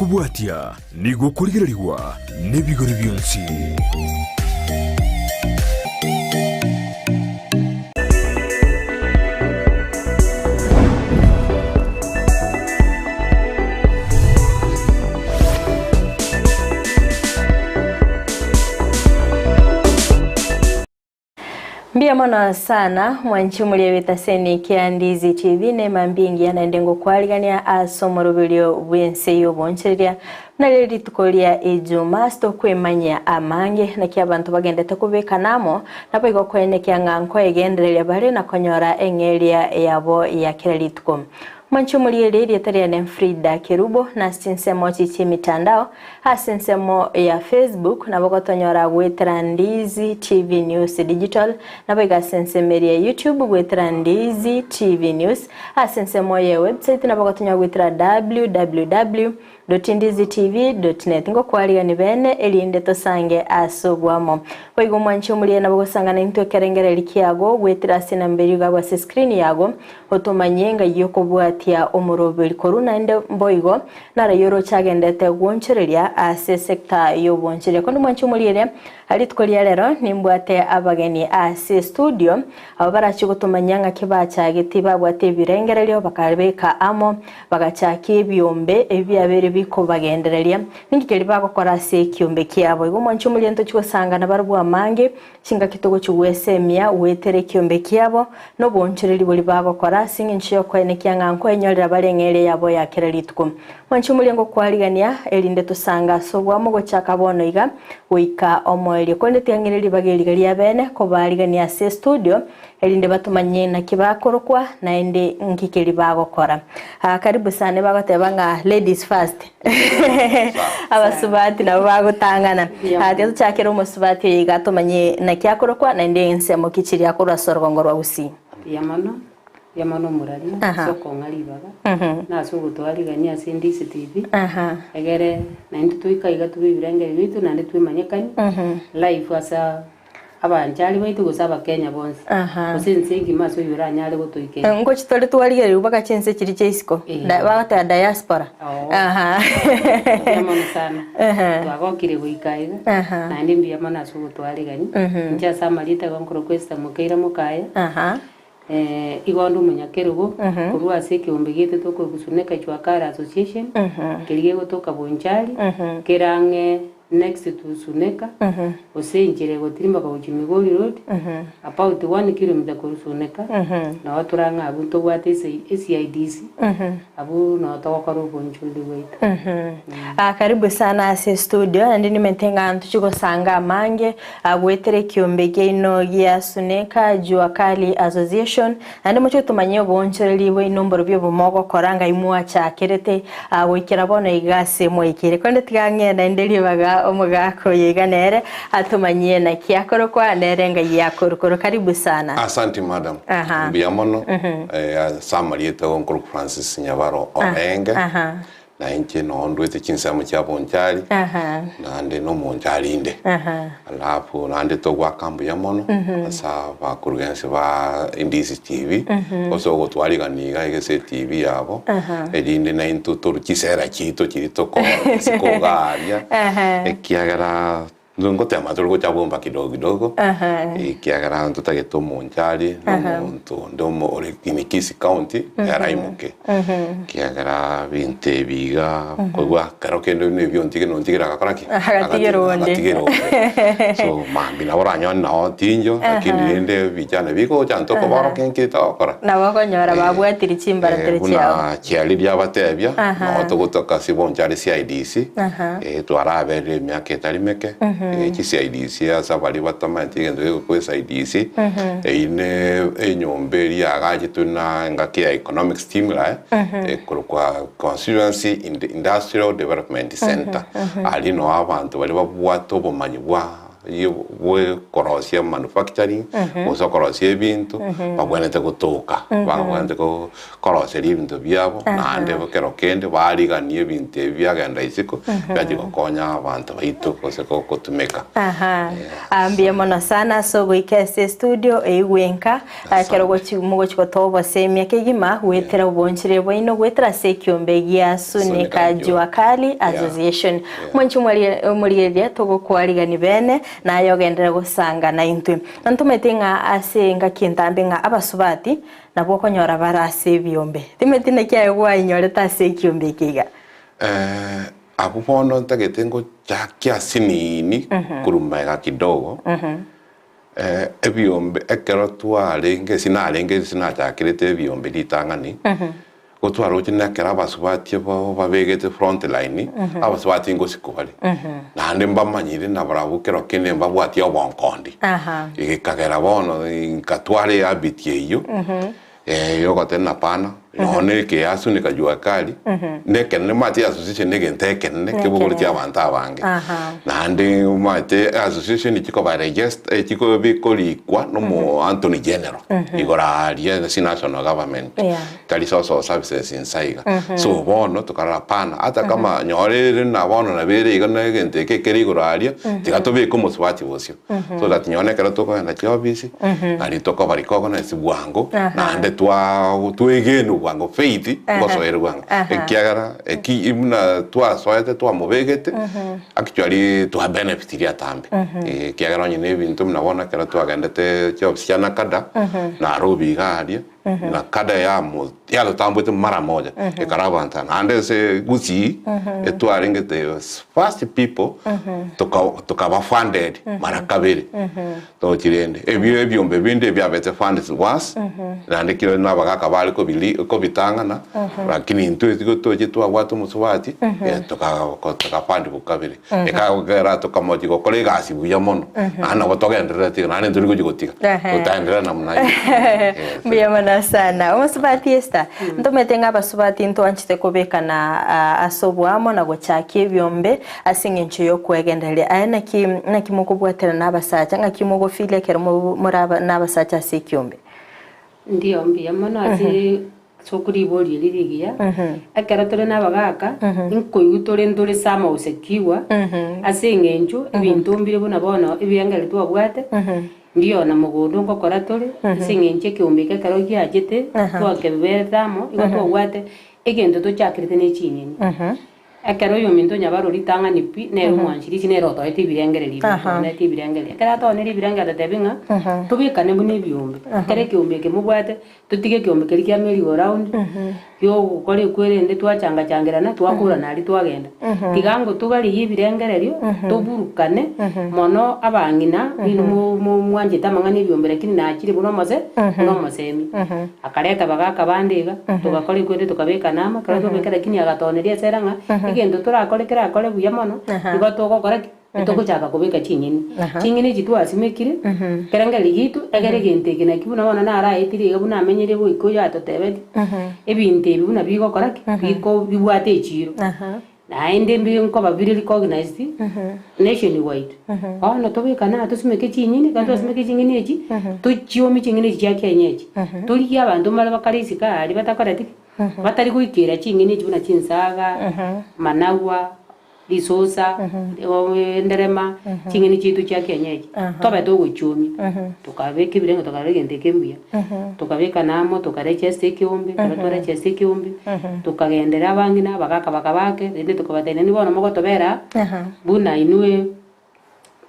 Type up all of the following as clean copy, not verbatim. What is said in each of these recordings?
Ogokobwatia nigo okorigererigwa nebigori bionsi. Mbuya mono sana mwanchi omoria b'etaseni kia Ndizi TV nema mbingiya naende ngokwarigania ase omoroberio bw'ense y'obonchereria buna rire rituko ria Ijumaa ase tokwemanyia amange naki abanto bagendete kobekana amo naboigo koenekia ng'a nkoegendereria bare na konyora eng'eria yabo ya kera rituko. Mwanche omorigererie erieta riane Frida Kerubo na ase chinsemo chi chi'emitandao Ase ensemo ya Facebook nabo gotonyora goetera Ndizi TV News Digital, naboigo ase ensemo eria ya YouTube goetera Ndizi TV News, ase ensemo ye website nabo gotonyora goetera www.ndizitv.net. Ngokwarigani bene erinde tosange ase oboamo. Boigo omwanche omoria nabo gosangana intwe ekerengereri kiago goetera ase enamba eria iga ase screen yago otomanye ng'ai okobwatia omoroberi korwa naende boigo Naro oroche agendete gwonchoreria ase sector y'obwonchoreria. Korende mwanche omoriere, rituko ria rero nimbwate abageni ase studio abo barachie gotomanyia ng'aki bachageti babwate ebirengererio bakabeka amo bagachakia ebiombe ebi biabeire bikobagendereria ninki keria bagokora ase ekiombe kiabo. Igo mwanche omoriere ntochie gosangana barabwo amange Chingaki togochia gwesemia goetera ekiombe kiabo, na oboonchoreria boria bagokora ase engencho y'okoenekia ng'a nkoenyorera bare eng'eria yabo ya kera rituko. Mwanche omoria ngokwarigania, erinde tosange ase oboamo gochaka bono iga goika omoerio. Korende tiang'ire ribaga eriga ria bene kobaarigania ase estudio, erinde batomanye naki bakorokwa, naende nki keria bagokora. Ah, karibu sana, bagoteba ng'a ladies first. Abasubati nabo bagotang'ana. Ah, tiga tochakere omosubati oyo iga tomanye naki akorokwa naende ensemo ki chiria akorwa ase orogongo rwa Gusii. Mbuya mono, mbuya mono omoraria Aha. ase okong'a ribaga, Mhm. na ase ogotoarigania ase Ndizi TV, Aha. egere naintwe toike aiga tube ebirengererio biaito naende twemanyekanie, Mhm. live asa Abanchari baito gose Abakenya bonsi, Aha. gose ense engima ase oyio oranyare gotoikeria. Ngochi tore twarigereria mpaka chinse chiria chia isiko. Eh. Da, bagoteba diaspora. Oo. Aha. Mbuya mono sana. Aha. Twagokire goika iga. Aha. Naende mbuya mono ase ogotwarigania. Mhm. Inche ase amarieta igo nkorokwa Esther Mokeira Mokaya. Aha. Eh, igo onde omonyakerogo Mhm. korwa ase ekeombe giaito tokorokwa Suneka Jua Kali Association, Mhm. keria gegotoka Bonchari, Mhm. kere ang'e next to Suneka, Mhm. gose enchera egotirimboka gochia Migori Road, Mhm. about one kilometer korwa Suneka, Mhm. noo tore ang'e abwo ntobwate ase eCIDC, Mhm. abwo noo togokora obonchoreri bwaito. Mhm. Ah, karibu sana ase studio naende nimanyete ng'a ntochie gosanga amange Goetera ekiombe kiaino gia Suneka Jua Kali Association, naende moche gotomanyia oboonchoreria bwaino mborobio obo mogokora ngai mwachakerete goikera bono iga ase mwaikeire. Korende tiga ng'ee naende ribaga omogaka oyo iga nere atomanyie naki akorokwa nere ngai akorukorwa. Karibu sana. Asanti madam. Aha. Mbuya mono. Eh, ase amarieta igo nkorokwa Francis Nyabaro Orenge. Aha. Na inche noo ndwete chinsemo chia bonchari, naende nomonchari inde. Alafu naende togoaka mbuya mono ase abakurugensi ba Indizi TV, ase ogotwarigania iga egese TV yabo, erinde naintwe torwe chisera chiaito chiria tokora isiko iga aria, ekiagera Ngotema tore gocha bomba kidogo kidogo, ekiagera ntotagete omonchari na omonto onde omo ore in Kisii County ere aimoke, ekiagera binto ebi iga koigwa kero kende buna ebio ontige nontigere agakora ki? Agatigera onde. Agatigera onde. So mambia nabo oranyore nao tinjo lakini rende vijana bigocha ntokoborokia nki togokora. Nabo okonyora babwatire chimbaratero chiabo. Buna chiaria riabatebia, Aha. noo togotoka ase bonchari CIDC, Aha. twaraberire emiaka etari meke, chi CIDC ase abaria batamanyeti egento gegokwa CIDC, eyio ne enyomba eria yaagachetwe na engaki ya economic stimuli, ekorokwa Constituency Industrial Development Centre. Aria noo abanto baria babwate obomanyi bwa. Bw'okorosia manufacturing, gose okorosia ebinto, babwenerete gotoka, babwenerete koroseria ebinto biabo, naende ekero kende bariganie ebinto ebi biagenda isiko, biachia gokonya abanto baito gose gotumeka. Aha, ah, mbuya mono sana ase ogoika ase estudio eywo enka ekero gochi mogochi gotoa obosemia kegima goetera obonchire bwaino goetera ase ekiombe gia Sunika Jua Kali Association. Mwanche omorigereria togokwarigani bene naye ogenderere gosanga naintwe. Na ntomanyete ng'a ase engaki entambe ng'a abasubati nabwo okonyora bare ase ebiombe. Timanyeti naki aye gwainyorete ase ekiombe eke iga. Abwo bono ntagete ngochakia asinini korwa magega kidogo, ebiombe ekero twarenge ase narenge ase nachakerete ebiombe ritang'ani, Igo twaroche nekero abasubati aba babegete front line, abasubati ngosiko bare, naende mbamanyire nabarabwo kero kende mbabwatie obonkondi. Gekagera bono nkatwara ehabit eyio, yogoteba ng'a hapana, nonya na ekeasu na ekajua kari, na ekenene omanyete association na egento ekenene kebogoretie abanto abange. Naende omanyete association chikoba registered chikorikwa na omo Antony General, igoro aria ase national government. Tari social services inse iga. So bono tokarora hapana, ata kama nyore ere na bono nabo ere iga na egento eke ekere igoro aria, tiga tobeke omosubati bosio. So that nonye ekero tokogenda chiofisi, nari tokoba recognized bwango, naende twa twegenwa bwango, faith ngosoere bwango. Ekiagera eki buna twasoete twamobegete, actually twa benefitirie atambe. Ekiagera onye na ebinto buna bono ekero twagendete chiofisi chia NACADA, Nairobi iga aria, na kada yamo yatotambwete mara moja ekara abanto naende ase Gusii etwarenge the first people toka tokaba funded mara kabere tochi rende ebio ebiombe binde ebiabete funded once naende kero na abagaka bare kobiri kobitang'ana lakini intwe tigo tochi twabwate omosubati toka toka fund kabere Ekagera tokamochia gokora egasi buya mono, naende nabo togendererete iga, naende ntori gochia gotiga, totaenderera namna hiyo. Yes. Mbuya mono sana. Omosubati Esther, ntomanyete ng'a abasubati ntwanchete kobekana ah, ase oboamo na gochakia ebiombe ase eng'encho y'okwegendereria. Aye naki naki mokobwaterana na abasacha, ng'aki mogofeel ekero mo more aba na abasacha ase ekiombe? Ndiyo mbuya mono ase ase okoriboria eri rigiya, ekero tore na abagaka, nkoigwa tore ntore some of secure, ase eng'encho ebinto mbire buna bono ebirengererio twabwate, ndiyo na mogondo ngokora tore, ase eng'encho ekeombe eke ekero giachete, twakeberete amo, igo twabwate egento tochakerete na echinyeni. Ekero oyominto onyabarwa ritang'ani pi, nere omwanchirichi, nere otoete ebirengererio ebi, otoonete ebirengererio. Ekero atoonire ebirengererio atatebie ng'a tobekane buna ebiombe. Ekero ekeombe eke mobwate, totige ekeombe keria kia merry go round, kiogokora ekwerende twachangachangerana, twakorana aria twagenda. Tiga ngotogarigie ebirengererio, toburukane, mono abang'ina, inwe mo- mo- mwanchete amang'ana ebiombe lakini nachire buna omose, buna omosemi. Akareta abagaaka bande iga, togakora ekwende tokabekana amo, ekero twabeka lakini agatoneria ase ere ng'a egento torakore kerakore buya mono, igo togokora ki? Togochaka kobeka chinyeni. Chinyeni echi twasimekire, ekerengererio giaito, egere egento eke naki buna bono naraetire iga buna amenyire goika oyo atotebetie, ebinto ebi buna bigokora ki? Biko bibwate echiro. Naende mbi nkoba bire recognized nation wide. Bono tobekane aa tosimeke chinyeni, ekero twasimeke chinyeni echi, tochiome chinyeni echi chia kienyeji. Torigie abanto mbare bakare isiko aria batakoreti ki? Batari goikera chinyeni echi buna chinsaga, managwa, risosa, enderema, chinyeni chiaito chia kienyeji. Tobe togochiomia, tokabeka ebirengo tokarora egento eke mbuya. Tokabekana amo, tokarechesta ekeombe, ekero twarechesta ekeombe, tokagenderera abang'ina, abagaka bakaba ake, rende tokabatebia nainwe bono mogotobera aa, buna inwe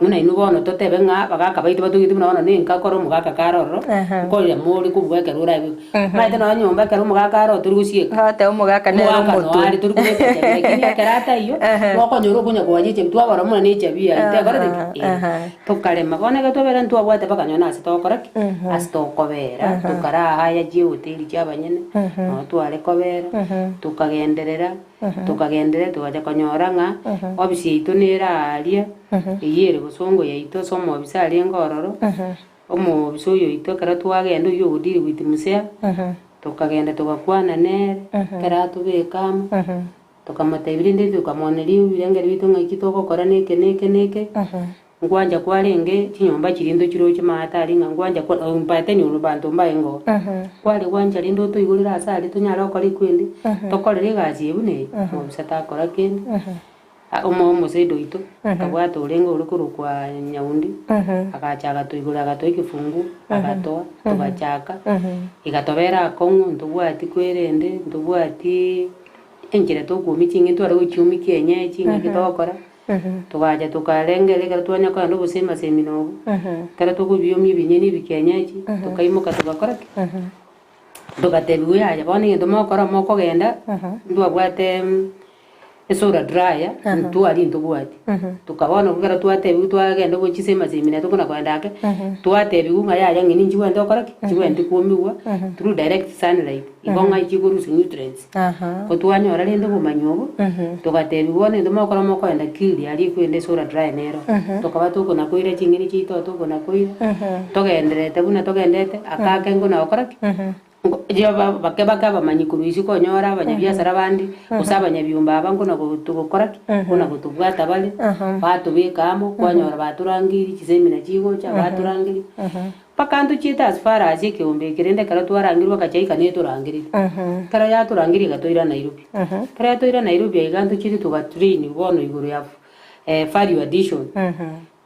buna inwe bono totebe ng'a abagaka baito batogete buna bono nenka kore omogaka kare ororo, nkorire more kobua ekero orabe. Omanyete nonye nyomba ekero omogaka are oo tori gosieka. Ogoteba omogaka nere Omogaka omotwe. noare tori kobeka echabi lakini ekero ataiyo, gokonyora okonya koacha echabi twabora buna ne echabi yaye tekoreti ki? Eh. Tokarema, bono ekero twabera ntwabwate mpaka nonye ase togokora ki? Ase tokobera, tokarahaya chiehoteli chia abanyene, noo tware kobera, tokagenderera, tokagenderera togacha konyora ng'a ofisi yaito nere aaria, eyio ere bosongo yaito ase omobisa arenge ororo, omobisa oyo oito ekero twagenda oyio ogo deal with Musea, tokagenda togakwana nere, ekero atobeka amo. Tokamotebia rende tokamooneria ebirengererio biaito ng'a eki togokora neke neke neke. Nkwancha kwarenge chinyomba chiria ntochiroche maate aria ng'a nkwancha kwa mpateni oro banto mbaye oo. Kware gwancha rende otoigorere ase aria tonyare gokora ekwende, tokorere egasi eye buna eye, omobisa takora kende. Omo omosaida oito, akabwata orenge ore korokwa Nyaundi, agacha agatoigorera agatoa ekefunguo, agatoa, togachaka, igatobera akong'u ntobwati kwerende, ntobwatiii enchera tokoumia ching'eni tware gochiumia kienyeji ching'aki togokora. Togacha tokarengereria ekero twanya kogenda obosemasemi na obo, ekero tokobiomia ebinyeni ebi kienyeji, tokaimoka togakora ki? Togatebiwa yaya bono egento mogokora mokogenda, ntwabwate esolar dryer, ntwari ntobwati. Toka bono ekero twatebiwa twagenda gochisemasemi na tokona kogenda ake, twatebiwa ng'a yaya ng'ina nchibwenerete gokora ki? Nchibwenerete kwomiwa through direct sunlight, igo ng'a chikorusia nutrients. Ko twanyora rende obomanyi obo, togatebigwa bono intwe mokora mokoenda Kili aria ekwenda esolar dryer nero. Tokaba tokona koira ching'eni chiaito tokona koira, togendererete buna togendete, aka ake nkona gokora ki? Nko ba bake bake abamanyi korwa isiko onyore abanyabiasara bande, gose abanyabiomba aba nkona gotu gokora ki? Nkona gotobwata bare, batobeka amo, kwanyora batorangeiri chisemina chigocha, batorangeria. Mpaka ntochiete as far as ekeombe eke rende ekero twarangerwa bagachaika netorangereria. Ekero yatorangeria egatoira Nairobi. Ekero yatoira Nairobi aiga ntochiete togatrain bono igoro ya value addition.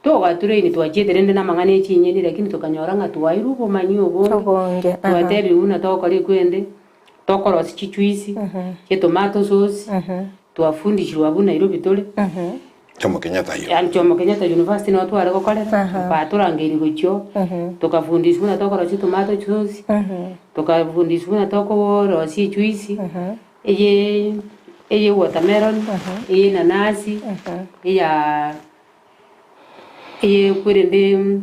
Togatrain twachiete rende na amang'ana e chinyeni lakini tokanyora ng'a twairwe obomanyi obonge, Obonge, aha. twatebiwa buna togokora ekwende, tokorosia chijuice, chitomato sauce, twafundishirwe abwo Nairobi tore. Jomo Kenyatta University. Yaani Jomo Kenyatta University noo tware gokorera, batorangeiri gochia oo, tokafundishwa buna tokorosia tomato sauce, tokafundishwa buna tokorosia ejuice, eye eye watermelon, eye nanasi, eyaa eye kwerende.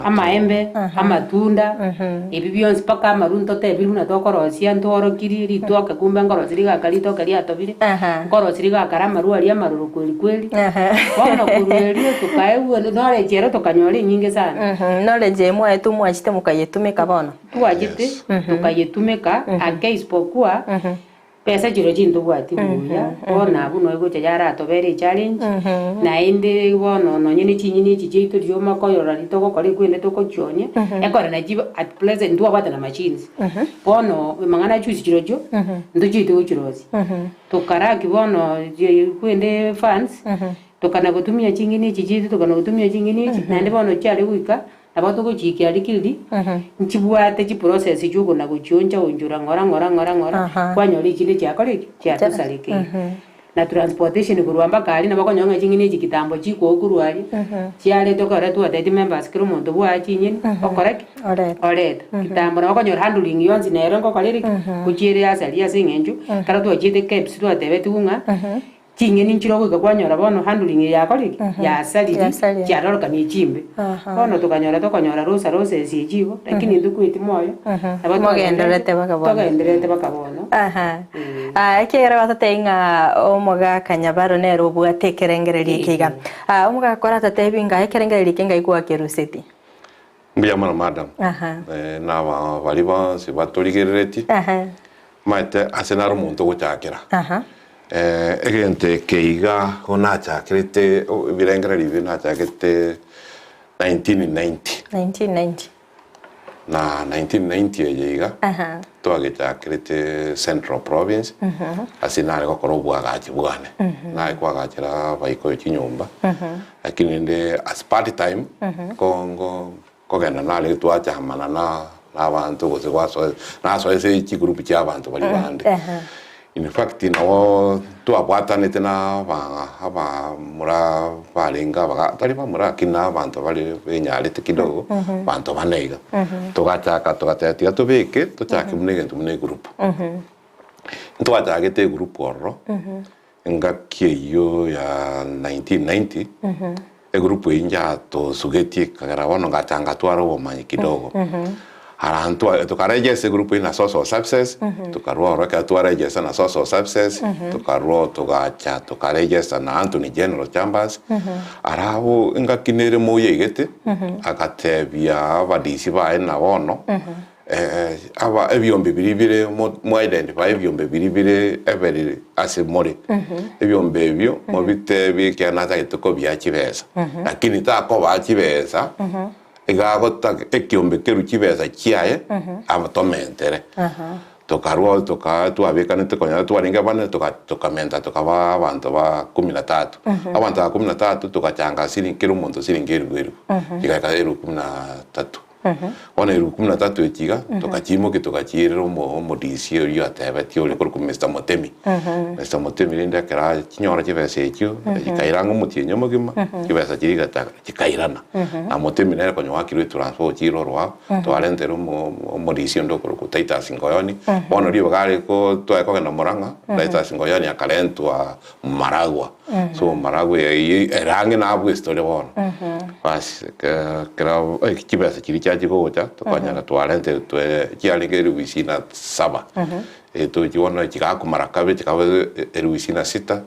Amaembe, amatunda, ebi bionsi mpaka amarwa ntotebirie buna tokorosia ntworokirie ritoke kumbe nkorosia rigaka ritoke riatobire, nkorosia rigakara amarwa aria amaroro kweri kweri. Bono korwa erio tokaegwa knowledge ero tokanyora enyinge sana. Knowledge eye mwaetwe mwachete mokayetumeka bono? Twachete tokayetumeka ake isipokuwa. Besa chirochio chintobwati buya, bono abwo noe gocha yaratobere echallenge, naende bono nonye ne chinyeni echi chiaito rioma koyorora riria togokora ekwende togochionia, ekore nachi at present ntwabwate na machines. Bono amang'ana achusi chirochio, ntochiete gochirosia. Tokaraki bono kwende funds, tokana gotumia ching'eni echi chiaito tokana gotumia ching'eni echi, naende bono chiare goika. Nabo togochikia aria kiriri, nchibwate chiprocess chiokona gochioncha onchora ng'ora ng'ora ng'ora ng'ora, kwanyora echinde chiakora ki? Chiatosarekeire. Na transportation korwa mpaka aria nabo okonyora ng'a ching'eni echi kitambo chikoa korwa aria, chiaretwa ekero twatebeti members kera omonto bwaa chinyeni, okore ki? Oreta. Kitambo nabo okonyora handling yonsi nere ngokora ere ki? Gochiere ase aria ase eng'encho, ekero twachiete KEBS twatebetigwe ng'a. Ching'eni nchire ogoika kwanyora bono handling eye yakorire ki? Yasariri, Yasarire. chiarorokania chimbe. Bono tokanyora tokonyora rosa rosa ase echi igo, lakini intwe kweti moyo, nabo Mogendererete baka bono. togendererete baka bono. Aha. Ah, ekiagera gwatotebi ng'a omogaka Nyabaro nere obwate ekerengererio eke iga. Ah, omogaka oratotebi ng'a ekerengererio eke ngai gwakeruseti? Mbuya mono madam. Aha. Eh, na aba baria bonsi batorigereretie, Aha. omanyete ase naro omonto ogochakera. Aha. Eh, egento eke iga igo nachakerete o- ebirengererio ebi nachagete 1990. 1990. Na 1990 eye iga, Aha. twagechakerete Central Province, ase nare gokora obwagachi bwane. Nare koagachera abaikoyo chinyomba, lakini rende as part time, ko ngo nkogenda nare twachamana na na abanto gose gwasoa nasoa ase chigroup chia abanto baria bande. In fact nabo twabwatanete na aba abamura barenge abaga tari bamura lakini na abanto bare benyarete kidogo, abanto bane iga. Togachaka togateba tiga tobeke tochake buna egento buna egroup. Ntwachagete egroup ororo, engaki eyio ya 1990, Egroup eyio njatosugetie ekagera bono ngacha ngatwara obomanyi kidogo. Ara ntwa tokaregister egroup eyio na social services, tokarwa ororo ekero twaregister na social services, tokarwa oo togacha tokaregister na Anthony General Chambers, ara abwo engaki nere moyaigete, agatebia abadisi baye na bono. Aba ebiombe biria bire mo mwa identify ebiombe biria bire ebere ase more, ebiombe ebio mobitebi ekiagera natagete kobia chibesa, lakini takobaa chibesa, iga agotaka ekiombe kerwe chibesa chiaye aba tomentere. Tokarwa toka twabekanete konya twarenge bane toka tokamenta tokaba abanto ba kumi na tatu. Abanto aba kumi na tatu togachanga siringi kera omonto siringi elifu elifu, chigaika elifu kumi na tatu. Bono elifu kumi na tatu echi iga, tokachiimokia tokachiirera omo omodisi oyio atebetie oria okorokwa Mister Motemi. Mister Motemi rende ekero achinyora chibesa echio, chikaira ang'e omotienyi omogima, chibesa chiria chigachaka chikairana. Na Motemi nere konya oakirwe etransfer ochiire orwao, twarentera omo omodisi onde okorokwa Titus Ngoyoni, bono ribaga are ko tware kogenda Murang'a, Titus Ngoyoni akarentwa Maragwa. So Maragwa eyio ere ang'e nabwo estori bono. Bas ekero chibesa chiria chiachia gocha, tokonyora twarentire twe chiarenge elifu isini na saba. Etochi bono chigakwa mara kabere chikaba elifu isini na sita,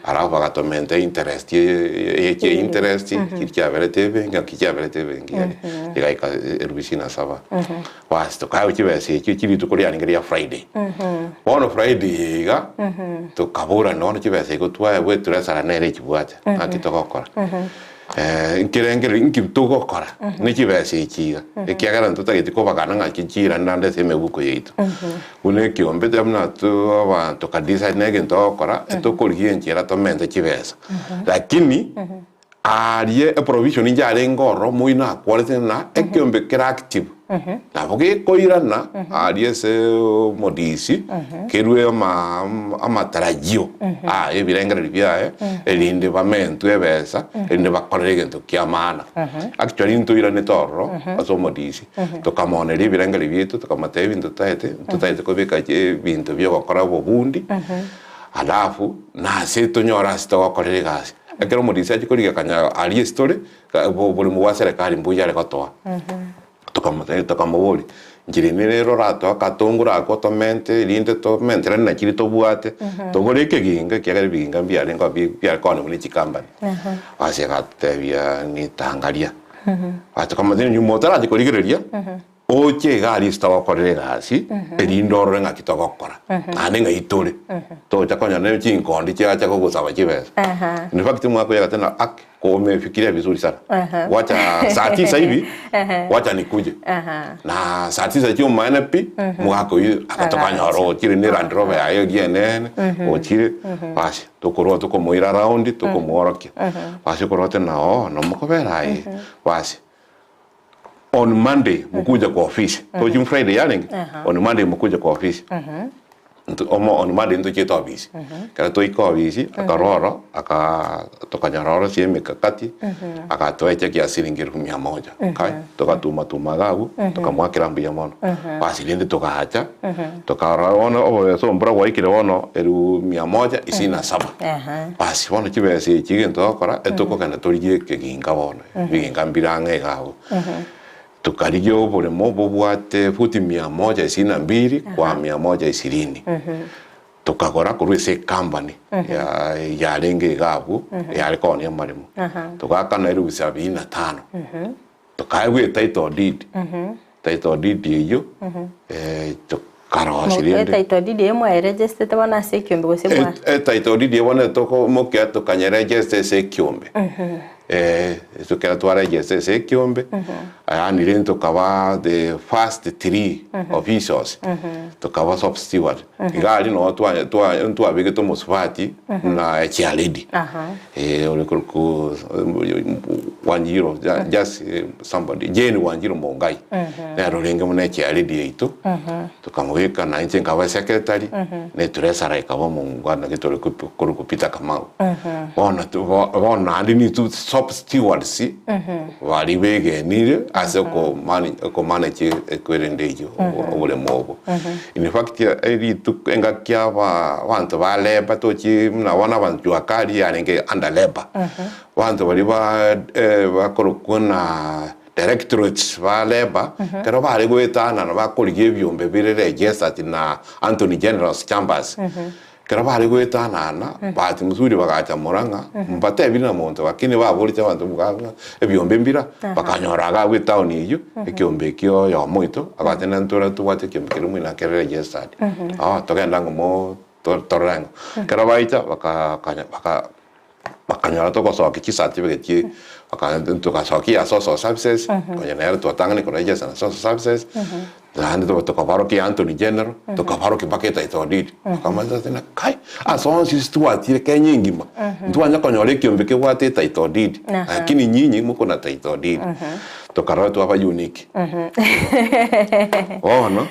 alafu bagatomenta interest ye interest chiria chiaberete ebenki naki chiaberete ebenki yaani chigaika elifu isini na saba. Bas tokaegwa chibesa echio chi rituko riarenge ria Friday. Bono Friday eye iga, tokaborana bono chibesa igo twaegwa eturesara nere echibwate, naki togokora. Nkerengereria nki togokora ne chibesa echi iga, ekiagera ntotageti kobagana ng'aki chiirane naende ase emebuko yaito. Buna ekiombe tia buna abanto tokadecide na egento togokora, etokorigia enchera tomente chibesa. Lakini aaria eprovision yarenge ororo moino akwarete ng'a ekiombe kere active. Nabo gekoirana aria ase omodisi, kerue amatarajio aye ebirengererio biaye, erinde bamentwe ebesa, erinde bakorere egento kia maana. Actually ntoiranete ororo ase omodisi, tokamoneria ebirengererio biaito, tokamotebia ebinto totaete, ntotaete kobeka ebinto bia ogokora obobundi, alafu nase tonyore ase togokorera egasi. Ekero omodisi achia korigia akanyora aria ase tore, Oborimo bwa serikali mbuya are gotoa. Tokamotebia tokamoboria, nchera ime rero oratoe akatongoro akwo tomente erinde tomenterane na chiria tobwate, togore ekeginga ekiagera ebiginga mbiarenge oo biare koonigwa ne chikambani. Ase agatotebia nitangaria. Ase tokamotebia nyuma otarachia korigereria. Oche iga aria ase togokorera egasi, erinde orore ng'aki togokora, naende ng'ai tore. Tocha konya ne chinkondi chiacha gogosaba chibesa. In fact omwaka oyo agateba ng'a aki umefikiria vizuri sana. Wacha saa tisa hivi, wacha nikuje. Na saa tisa chi'omoene pi, omogaka oyio agatokanyora ochire ne Land Rover yaye eria enene, ochire, basi tokorwa tokomoira round, tokomworokia. Basi okorwa oteba ng'a oo nomokobera aye, basi. On Monday mukuja kwa ofisi tochi Friday yarenge on Monday mukuja kwa ofisi Nto- omo on Monday ntochiete ofisi ekero twaika ofisi akarora aka tokanyora oro ase emekakati agatoa echeki ya siringi elfu mia moja kai togatuma tuma iga abwo tokamoakera mbuya mono basi rende togacha tokarora bono obobeso mbura bwaikire bono elfu mia moja isini na saba basi bono chibesa echi egento togokora etokogenda torigie ekeginga bono. Ebiginga mbire ang'e iga abwo. Tokarigia oboremo bobwate futi mia moja isini na mbili kwa mia moja ishirini. Tokagora korwa ase ecompany ya yarenge iga abwo yare koonia amaremo. Togaakana elifu sabini na tano. Tokaegwa etitle deed, title deed eyio tokarosia rende. Etitle deed eyio mwayeregestete bono ase ekiombe gose mwa. Etitle deed eyio bono etokomokia tokanyeregesta ase ekiombe. Ekero twaregesta ase ekiombe, yaani rende tokaba the first three officials, tokaba sub steward. Iga aria noo twa twa ntwabegete omosubati buna echairlady. Ore korokwa Wanjiru just somebody Jane Wanjiru Mungai nere orenge buna echairlady yaito tokamobeka na inche nkaba secretary na etresara ekaba omongwana gete ore korokwa Peter Kamau. Bono bono naende nintwe shop stewards baria begenire ase okomanage ekwerende eyio oboremo obo. In fact rituko engaki aba abanto ba labour tochi buna bono abanto jua kali yarenge under labour. Abanto baria ba bakorokwa na directorates ba labour ekero bare goetanana bakorigia ebiombe bire registered na Antony General's chambers. Ekero bare goetanana, bahati mzuri bagacha Murang'a, mbatebiri na monto lakini baborete abanto ng'a ebiombe mbira, bakanyora iga abwo etown eyio, ekiombe ekio oyomo oito, agateba ntore tobwate ekiombe keria moino kere registered, oh togende ang'o mo torore ang'o. Ekero baicha baka kanya baka bakanyora togosokia chicertificate togasokia ya social services, konya nere twatang'ani koregister na social services, naende tokabarokia Anthony General, tokabarokia mpaka etitle deed. Bakamanya ase ng'a kai, ase onsi ase twachire Kenya engima, ntwanya konyora ekiombe kebwate etitle deed, lakini nyinyi moko na title deed. Tokarora twaba unique. Bono,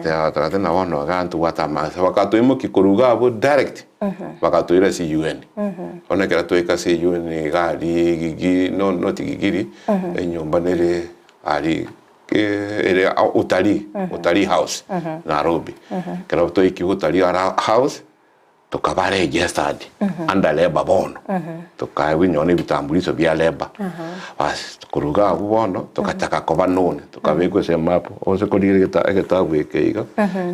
togateba ng'a bono iga ntobwate amaansa, bakatoimokia korwa iga abwo direct. Bagatoira ase UN. Bono ekero twaika ase UN iga aria Gigiri, no not Gigiri, enyomba nere aria ere Utalii, Utalii House, Nairobi. Ekero twaikire Utalii House, tokaba registered under labour bono, tokaegwa nonya na ebitambulisho bia labour. Bas, korwa iga abwo bono, togachaka koba known, tokabekwa ase emap, onsi korigereria egeta egetabu eke iga,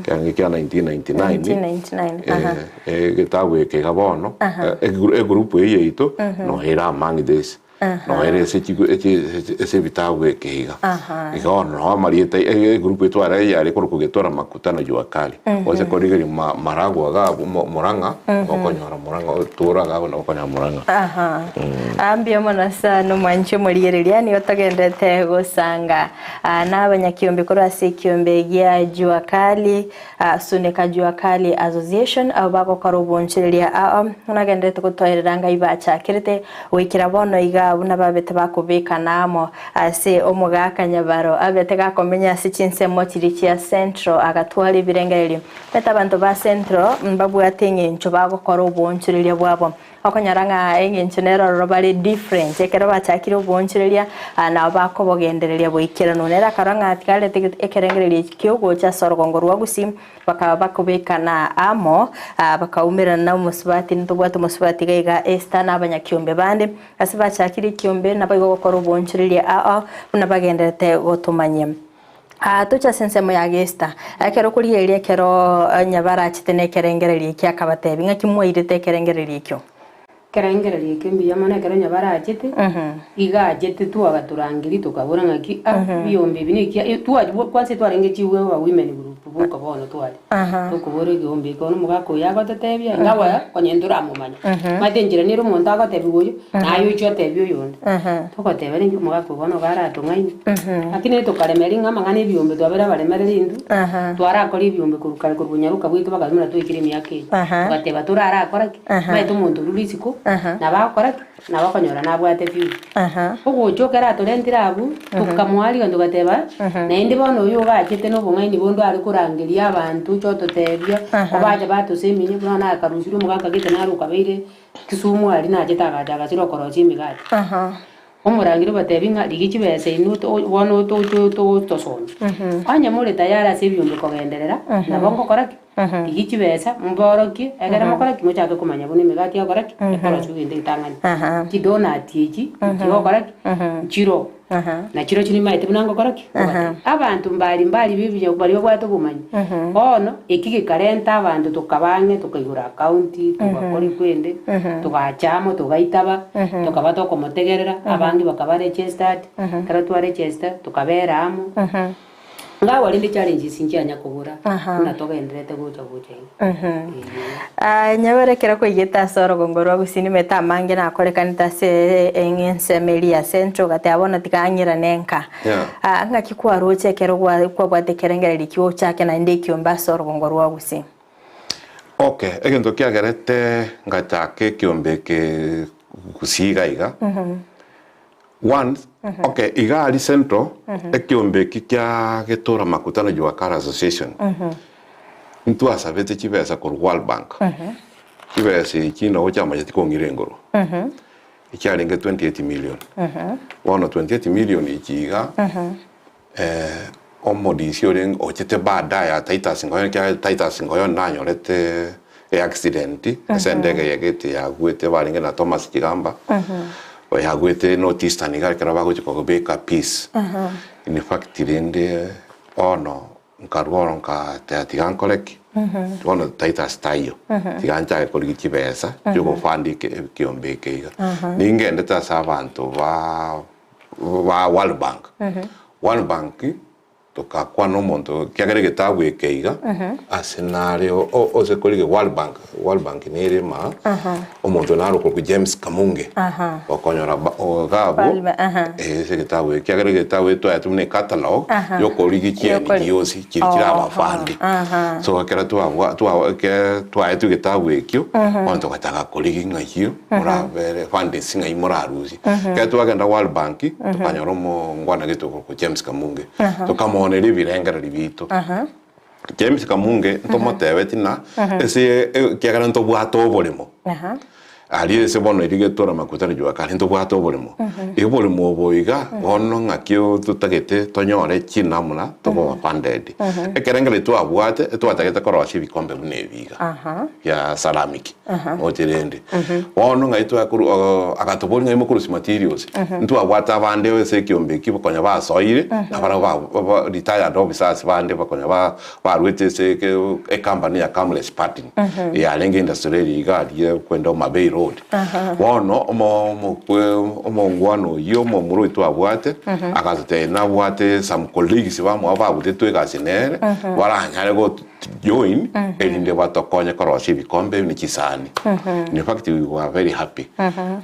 kiarenge kia 1999, 1999, aha. egetabu eke iga bono, egru egroup eye yaito, noyo ere among this, noyo ere ase chigo echi ase ebitabu eke iga. Iga bono noo amarieta egroup etware yare korokwa Getwara Makutano Jua Kali, gose korigereria ma Maragwa iga abwo mo Murang'a, okonyora Murang'a oture iga abwo nabo okonyora Murang'a. Aha. Ah, mbuya mono sana omwanchi omorigereria, nigo togenderete gosanga ah, na abanyakiombe korwa ase ekiombe gia Jua Kali, ah, Suneka Jua Kali Association, abwo bagokora obonchereria ao, nagenderete gotoerera ngai bachakerete goikera bono iga buna babete bakobekana amo ase omogaka Nyabaro abete gakomenya ase chinsemo chiria chia Central agatwara ebirengererio. Omanyete abanto ba Central mbabwate eng'encho bagokora oboonchoreria bwabo. Okonyora ng'a eng'encho nere ororo bare different, ekero bachakire oboonchoreria nabo bakobogendereria boikeranu. Nere akarora ng'a tigarete ekerengererio eki kiogocha ase orogongo rwa Gusii, bakaba bakobekana amo, bakaumerana na omosubati, ntobwate omosubati iga iga Esther na abanyakiombe bande, ase bachakire ekiombe naboigo gokora oboonchoreria ao buna bagendererete gotomanyia. Aa, toche ase ensemo ya Gesta. Ekero okorigereria ekero nyabarachete nekerengererio ekio akabatebia, ng'aki mwairete ekerengererio ekio? Ekerengererio ekio mbuya mono ekero nyabarachete, iga achete twagatorangeria tokabora ng'aki ah ebiombe ebi nekia twa kwanza twarenge chiwewa women group boka bono tware. Tokobora egeombe eke bono omogaka oyo agototebia ingawa onye ntoramomanya. Omanyete enchera nere omonto agotebiwa oyo, naye oche otebie oyonde. Togoteba rende omogaka oyo bono iga aratong'aine. Lakini ere tokaremeria ng'a amang'ana ebiombe twabere abaremereri intwe, twarakora ebiombe korwa kare korwa bonyaroka bwaito mpaka buna twaikire emiaka eye. Togateba torarakora ki? Omanyete omonto orure isiko, nabo agokora ki? Nabo okonyora nabwate future. Ogocha ekero atorentire abwo, tokamoa riga togateba, naende bono oyo ogachete na obong'aini bonde are korangeria abanto oche ototebia, obache batoseminie, buna bono akarusirie omogaka gete naro okabeire Kisumu aria nachete agacha agasira okorosia emegati. Omorangeri obatebie ng'a rigia chibesa inwe to bono toche totosomie. Onye more tayari ase ebiombe kogenderera, nabo ngokora ki? Rigia chibesa, mborokie, ekere mokore ki? Mochake komanya buna emegati egokora ki? Ekorosia egento egetang'ani. Chidonati echi, chigokora ki? Nchiroo. Na chirochio nimaete buna ngokora ki? Ngobatebia. Abanto mbari mbari b'ebinya baria babwate obomanyi. Bono, eki gekarenta abanto tokaba ang'e tokaigora akaunti, togakora ekwende, togacha amo togaitaba, tokaba tokomotegerera, abange bakaba registered, ekero twa register tokabera amo. Ingawa rende challenges nchianya kobora buna togendererete gocha gocha iga. Ee. Nyabere ekero kwaigete ase orogongo rwa Gusii nimete amange nakorekanete ase ensemo eria ya Central ogateba bono tiga ng'irane nka. Yeah. Ng'aki kwaroche ekero kwabwate ekerengererio ekio ochake naende ekiombe ase orogongo rwa Gusii? Okay, egento kiagerete ngachaka ekiombe eke Gusii iga iga, One, okay, iga aria Central, ekiombe eki kia Getura Makutano Jua Kali Association, ntwasabete chibesa korwa World Bank. Chibesa echi nabo chiamacheti kong'ira engoro. Echiarenge 28 million. Bono 28 million echi iga, omodisi orenge ochete baadaye ya Titus Ngoyoni ekiagera Titus Ngoyoni nanyorete eaccident ase endege yegete yagwete barenge na Thomas Chigamba, yagwete North Eastern iga ekero bagochia kobeka peace. In fact rende bono nkarwa oro nkateba tiga nkore ki? Bono Titus taiyo, tiga nchake korigia chibesa chiogofund ekiombe eke iga. Ningendete ase abanto ba ba World Bank. World Bank tokakwana omonto ekiagera egetabu eke iga ase nare ose korigia World Bank, World Bank nere ime omonto nare okorokwa James Kamunge okonyora iga abwo ase egetabu eke ekiagera egetabu eke twaetwe buna ecatalogue yokorigia chiNGOs chiria chire abafandi. So ekero twabwa twa ekero twaetwe egetabu ekio bono togachaka korigia ng'ai morabere fundings ng'ai morarusie. Ekero twagenda World Bank tokanyora omongwana gete okorokwa James Kamunge tokamooneria ebirengererio biaito. James Kamunge ntomotebeti ng'a ase ekiagera ntobwate oboremo, aria ase bono erio getwara makutano jua kare ntobwate oboremo, oboremo obo iga bono ng'aki totagete tonyore chinamuna tobe funded. Ekerengererio twabwate etwatagete korosia ebikombe buna ebi iga bia ceramic oche rende. Bono ng'ai twakorwa agatoboria ng'ai mokorusia materials, ntwabwate abande ase ekiombe ekio konya basoire, nabarabwo ba retired officers bande bakonya barwete ase ecompany ya Camless Parting, yarenge industrial area iga aria kwenda Homa Bay Road. Bono omokwe omongwana oyio omomura oito abwate, agatotebia nabwate some colleagues bamwabo babutetwe egasi nere, baranyare go join erinde batokonye korosia ebikombe ebi ne chisani. In fact we were very happy.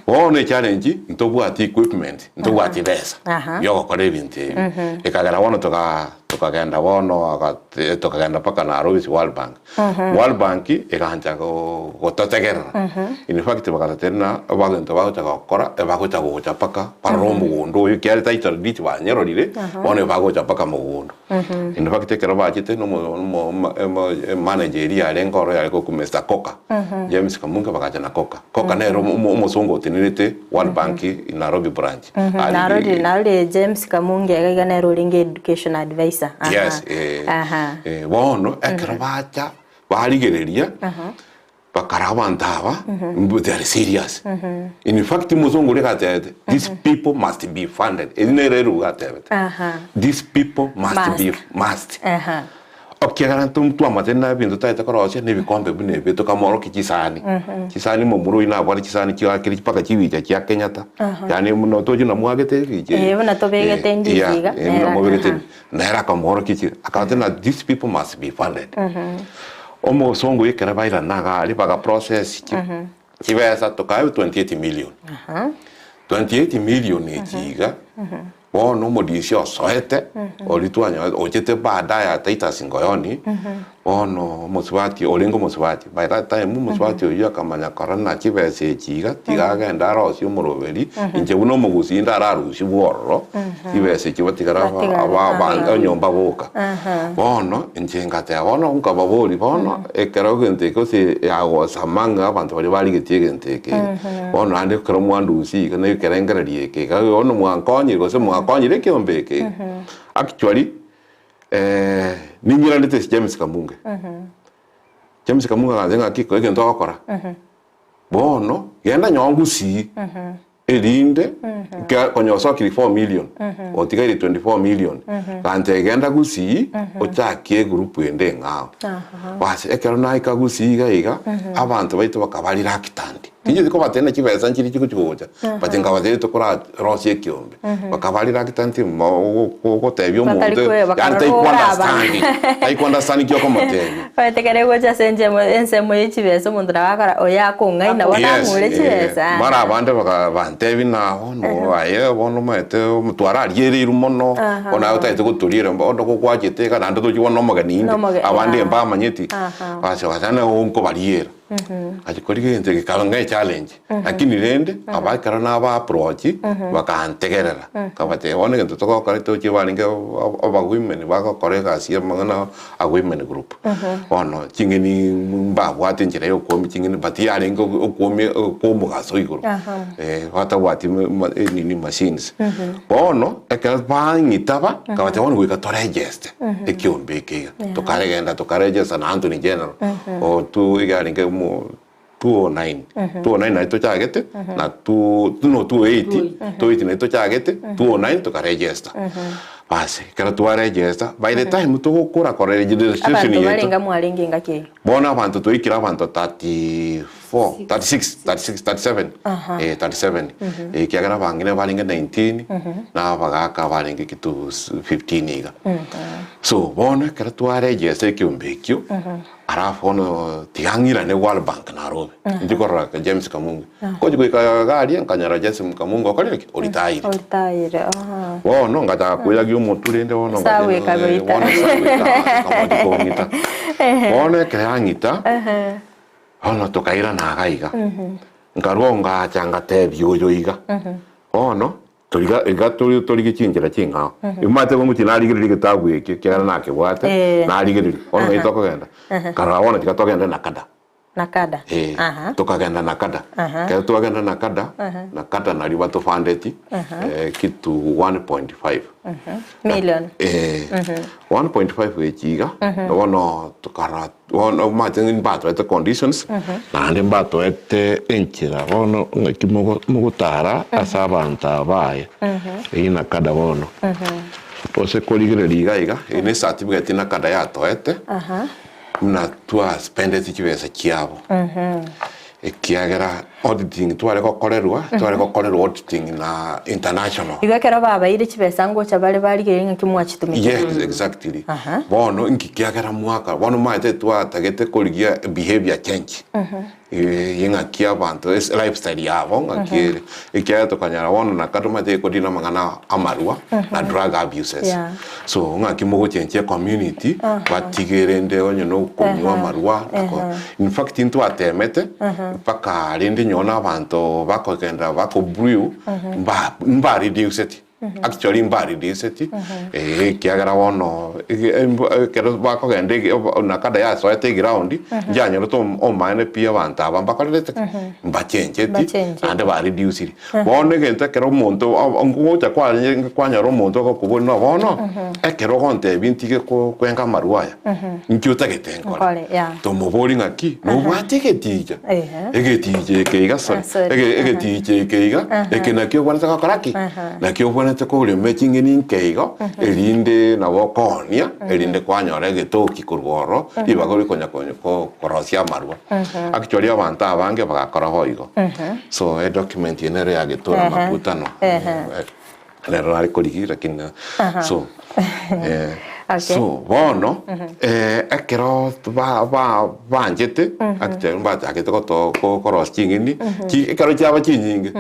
Bono echallenge ntobwati equipment, ntobwati besa yogokora ebinto ebi. Ekagera bono toka tokagenda bono agate tokagenda mpaka Nairobi ase World Bank. World Bank egancha go gototegerera. In fact bagatotebia ng'a ebagento bagocha gokora ebagocha gocha mpaka barore omogondo oyo ekiagera title deed banyerorire bono ebagocha mpaka mogondo. In fact ekero bachete manager eria yarenge ororo yare korokwa Mister Coker, James Kamunga bagacha na Coker. Coker nere omosongo otenerete World Bank Nairobi branch. Narorire narorire James Kamunga iga iga nere orenge education advisor. Yes, bono ekero bacha barigereria. Bakara abanto aba mbu they are serious. In fact omosongo oria agatebete these people must be funded. Eri nere eruga atebete. These people must be must. Ekiagera intwe twamanyete na ebinto totagete korosia na ebikombe buna ebi tokamorokia chisani. Chisani momura oyio nabwate chisani chiakire mpaka chibicha chia Kenyatta. Yaani buna tochi namwagete ebicha ebi. Buna tobegete endisi iga. Buna mobegete Nere akamworokia chi, akabatebia ng'a these people must be funded. Omosongo oyo ekero bairana iga aria baga process chi chibesa tokaewa 28 million. 28 million echi iga, bono omodisi osoete, oria twanyorete ochete baadaye ya Titus Ngoyoni, bono omosubati orenge omosubati, by that time omosubati oyio akamanya korora ng'a chibesa echi iga tiga agende arosie omoroberi, inche buna omogusii ndararusiwe ororo, chibesa echi batigare aba enyomba boka. Bono inche ngateba bono nkababoria bono ekero egento eke gose yagosama ng'a abanto baria barigetie egento eke iga, bono naende ekero mwandusia iga na ekerengererio eke iga bono mwankonyire gose mwakonyire ekeombe eke iga. Actually. Ninyiranete ase James Kamunge. James Kamunge agantebi ng'a ki egento ogokora, bono genda nyowe Gusii erinde ekero konya osokire 4 million, otigaire 24 million, gantebia genda Gusii ochakie egroup ende eng'ao. Basi ekero naika Gusii iga iga, abanto baito bakaba reluctant. Tincheti kobatebia chibesa nchiria chigochi gocha, but nkabatebia tokorarosie ekiombe. Bakaba reluctant gotebia omonto Batari kwe- yaani bakarora tai oraba. kuunderstand, tai kuunderstand ki okomotebia. Omanyete ekero egocha ase enchemo ensemo ye chibesa omonto nabo akora oyo akong'aina bono Yes, ang'ure eh, chibesa. mara abande baka bantebia ng'a bono aye bono omanyete twarariereirwe mono, bono aye otagete gotoriera bono gokwachete iga naende tochi bono nomogeni inde, Nomoge- abande ah. mbamanyeti. Aha. Basi bagateba ng'a nkobariera. Aye korigia egento eke kaba ng'a echallenge, lakini rende aba ekero naba approach bakantegerera, nkabatebia bono egento togokora tochie barenge aba women bagokora egasi ya amang'ana a women group. Bono ching'eni mbabwate enchera ya okoomia ching'eni but yarenge okoomia kwa omogaso igoro batabwati nini machines. Bono ekero bang'itaba nkabatebia bono goika toregeste ekiombe eke iga, tokaregenda tokaregesta na Anthony General. Otu iga arenge omo. 209 209 naye tochagete na two no 280 280 naye tochagete 209 tokaregister basi ekero twaregister by the time togokora kora registration Abanto yaito barenga mwarenge engaki eyio? Bono abanto twaikire abanto 34, 36, 36, 37, eh, 37 ekiagera abang'ina barenge 19 na abagaka barenge kitu 15 iga. So bono ekero twaregister ekeombe ekio, alafu bono tiga ng'irane World Bank Nairobi, inche korora James Kamunge. Ngochia goika iga aria nkanyora James Kamunge okorire ki? Oritayire. Oritayire, aha. Bono ngachaka koiragia omotwe rende bono Sawa ekagoita. bono sawa ekamochi kong'ita. Bono ekero yang'ita, bono tokairana iga iga. Nkarwa ngacha ngatebia oyo iga, bono toriga iga tori torigie chinchera ching'ao. Omanyete ngochi narigereria egetabu ekio ekiagera nakebwate, narigereria, bono ng'ai tokogenda, nkarora bono tiga togende Nakada. Nakada. Eh, Aha. tokagenda Nakada. Aha. Ekero twagenda Nakada, Nakada nario batofandeti eh, kitu 1.5 Million. Eh, 1.5 echi iga, bono tokara bono omanyete mbatoete conditions, naende mbatoete enchera bono ng'aki mogo mogotara ase abanto aba aye, eyio Nakada bono. Gose korigereria iga iga, eye ne certificate Nakada yatoete. Buna twaspendeti chibesa chiabo, ekiagera auditing tware gokorerwa, tware gokorerwa auditing na international. Igo ekero babaeire chibesa ngocha bare barigereria ng'aki mwachitumekire. Yes, exactly. Aha. Bono inki kiagera mwaka, bono omanyete twatagete korigia behavior change. Eye ng'aki abanto ase lifestyle yabo ng'aki ere, ekiagera tokanyora bono naka tomanyete ekodina amang'ana amarwa na drug abuses. Yeah. So ng'aki mogochenchia ecommunity batige rende onye na okonywa amarwa nako in fact ntwatemete mpaka rende nyowe na abanto bakogenda bako brew mba mbareduceti. Actually mbaridiseti, ekiagera bono ekero bakogenda na kada yasoete eground, nchianyorete omaene pi abanto aba mbakorerete ki? Mbachencheti, Mbachencheti. naende bareduciri. Bono egento ekero omonto ngocha kwarenge kwanyora omonto ogokoboria ng'a bono, ekero ogontebia ntige kwenga amarwa aya, inki otagete nkore? Nkore, yeah. Tomoborie ng'aki, nobwate egeticha? Ehe. Egeticha eke iga sorry, Sorry. egeticha eke iga, eke nakio obwenerete gokora ki? Nakio obwenerete korema ching'eni inke igo, erinde nabo okoonia, erinde kwanyora egetoki korwa ororo, ribaga orikonya korosia amarwa. Actually abanto abange bagakora boigo. So edocument eye nero yagetora makutano. Rero nare korigia lakini so eh, Okay. so bono eh, ekero ba- ba- banchete actually mbachagete goto ko- korosia ching'eni chi ekero chiaba chinyinge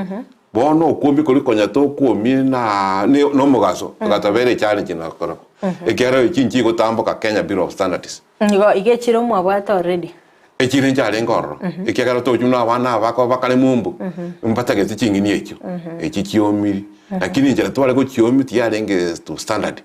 bono okwomia koria konya tokwomia na ne- na omogaso egatobera echallenge nakorokwo ekiagera echi nchigotamboka Kenya Bureau of Standards. Igo iga echire omwabwate already. Echire ncharenge ororo, ekiagera tochia buna abana aba bakoba bakare mumbu, mbatagete ching'eni echio, echi chiomiri. Lakini enchera tware gochiomia tiyarenge to standard.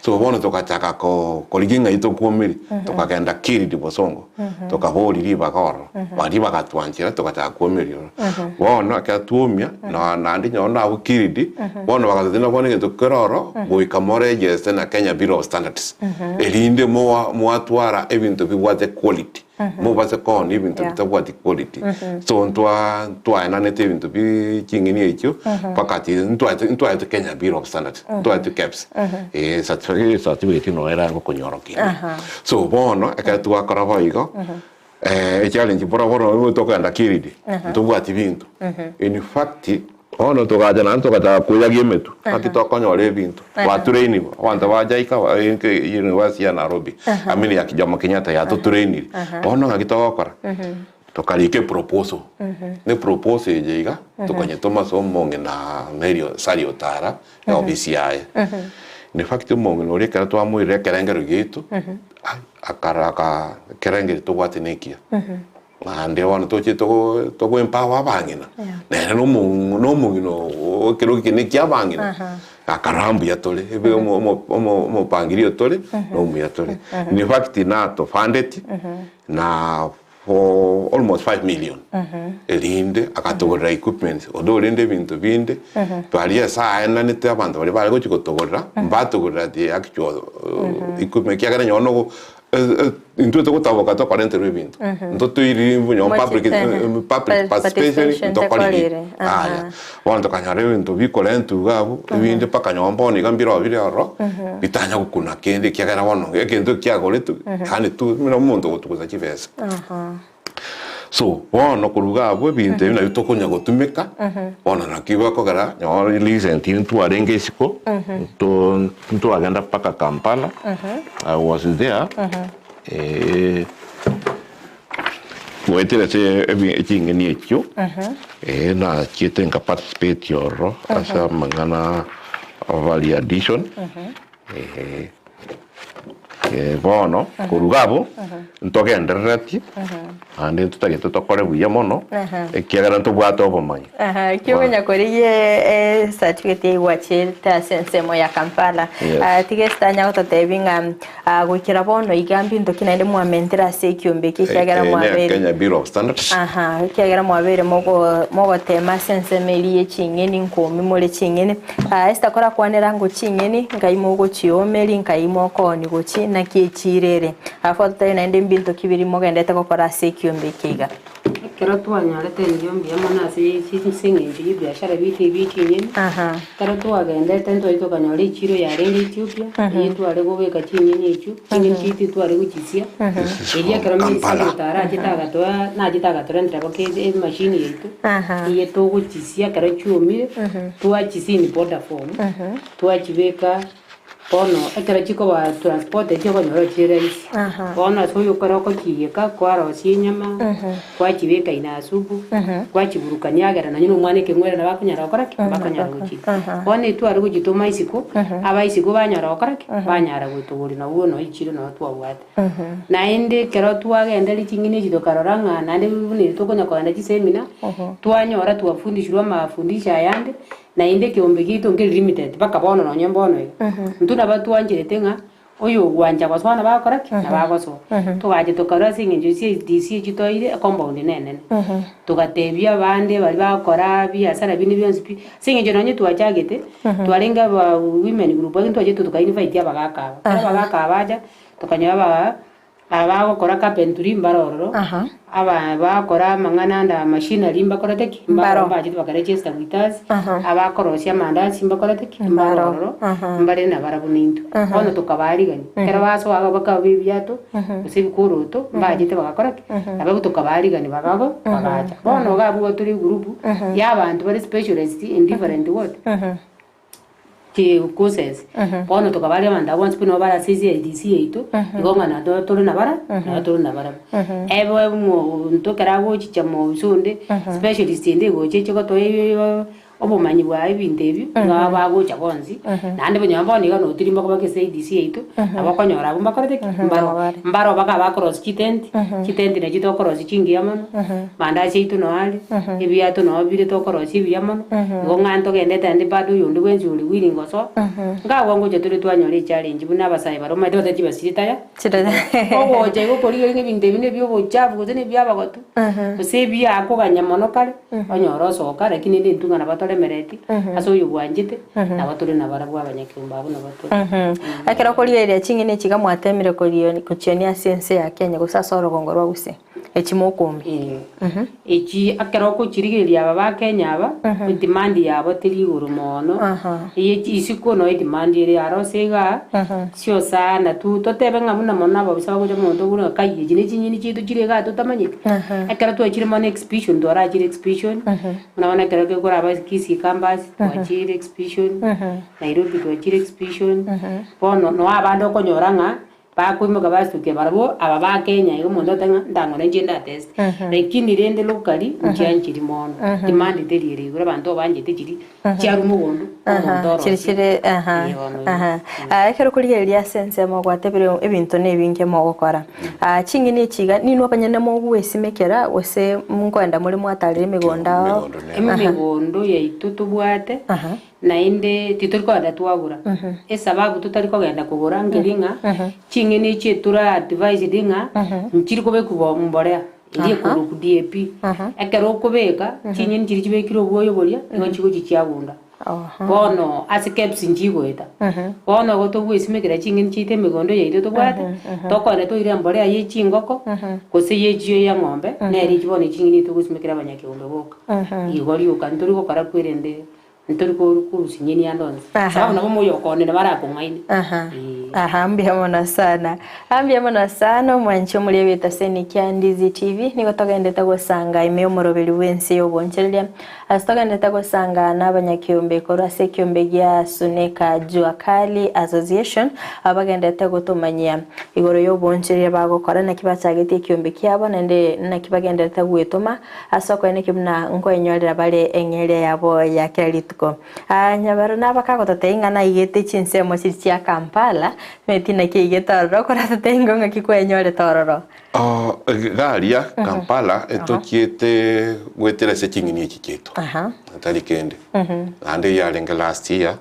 So bono togachaka ko korigia ng'ai tokwomeri, tokagenda Kiriri Bosongo, tokaboria ribaga ororo, baria bagatwanchera togachaka kwomeria ororo. Bono ekero twomia, na naende nonye nabwo Kiriri, bono bagatotebia ng'a bono egento kere ororo, goika moregeste na Kenya Bureau of Standards. Erinde moa mwatwara ebinto bibwate quality, mobase koonia ebinto Yeah. bitabwati quality. So ntwa ntwaenanete ebinto bi ching'eni echio, mpaka ati ntwaete ntwaete Kenya Bureau of Standards, ntwaetwe KEBS, eh certificate certificate noo era gokonyora kende. So bono ekero twakora boigo, echallenge bora bono tokogenda Kirindi, ntobwati binto. In fact, Bono togacha naende togachaka koyagia emetwe, naki tokonyora ebinto. Twaturainigwe, abanto ba JICA, University ya Nairobi, I mean ya Jomo Kenyatta yatoturainire. Bono ng'aki togokora? Tokarika eproposal, na eproposal eye iga, tokanyetoma ase omong'ina Mary Sally Otara, eofisi yaye. In fact omong'ina oria ekero twamoirire ekerengero giaito, ai akara aka ekerengero tobwate nekiya. Naende bono toche togo togo empower abang'ina, nere nomo nomong'ina oo ekero eke nekia abang'ina, akarora mbuya tore ebe omo omo omo omopangirio tore, na omuya tore. In fact natofandeti, na for almost 5 million, erinde akatogorera equipment, although rende ebinto binde, baria ase aenanete abanto baria bare gochi gotogorera, mbatogorera the actual equipment ekiagera nonye nogo. Intwe togotaboka tokorenterwa ebinto, ntotoiriri nonye public public participation ntokoriri. Aya, bono tokanyora ebinto bikorentwa iga abwo, ebinde mpaka nonye bono iga mbiroo bire ororo, bitanya gokuna kende ekiagera bono egento kiagoretwe, yaani tu buna omonto ogotugusa chibesa. So, bono korwa iga abwo ebinto ebi nabio tokonya gotumeka, bono naki gokogera nonye recently ntwarenge isiko, nto ntwagenda mpaka Kampala, I was there, goetera ase ebi ching'eni echio, nachiete nka participate ororo ase amang'ana value addition. Bono korwa iga abwo ntogendereretie naende ntotagete tokore buya mono ekiagera ntobwate obomanyi. Ekio okonya korigia ecertificate eywo gwachete ase ensemo ya Kampala. Yes. Tiga esitanya gototebia ng'a goikera bono iga mbinto ki naende mwamentire ase ekiombe eke ekiagera Eye ne mwabeire Kenya Bureau of Standards. Aha, ekiagera mwabeire mogo mogotema ase ensemo eria ye ching'eni nkomi more ching'eni. Esther korakwanera ngo ching'eni, nkai mogochiomeria, nkai mokooni gochi, naki echiira ere. Alafu ototebie naende mbinto ki biria mogendete gokora ase ekiombe eke iga. Ekero twanyorete engiya mbuya mono ase ase eng'encho ya ebiashara biaito ebi bie chinyeni, ekero twagendete ntwachia tokanyora echiro yarenge Ethiopia, eyio tware kobeka chinyeni echio, chinyeni chiaito tware gochisia, erio ekero Kampala. Minister arachete agatoa nachete agatorentera mpaka emashini yaito, eye togochisia ekero chiomire, twachisia in powder form, twachibeka bono ekero chikoba transported okonyora chire rahisi. Bono ase oyokora okochiiyeka kwarosia enyama, kwachibeka in a supu, kwachiburukania agere nonye na omwana ekeng'were nabo akonyara gokora ki? Bakonyara gochiria. Bono etware gochitoma isiko, abaisiko banyora gokora ki? Banyara gotogoria nabwo noo echiro noo twabwate. Naende ekero twagendereria ching'ina echi tokarora ng'a naende buna eri tokonya kogenda chisemina, twanyora twafundishirwe amafundisho ayande, naende ekeombe giaito nkeri limited mpaka bono nonye mbono iga. Intwe nabo twancherete ng'a oyo ogwancha gosoa nabo agokora ki? Nabo agosoa. Togacha tokarora ase eng'encho CHDC echio toire ecompound ne enene. Togatebia abande baria bagokora biasara binde bionsi pi, ase eng'encho nonye twachagete, twarenge aba women group lakini twachete toka invite abagaka aba. Ekero abagaka aba bacha, tokanyora aba abagokora carpentry mbare ororo, aba bagokora amang'ana ande machinery mbakorete ki? Mbare ororo mbachete baka register with us, abakorosia amandasi mbakorete ki? Mbare ororo, mbare nabarabwo naintwe. Bono tokabaarigania, ekero basoa iga bakaba ebiato, gose ebikoroto, mbachete bagakora ki? Nabo tokabaarigania bagago bagacha. Bono iga abwo igo tore egroup ya abanto bare specialized in different what? Chi courses. Bono tokabaria abanto abwo bonsi pi nabo bare ase CIDC yaito, igo ng'a nato tore nabara nabo tore nabarabwo. Ebe omonto ekero agochicha mobiso onde, specialist ende egocha eche gotoa obomanyi bwaye ebinto ebio, nigo bagocha bonsi, naende onye bono iga notirimba koba ase CIDC yaito, nabo okonyora abwo mbakorete ki? Mbaro. Mbaro baka bakorosia chitenti, chitenti nachio tokorosia chingiya mono, Mandazi aito noo are, ebiato noo bire tokorosia ebiya mono, igo ng'a ntogendete naende bado oyonde bwensi ore willing gosoa, nkagwa ngocha tore twanyora echallenge buna abasae baria omanyete batari chibesa chitaya, ogocha igo okorigereria ng'a ebinto ebi nebia obochafu gose nebia abagotu, gose ebiakoganya mono kare, onyore osoka lakini rende intwe ng'a nabo toremereti, ase oyo bwanchete, nabo tore nabarabwo abanyakeombe abwo nabo tore. Ekero okorigereria ching'eni echi iga mwatemire korio kochionia ase ense ya Kenya gose ase orogongo rwa Gusii. Echi mokombia. Echi ekero okochirigereria aba ba Kenya aba, edemand yabo teri igoro mono, eye isiko noo edemand ere aro ase igaa, sio sana tu totebe ng'a buna mono ababisa bagocha monto obore ng'a kai echi ne chinyeni chiaito chire igaa totamanyeti. Ekero twachire mono exhibition twarachire exhibition, buna bono ekero gekoraba Kisii campus, twachire exhibition, Nairobi twachire exhibition, bono noo abande okonyora ng'a. Bakoimoka basukia barabwo aba ba Kenya iga omonto oteba ng'a ntang'ore inche ndateste. Lakini rende locally nchianchiri mono, demand teri ere igoro abanto obanchete chiri chiarwa mogondo omonto Chiri orosie. chire aha Eeh bono igo. aha. Ah, ekero okorigereria ase ensemo gwatebire ebinto na ebinge mogokora. Ah, ching'eni echi iga ninwe abanyene mogwesimekera gose nkoenda more mwatarire emegondo ao? Emegondo nere. Emegondo yaito tobwate Naende titori kogenda twagora, esababu totari kogenda kogora nkeri ng'a ching'eni echi etura advised ng'a nchiri kobekwa mbolea eria ekorokwa DAP. Ekero okobeka, ching'eni chiria chibekire obwoyo boria, nigo chigochia chiagunda. Bono ase KEBS nchigoeta. Bono igo togwesimekera ching'eni chiaito emegondo yaito tobwate, tokogenda toire embolea ye chingoko, gose ye echio ya eng'ombe, nere echi bono ching'eni togosimekera abanyakeombe boka. Igo rioka ntori gokora kwerende ntori korusia nyeni ande onsi. Sababu nabo moyokoonera barakong'aine. Eeh. Aha, mbuya mono sana. Aa mbuya mono sana omwanchi omoria bw'etaseni kia Ndizi TV, nigo togendete gosanga ime y'omoroberi bw'ense y'obonchereria. Ase togenderete gosanga nabanyakiombe korwa ase ekiombe gia Suneka Jua Kali Association, abwo bagenderete gotomanyia igoro y'obonchereria bagokora, naki bachagetie ekiombe kiabo, naende naki bagenderete gwetoma ase okoenekia buna nkoenyorera bare eng'eria yabo ya kera rituko. Aa nyabaro nabakagototebia ng'a naigete chinsemo chiria chia Kampala, timanyeti naki aigete ororo, koratotebie ng'a ng'aki kwenyorete ororo. Iga aria Kampala etochiete goetera ase ching'eni echi chiaito, tari kende. Naende yarenge last year,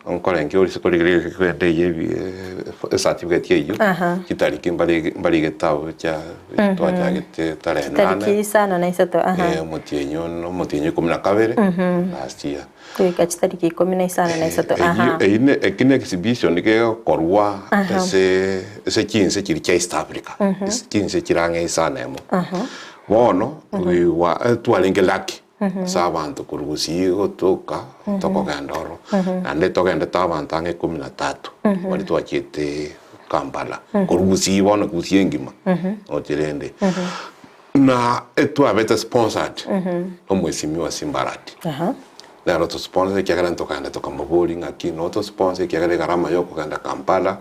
nkorenge ore isiko riria kogenda eyio ebi ecertificate eyio, chitariki mbare mbarigete abwo chia twachagete tarehe nane, Chitariki isano na isato, omotienyi one omotienyi ikomi na kabere last year. Goika chitariki ikomi na isano na isato. Eyio eyio ne eki ne exhibition gegokorwa ase ase chinse chiria chia East Africa, ase chinse chire ang'e isano emo. Bono oigwa twarenge lucky ase abanto korwa gusii gotoka tokogenda ororo, naende togendete abanto ang'e ikomi na tatu baria twachiete Kampala, korwa gusii bono gusii engima noche rende. Na etwabete sponsored nomwesimigwa Simbarati. Nere otosponsor ekiagera ntokagenda tokamoboria ng'aki notosponsor ekiagera egarama ya okogenda Kampala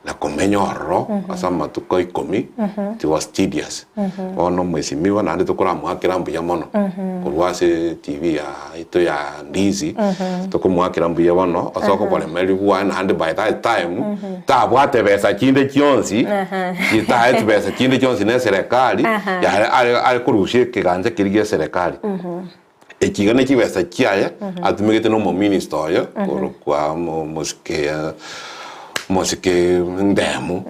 na komenya ororo ase amatuko ikomi it was tedious. Bono omwesimigwa naende tokoramoakera mbuya mono korwa ase TV yaito ya Ndizi tokomoakera mbuya bono ase okoboremereria bwaye naende by that time Tabwate besa chinde chionsi, chitaetwe besa chinde chionsi ne eserekari, yare are are korusia ekegancha keria gia eserekari. Echi iga ne chibesa chiaye, atumegete na omominister oye, korokwa omo omosike omosike Ndemo.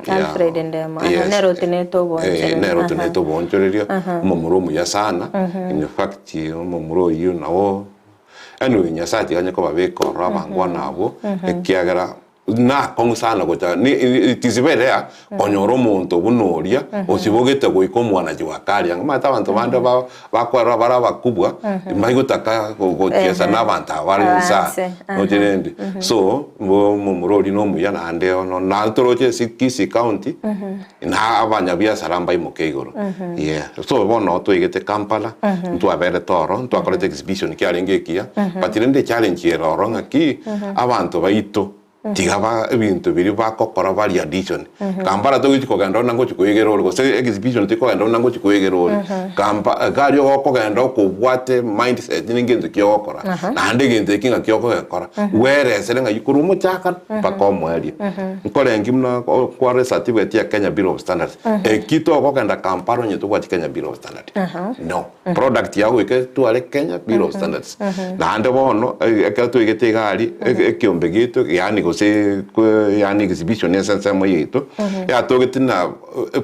Yeah. Alfred Ndemo. Aha, Yes. nere otenenete Eh, oboonchoreria. nere Aha. otenenete oboonchoreria, omomura omuya sana, in fact omomura oyio nabo Anyway, Nyasae tiganye kobabeka ororo abangwana abwo, ekiagera nakong'u sana gocha ni it is very rare konyora omonto buna oria osibogete goika omwanachi wa kare ang'e. Omanyete abanto bande ba bakwarora bare abakubwa, mbaigotaka go gochiesa na abanto aba bare inse aa, Abanse, roche rende. So, bo omomura oria na omuya naende ono naende toroche ase Kisii county, Na abanyabiasara mbaimoke igoro. Yeah. So bono twaigete Kampala, ntwaberete oro, ntwakorete exhibition kiarenge ekiya, but rende echallenge ere oro ng'aki, abanto baito tiga ba ebinto biria bagokora value addition. Kampala togochi kogenda buna ngochi koegera ore, gose exhibition tikogenda buna ngochi koegera ore. Kampa gari ogokogenda okobwate mindset na egento ki ogokora, naende egento eki ng'aki okogekora, bweresere ng'ai korwa omochakano mpaka omoerio. Nkorengi buna kware certificate ya Kenya Bureau of Standards. Eki togogenda Kampala onye tobwati Kenya Bureau of Standard. No. Product yago goika etware Kenya Bureau of Standards. Naende bono ekero twaigete iga aria ekiombe giaito yaani gose yaani exhibition ase ensemo yaito yatogete na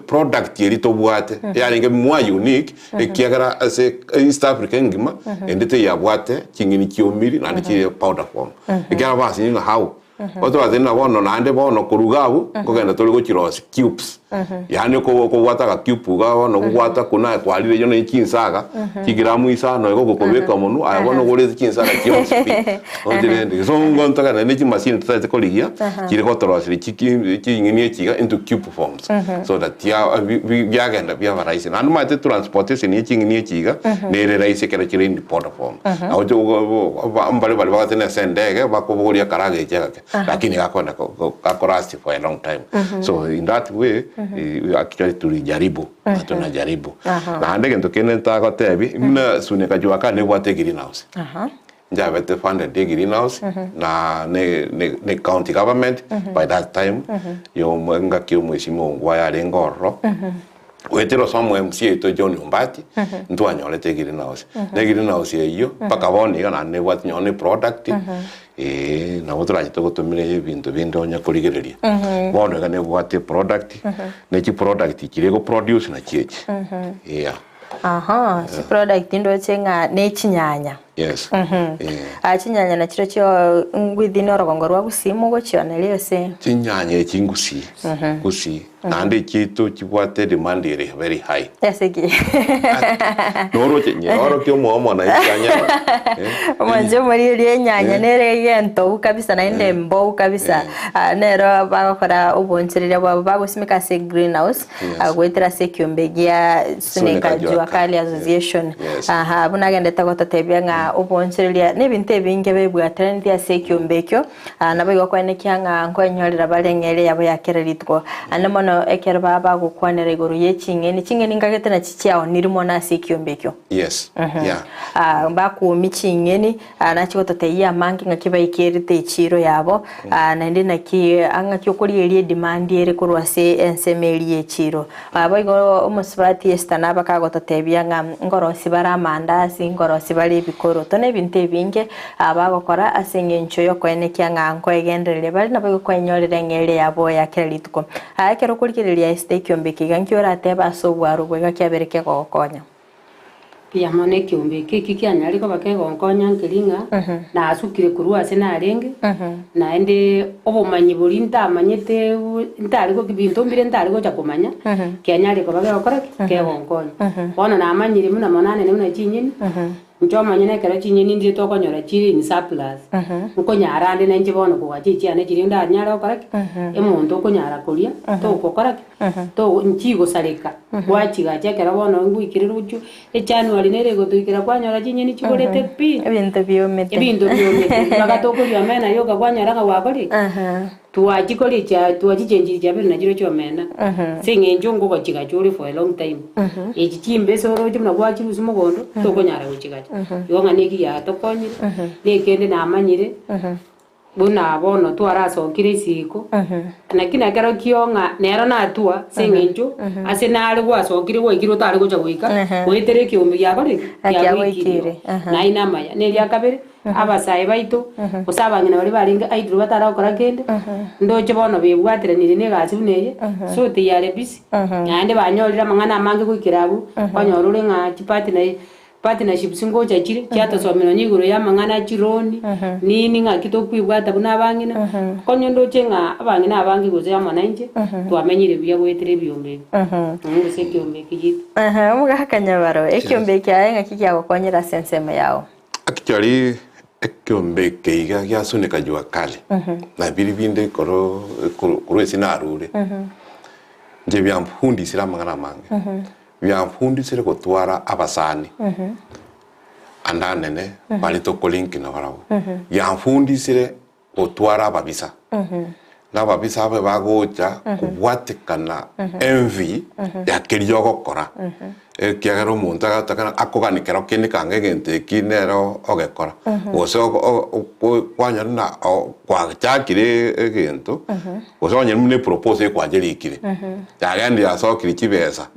product eria tobwate yarenge more unique ekiagera ase East Africa engima ende teyabwate ching'eni chiomiri naende chire powder form. Ekiagera basinye ng'a how Otobwate ng'a bono naende bono korwa iga abwo, nkogenda tore gochirosia cubes. Yaani oko okobwata aga cube iga bono okobwata kona aye kwarire eyio ne chinsaga, chigramu isano iga ogokobeka monwe, aye bono ogorete chinsaga chionsi pi. Roche rende, so ngontogenda ne chimashini totaete korigia, chire gotoroseria chiki ching'eni echi iga into cube forms, so that ya bi bi biagenda biaba rahisi. Naende omanyete transportation ya ching'eni echi iga, nere rahisi ekero chire in powder form. Nabo mbare baria bagotenena ase endege bakobogoria akaraga echi agake, lakini gakogenda gakolast for a long time. So in that way, actually tulijaribu na tunajaribu. Naende egento kende ntagotebie, buna Suneka Jua Kali nebwate egreenhouse. Njabete funded egreenhouse na ne ne county government by that time, yo engaki omweshimiwa Ongwae arenge ororo. Goetera ase omo MC oito John Ombati, ntwanyorete egreenhouse. Na egreenhouse eyio, mpaka bono iga naende nebwate nonye ne product, eh, nabo torache togotomere ebinto binde onye korigereria. Bono iga nebwate eproduct, ne chiproduct chiria egoproduce nachio echi, yeah. Aha, chiproduct ndoche ng'a ne chinyanya. Yes. Eh. Ah, chinyanya nachiro chio ngwithini orogongo rwa Gusii mogochioneria gose? Chinyanya echi ngusii, gusii. Naende echiaito chibwate demand ere very high. Ase ki? Noroche nyeorokia omwomo naye chianyanya. Eh. Omwanchi omorieria enyanya Eh. nere egento kabisa naende embou kabisa. Ah, nero bagokora obonchereria bwabo bagosimeka ase greenhouse Yes. goetera ase ekiombe gia Suneka Suneka Jua Jua Kali Kali. Association. Yes. Aha, buna agendete gototebia ng'a obonchereria na ebinto ebinge bebwateraneti ase ekiombe ekio, ah, nabo igo koenekia ng'a nkoenyorera bare ng'a ere yabo ya kera rituko. Ande mono ekero baba bagokwanera igoro ye ching'eni, ching'eni nkagete nachi chiaoniri mono ase ekiombe ekio. Yes. Yeah. Ah, bakuomia ching'eni, ah, nachi gototebia amange ng'aki baikerete echiiro yabo, ah, naende naki ng'aki okorigereria edemand ere korwa ase ensemo eria y'echiiro. Ah, boigo omosubati Esther nabo akagototebia ng'a nkorosia bare amandasi, nkorosia bare ebikoroto, na ebinto ebinge ah, bagokora ase eng'encho y'okoenekia ng'a nkoegendereria bare naboigo koenyorera eng'eria yabo ya kera rituko. Ah, ekero okorigereria Esther ekiombe eke iga nki oratebe ase obwaro obo iga kiabere kegogokonya? Mbuya mono ekeombe eke ekio kianyare koba kegonkonya nkeri ng'a nasukire korwa ase narenge, naende obomanyi boria ntamanyete ntari go binto mbire ntari gocha komanya, kianyarire koba kegokora ki? Kegonkonya. Bono namanyire buna mono anene buna chinyeni, inche omonyene ekero chinyeni ndire tokonyora chire in surplus, nkonyara ande nainche bono kogacha echiane chiria ndanyare gokora ki? Omonto okonyara koria, togokora ki? To nchigosareka, gwachigacha ekero bono ngoikire rochio, ejanuary nere egotoikera kwanyora chinyeni chiborete pi, Ebinto biomete. ebinto biomete, mpaka tokoria omena yoka kwanyora ng'a gwakorire ki? Twachikoria chia twachichenchirie chiabeire nachirochio omena, ase eng'encho ngogochigacha ore for a long time. Echi chimbese oroche buna gwachirusia mogondo, tokonyara gochigacha. Igo ng'a neki giatokonyire, na ekende namanyire. Buna bono twarasokire isiko, naki nekero kio ng'a nero natua ase eng'encho ase nare gwasokire gwaikire otare gocha goika, goetera ekeombe giakorire ki? Kiagoikirio. Naye namaya. Na eria kabere, abasae baito, gose abang'ina baria barenge idle batara gokora kende, ndoche bono bebwateranire na egasi buna eye, so they are busy, naende banyorire amang'ana amange goikera abwo, okonyora ore ng'a chipartner. Partnerships ngocha chire, chiatosomia nonya igoro y'amang'ana a chironi, nini ng'aki tokwibwata buna abang'ina, konya ndoche ng'a abang'ina abange gose amo nainche, twamenyire buya goetera ebiombe ebi, gose ekiombe eke giaito. Omogaka Nyabaro, ekiombe eke aye ng'aki kiagokonyire ase ensemo yao? Actually ekiombe eke iga giasuneka jua kali, na biria binde ekero korwa ase narure, inche biamfundisire amang'ana amange. Biamfundisire gotwara abasani ande anene baria tokolink nabarabwo. Biamfundisire gotwara ababisa, na ababisa abe bagocha kobwatekana envy ya keria ogokora, ekiagera omonto agataka akogani kero kende kanga egento eki nere ogekora, gose kwanyora na gwachakire egento. Gose onye buna eproposal ekwancherikire, yagenire yasokirie chibesa,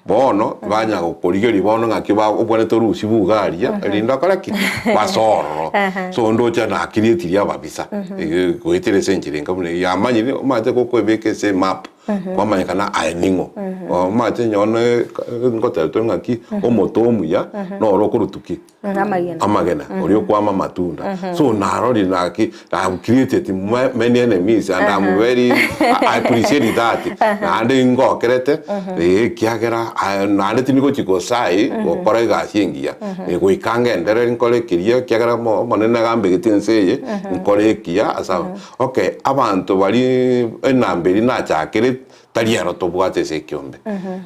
bono banya gokorigeria bono ng'aki ba obwenerete orusie buga aria, erinde okore ki? Basoe ororo. So ndoche nakirietirie ababisa, goetera ase enchera enka buna eyio, yamanyire omanyete gokoebeka ase emap, kwamanyekana aye ning'o. Omanyete onye one ngoteba tore ng'aki, omote omuya, noro okorutwa ki? Amagena. Amagena, oria okwama amatunda. So narorire naki, I've created many enemies and I'm very, I appreciate that. Naende ngokerete, eh, ekiagera aye naende tindi gochia gosai gokora egasi engiya. Goika ngenderere nkore ekeria ekiagera omo omonene agambegete ense eye, nkore ekiya ase aba. Okay, abanto baria enamba eria nachakire. Tari ero tobwate ase ekiombe.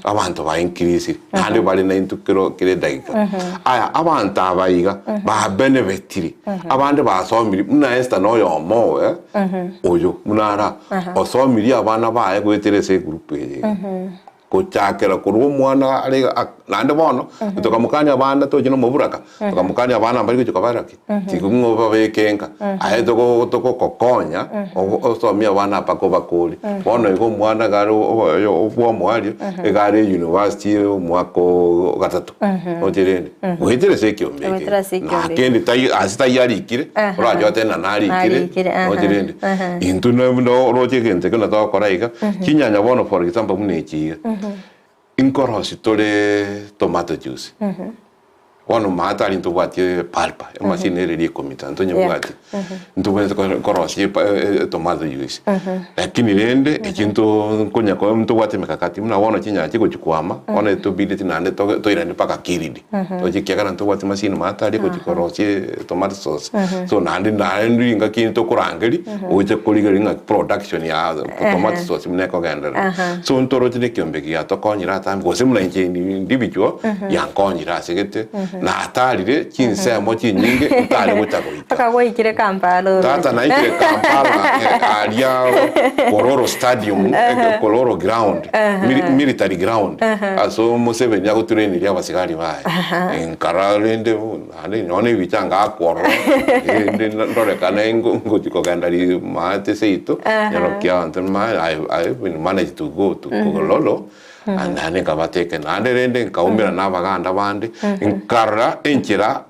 Abanto ba increase naende bare naintwe kero kera edagika. Aya abanto aba iga ba benefitiri, abande basomiri buna Esther na oyomo oye oyo buna ara osomirie abana baye goetera ase egroup eye iga. Gochakera korwa omwana are naende bono tokamokania abana toche na omoburaka, tokamokania abana mbari gochia kobera ki? Tiga ng'a obabeke nka, aye togo togokokonya osomie abana mpaka obakore. Bono igo omwana iga are oyo bw'omoario, iga are university omwaka o gatato, oche rende, goetera ase ekiombe eke. Goetera ase ekiombe Na kende tai ase taiyo arikire, orache otebe ng'a narikire, Narikire, aha, oche rende. aha. Intwe na buna oroche egento ekio natogokora iga, chinyanya bono for example buna echi iga, inkorosia tore tomato juice. Bono maate aria ntobwatie epalpa, emachine ere eria ekomita ntonyebwati, ntobwenerete ko- korosia epa etomato juice. Lakini rende eki nto nkonya ko ntobwate emekakati buna bono chinyanya chigochi kwama, bono etobideti naende toge toirane mpaka kiridi, toche ekiagera ntobwati machine maate aria egochi korosia etomato sauce. So naende naende ringaki tokorangeria, oche korigereria ng'a production ya tomato sauce buna ekogenderera. So ntoroche na ekiombe giatokonyire atambe gose buna inche individual yankonyire ase gete, natarire chinsemo chinyinge ntare gocha goika. Mpaka gwaikire Kampala oroche. Tata naikire Kampala aria Kololo stadium, Kololo ground, military ground, ase Museveni agotraineria abasigari baye. Nkarora rende naende nonya na ebicha ngakwa ororo, rende ndorekane ngochi kogenda maate seito, nyarokia abanto I even managed to go to Kololo. Naende nkabateka, naende rende nkaumera na abaganda bande, nkarora enchera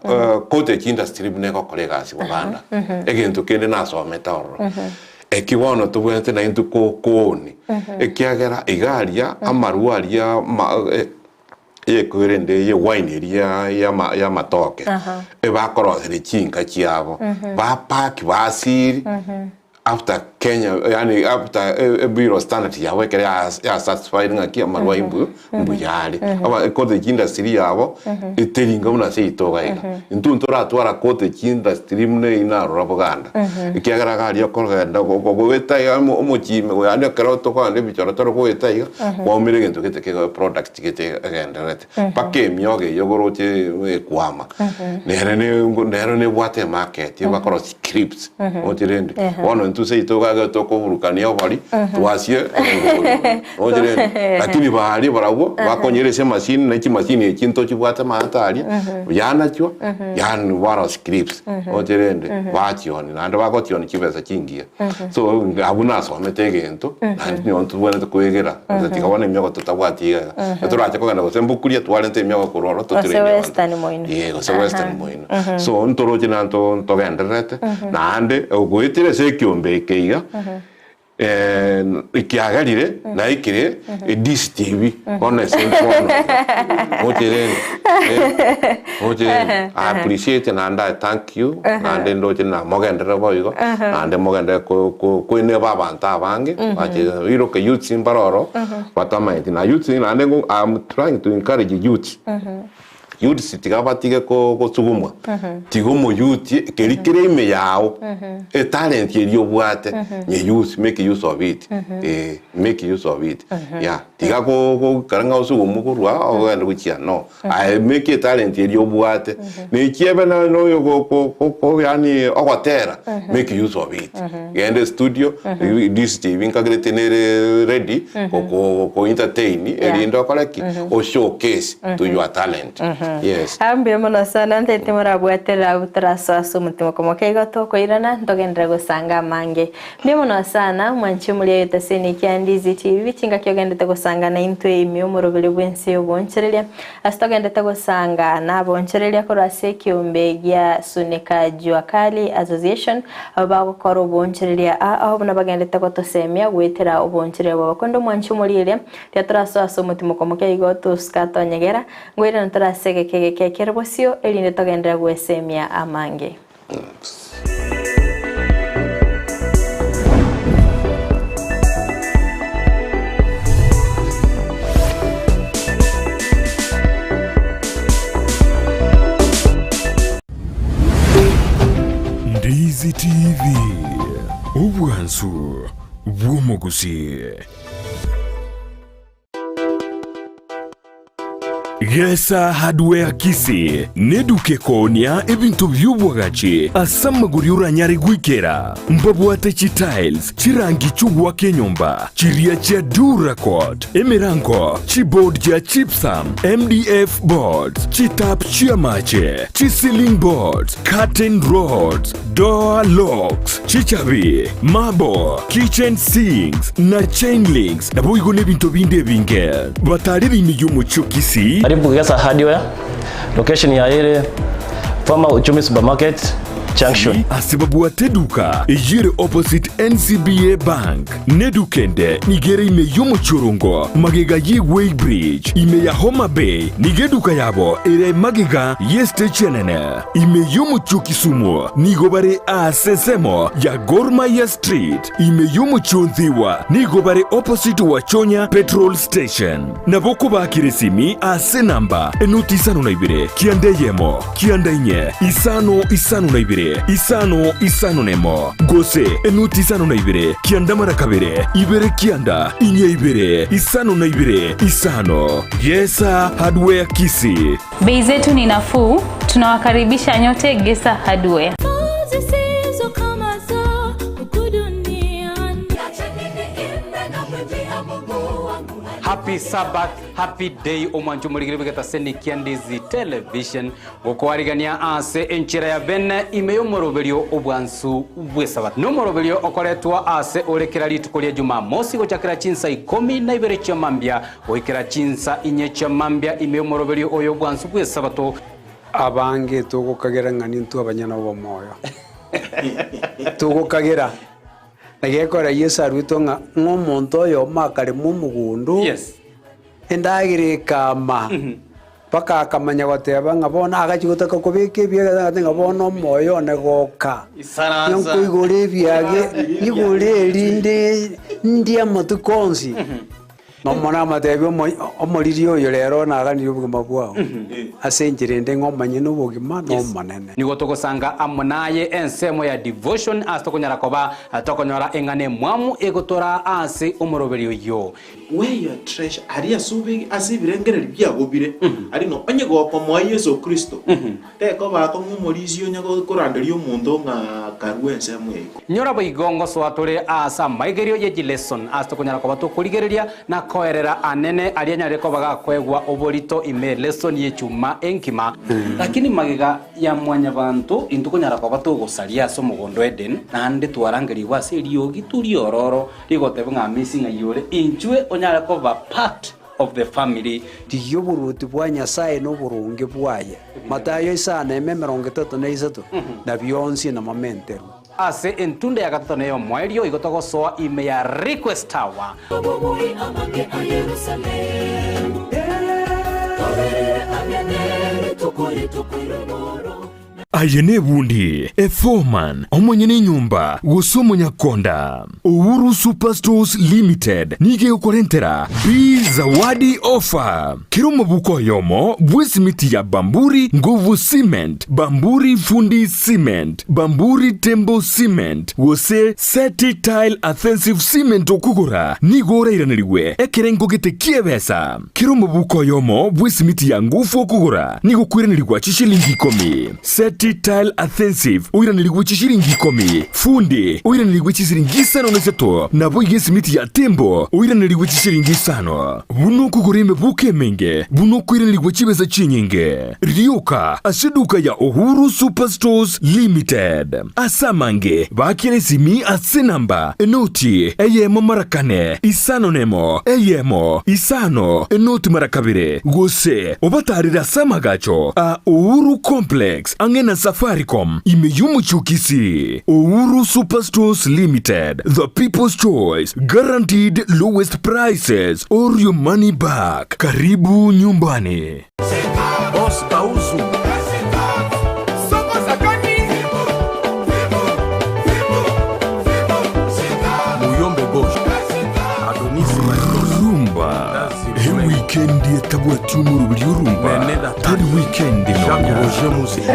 cottage industry buna egokora egasi boganda. Egento kende nasomete ororo, eki bono tobwenerete naintwe kooni, ekiagera iga aria amarwa aria ma eyekoerende eye wine eria ya yamatoke, ebakoroseria chinka chiabo, bapaki basiri. After Kenya yaani after e bill of standard yabo ekero ya satisfied ng'aki amarwa aye mbuya are. Aba cottage industry yabo eteringa buna seito iga iga. Intwe ntoratwara cottage industry buna eywo narora Boganda. Ekiagera iga aria okogenda goeta iga omochie ime yaani ekero tokogenda ebichorotoro goeta iga, kwaumera egento gete kego product gete egendererete. Mpaka emiogo eyio ogoroche ekwama, nere nero nebwate emarket bakorosia crisps oche rende. Bono intwe seito iga iga tokoburukania obori twasie engori oche rende. Lakini baria barabwo bakonyora ase emachine na chimachine echi ntochibwate amato aria yanachwa yaani barosia crisps oche rende bachionia naende bagochionia chibesa chingiya. So abwo nasomete egento naende nigo ntobwenerete koegera gose tiga bono emiogo totabwati iga iga. Torache kogenda gose mbukuria twarente emiogo korwa ororo Gose totrain abanto. Western moino. Ee gose Western moino. So ntoroche na nto ntogendererete naende goetera ase ekiombe eke iga ekiagerire naikire edstv bono ase bono iga oche rende oche rende I appreciate naende I thank you naende ndoche namogenderere boigo naende mogenderere koeneba abanto abange bache iroke youths mbare oro batamaeti na youths naende I am trying to encourage youths. Youths tiga batige gosugumwa, tiga omoyuti keri kere ime yao, etalent eria obwate nye use, make use of it, eh, make use of it, yeah. Tiga goikara ng'a osugumwe korwa aa ogende gochia no, aye make etalent eria obwate, na ekiebe na oyo yaani ogotera, make use of it. Genda estudio, DSTV nkagerete nere ready goko entertain erinde okore ki? O showcase to your talent. Yes. Aa mbuya mono sana ntaete morabwaterera abwo torasoa ase omotima komoka igo tokoirana ntogenderere gosanga amange. Mbuya mono sana mwanche omoria oyote ase ene kia Ndizi TV chingaki ogendete gosanga naintwe ime omoroberi bwense y'obonchereria ase togendete gosanga nabonchereria korwa ase ekiombe gia Sunika Jua Kali Association Abwo bagokora oboonchoreria ao buna bagendete gotosemia goetera oboonchoreria bwabo. Korende omwanchi omorieria, riria torasoe ase omotimoko omoke igo tosuka tonyegera, ngoirana tore ase egeka egeke ekere bosio, erinde togenderere gwesemia amange. Ndizi TV, obwansu bw'omogusii. Gesa Hardware Kisii neduka ekoonia ebinto bi'obwagachi ase amagori oranyare goikera. Mbabwate chitiles, chirangi chi'ogoaka enyomba, chiria chia Duracot, emerango, chiboard chia gypsum, MDF boards, chitap chi'amache, chi-ceiling boards, curtain rods, door locks, chichabi, marble, kitchen sinks, na chain links, naboigo nebinto binde ebinge. Batarire ime y'omochie o Kisii. Karibu Gesa Hardware, location yaye ere Farmer Uchumi Supermarket. Junction. Ase babwate eduka eyio ere opposite NCBA Bank, na eduka ende nigo ere ime y'omochie-orongo magega ye Weigh Bridge, ime ya Homa Bay nigo eduka yabo ere magega y'estage enene. Ime y'omochie o Kisumu nigo bare aase ensemo ya Gor Mahia Street. Ime y'omochie o Nthiwa nigo bare opposite Wachonya Petrol Station. Nabo okobakera esimi ase enamba enoti 52 9 9 4 5 5 2 5 5 1 gose enoti 52 9 2 2 9 4 5 2 5. Gesa Hardware Kisii. Bei zetu ni nafuu, tunawakaribisha nyote Gesa Hardware. Zisizo kama za huku duniani. Happy Sabbath, happy day omwancho omorigire bwegeta Senikia Ndizi Television gokoarigania ase enchera ya bene ime y'omoroberio obwansu bw'esabato. Nomoroberio okoretwa ase ore kera rituko ria Jumamosi gochakera chinsa ikomi na ibere chia mambia goikera chinsa inye chia mambia ime y'omoroberio oyo obwansu bw'esabato. Abange togokagera ng'a nintwe abanyene obomoyo. Togokagera. Na gekora Yeso aruetwe ng'a ng'a omonto oyomo akarema omogondo, Yes. endagera ekama, mpaka akamanya goteba ng'a bono agachia gotaka kobeka ebiage agateba ng'a bono omoyo one goka. Isaransa. Nkoigora ebiage, nyigore erinde ndie amatuko onsi. Nomonene amatebie omoriri oyo rero naganirie obogima bwao, ase enchera ende ng'a omanye nobogima n'Omonene. Nigo togosanga amo naye ensemo ya devotion ase tokonyara koba tokonyora eng'ana emwamu egotoraa ase omoroberio oyio. Where your treasure, aria ase obe ase ebirengererio biago bire, aria ng'a onye gokomoa Yeso Kristo, tekoba akong'u omorisia onye koranderia omonto ng'a karue ensemo ya igoro. Nyora boigo ngosoa tore aase amaigerio ye chileson ase tokonyara koba tokorigereria na koerera anene aria anyare koba gakoegwa oborito ime elesson y'echuma enkima. Lakini magega ya mwanyabanto intwe konyara koba togosaria ase omogondo o Eden, naende twarangerigwe ase eriogi riororo rigoteba ng'a amesi ng'ai ore, inchwe onyare koba part of the family. Rigia oboruoti bwa Nyasae na oboronge bwaye, Matayo isano eme emerongo etato na isato, na bionsi namamenterwe. Ase entunda ya gatato na ey'omoerio igo togosoa ime ya Request Tower. Obobui amange a Yerusalemu, toberere ang'e ne rituko rituko ri'omoro. Aye nebundi, eforeman, omonyene enyomba, gose omonyakonda. Uhuru Super Stores Limited nigo egokorentera Bi Zawadi Offer. Kera omobuko oyomo bw'esimiti ya Bamburi Nguvu Cement, Bamburi Fundi Cement, Bamburi Tembo Cement, gose Seti Tile Adhesive Cement okogora nigo orairanerigwe ekerengo gete ki'ebesa. Kera omobuko oyomo bw'esimiti ya ngufu okogora nigo okoiranerigwa chishilingi ikomi. Seti Tile Adhesive oiranerigwe chishilingi ikomi. Fundi oiranerigwe chisiringi isano na isato, naboigo esimiti ya Tembo oiranerigwe chishilingi isano. Buna okogora emebuko emenge, buna okoiranerigwa chibesa chinyinge. Rioka ase eduka ya Uhuru Super Stores Limited. Ase amange, baakera esimi ase enamba enoti eyemo mara kane, isano nemo, eyemo, isano, enoti mara kabere, gose obatarere ase amagacho a Uhuru Complex ang'e na Safaricom ime y'omochie o Kisii. Uhuru Super Stores Limited, the people's choice, guaranteed lowest prices or your money back. Karibu nyumbani. Boss Kauzu. Muyombe Gauche. Adonis Matos. Rumba ewikendi etabwati omoroberi orumba tari wikendi Jacques nonya. Roger Muzima.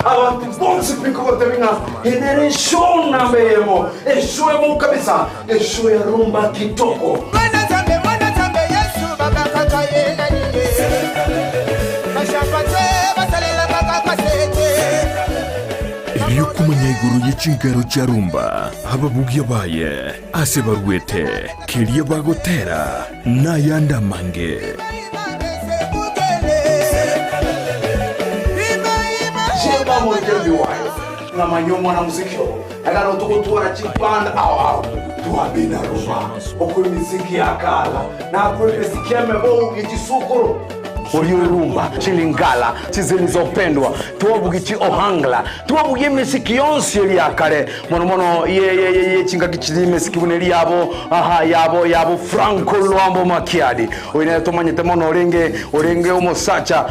Abantu bonsi pikogotebia ng'a enere eshow namba eyemo, eshow emo kabisa, eshow ya rumba kitoko. Erio komanya igoro ye chinkero chia rumba, ababugia baye, ase baruete, keria bagotera, na ayande amange. Jeba moikendi wayo ng'amanya omwana muziki obo ekero togotwara chiband ao ao twabina rumba okwe emiziki ya kala na akwe emiziki ya emebo ye chisukuru. Oria orumba chilingala chizilizopendwa, twabugia chi ohangla, twabugia emesiki yonsi eria ya kare, mono mono ye ye ye ye chingaki chiria emesiki buna eria yabo aha yabo yabo Franco Luambo Makiadi. Oyo nere tomanyete mono orenge orenge omosacha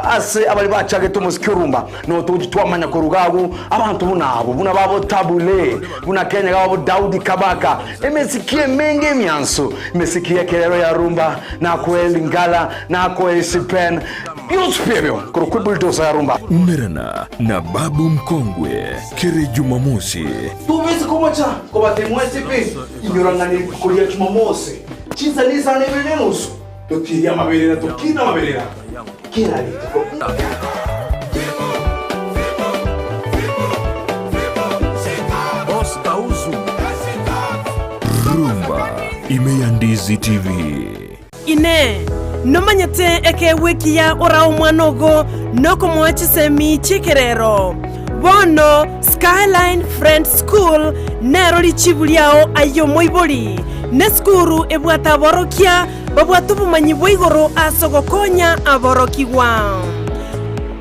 ase abaria bachagete omosiki orumba, no togochi twamanya korwa iga agwo abanto buna abwo, buna babo Tabu Ley, buna Kenya iga babo Daudi Kabaka, Emesiki emenge emiansu, emesiki y'ekerero ya rumba, nakoe Lingala, nakoe Isipen, bionsi pi ebio korokwa ebulldozer ya rumba. Umerana na Babu Mkongwe kere Jumamosi. Tobise komocha kobatebia mwensi pi, inyora ng'a nerituko ria Jumamosi, chinsa nisano na ibere na enusu, totirie amaberera tokine amaberera kera rituko. Boss Gauzu. Rumba ime ya Ndizi TV. Inee! Nomanyete ekeegwa ekiya orae omwana ogo nokomoa chisemi chi'ekerero? Bono Skyline Friends School nero richibu riao aye omoibori. Nesukuru ebwate aborokia babwate obomanyi bwa igoro ase ogokonya aborokigwa.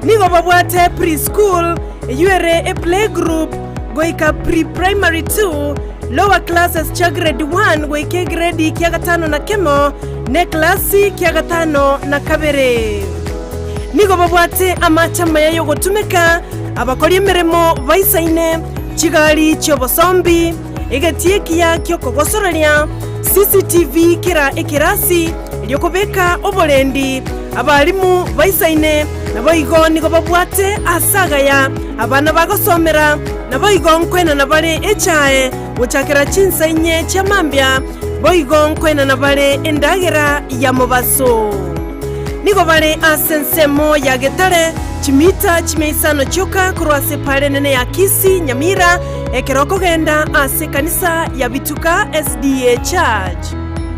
Nigo babwate pre-school, eyio ere eplaygroup goika pre-primary 2, lower classes chia grade 1 goika egredi kia gatano na kemo, na eklasi kia gatano na kabere. Nigo babwate amache amaya y'ogotumeka, abakori emeremo baisaine, chigari chi'obosombi, Egetii ekiya ki'okogosoreria, CCTV kera ekerasi, erio kobeka oborendi abalimu baisaine, naboigo nigo babwate aase agaya abana bagosomera, naboigo nkoenana bare echae gochakera chinsa inye chia mambia, boigo nkoenana bare endagera ya mobaso. Nigo bare ase ensemo ya Getare, chimita chimia isano chioka korwa ase epaara enene ya Kisii, Nyamira, Ekero okogenda ase ekanisa ya Bituka SDA Church,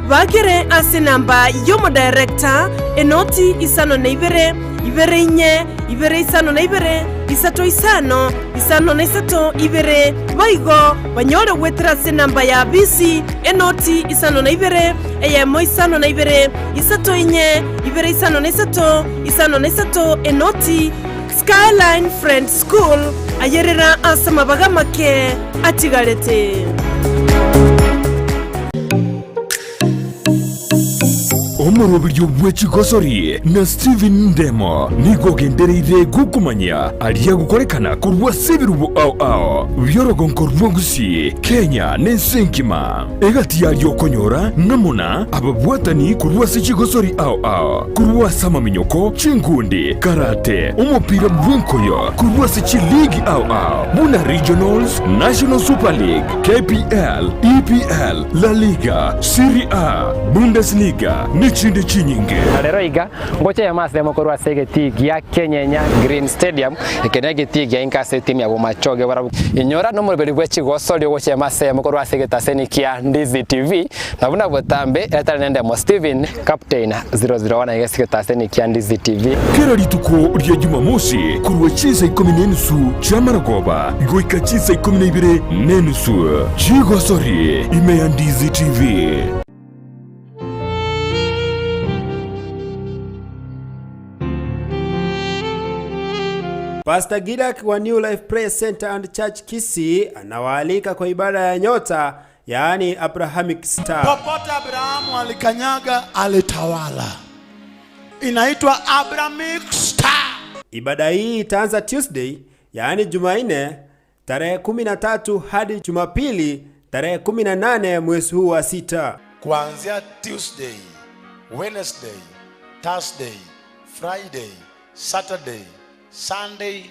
bakere ase enamba y'omodirector enoti isano na ibere, ibere inye, ibere isano na ibere, isato isano, isano na isato ibere, boigo banyore goetera ase enamba ya bisi enoti isano na ibere, eyemo isano na ibere, isato inye, ibere isano na isato, isano na isato enoti. Skyline Friends School, ayerera ase amabaga amake atigarete. Omoroberio bwe chigosori na Stephen Ndemo nigo ogendereire gokomanyia aria agokorekana korwa ase ebirubo ao ao bi'orogonko rwa Gusii, Kenya na ense engima. Egati yaria okonyora ng'amuna ababwatani korwa ase chigosori ao ao, korwa ase amaminyoko, chinkundi, karate, omopira bw'enkoyo, korwa ase chiligi ao ao buna Regionals, National Super League, KPL, EPL, La Liga, Serie A, Bundesliga nechinde chinyinge. Na rero iga, ngocha eyemo ase eyemo korwa ase egetii gia Kenyenya Green Stadium, eke negetii gia inka ase etimu ya Bomachoge barabwo. Inyora nomoroberi bwe chigosori ogocha eyemo ase eyemo korwa ase egetaseni kia Ndizi TV, na buna botambe etari nendemo Stephen Captain 001 aiga ase egetaseni kia Ndizi TV. Kera rituko ria Jumamosi korwa chinsa ikomi na enusu chi'amarogoba goika chinsa ikomi na ibere na enusu chigosori ime ya Ndizi TV. Pastor Gilak wa New Life Prayer Center and Church Kisii anawaalika kwa ibada ya nyota, yaani Abrahamic Star. Popote Abrahamu alikanyaga alitawala. Inaitwa Abrahamic Star. Ibada hii itaanza Tuesday, yaani Jumanne tarehe 13 hadi Jumapili tarehe 18 mwezi huu wa sita. Kuanzia Tuesday, Wednesday, Thursday, Friday, Saturday, Sunday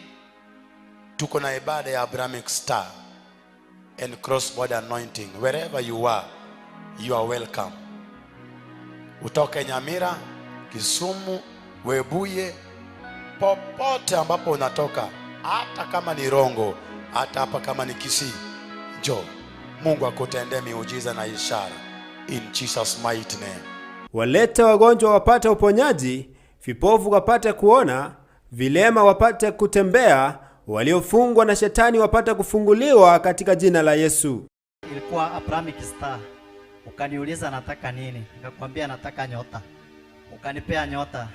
tuko na ibada ya Abrahamic Star and cross border anointing. Wherever you are, you are welcome. Utoke Nyamira, Kisumu, Webuye, popote ambapo unatoka, hata kama ni Rongo, hata hapa kama ni Kisii, njoo. Mungu akutendee miujiza na ishara in Jesus mighty name. Walete wagonjwa wapate uponyaji, vipofu wapate kuona, vilema wapate kutembea, waliofungwa na shetani wapate kufunguliwa katika jina la Yesu. Ilikuwa Abrahamic Star. Ukaniuliza nataka nini, nikakwambia nataka nyota, ukanipea nyota.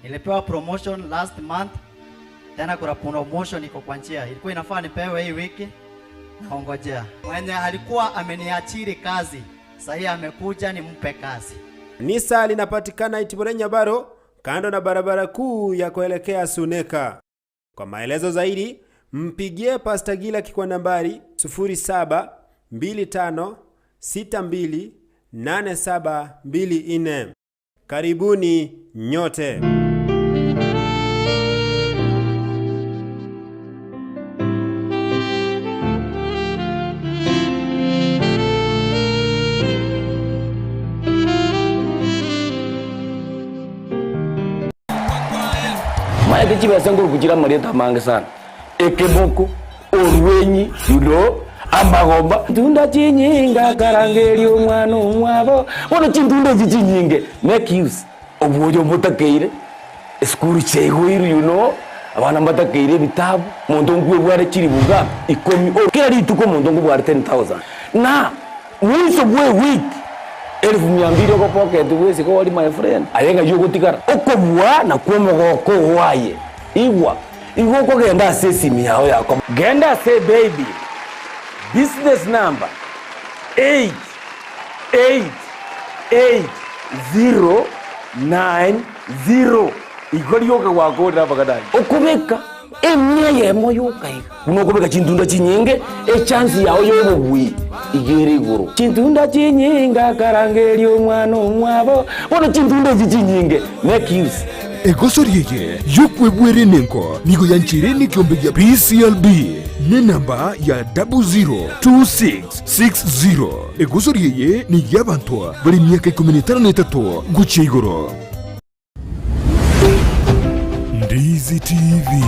Nilipewa promotion last month, tena kuna promotion iko kwa njia. Ilikuwa inafaa nipewe hii wiki, naongojea. Mwenye alikuwa ameniachiri kazi, sahii amekuja nimpe kazi. Kanisa linapatikana Itibore Nyabaro, kando na barabara kuu ya kuelekea Suneka. Kwa maelezo zaidi, mpigie Pastor Gilaki kwa nambari 0725628724. Karibuni nyote. Maete chibesa nkorukuchira amarieta amange sana, ekemoko, orwenyi, you know, amagomba. Ntunda chinyinga akarangeria omwana omwabo. Bono chintunda echi chinyinge, make use. Obwoyo mbotakeire, esukuru chiaigoirwe, you know, abana mbatakeire ebitabu, omonto nkwebware chiribu iga ikomi, o kera rituko omonto nkobware 10,000. Na mwiso bwa ewiki, Elfu mia mbili ogopocket bwesike ori my friend aye ng'ai ogotigara okobua nakwo omogoko oo aye igwa igo okogenda ase esimi yao yako genda ase baby business number 8 8 8 0 9 0 igo rioka gwakorire amang'ana ayio okobeka Emia eyemo yoka iga. Buna okobeka chintunda chinyinge, echansi yao y'obobui iga ere igoro. Chintunda chinyinge akarangeria omwana omwabo, bono chintunda echi chinyinge, make use. Egosori eye y'okwebwera enengo nigo yancheire nekiombe gia PCLB nenamba ya 002660. Egosori eye ney'abanto bare emiaka ikomi na etano na etato gochia igoro. Ndizi TV,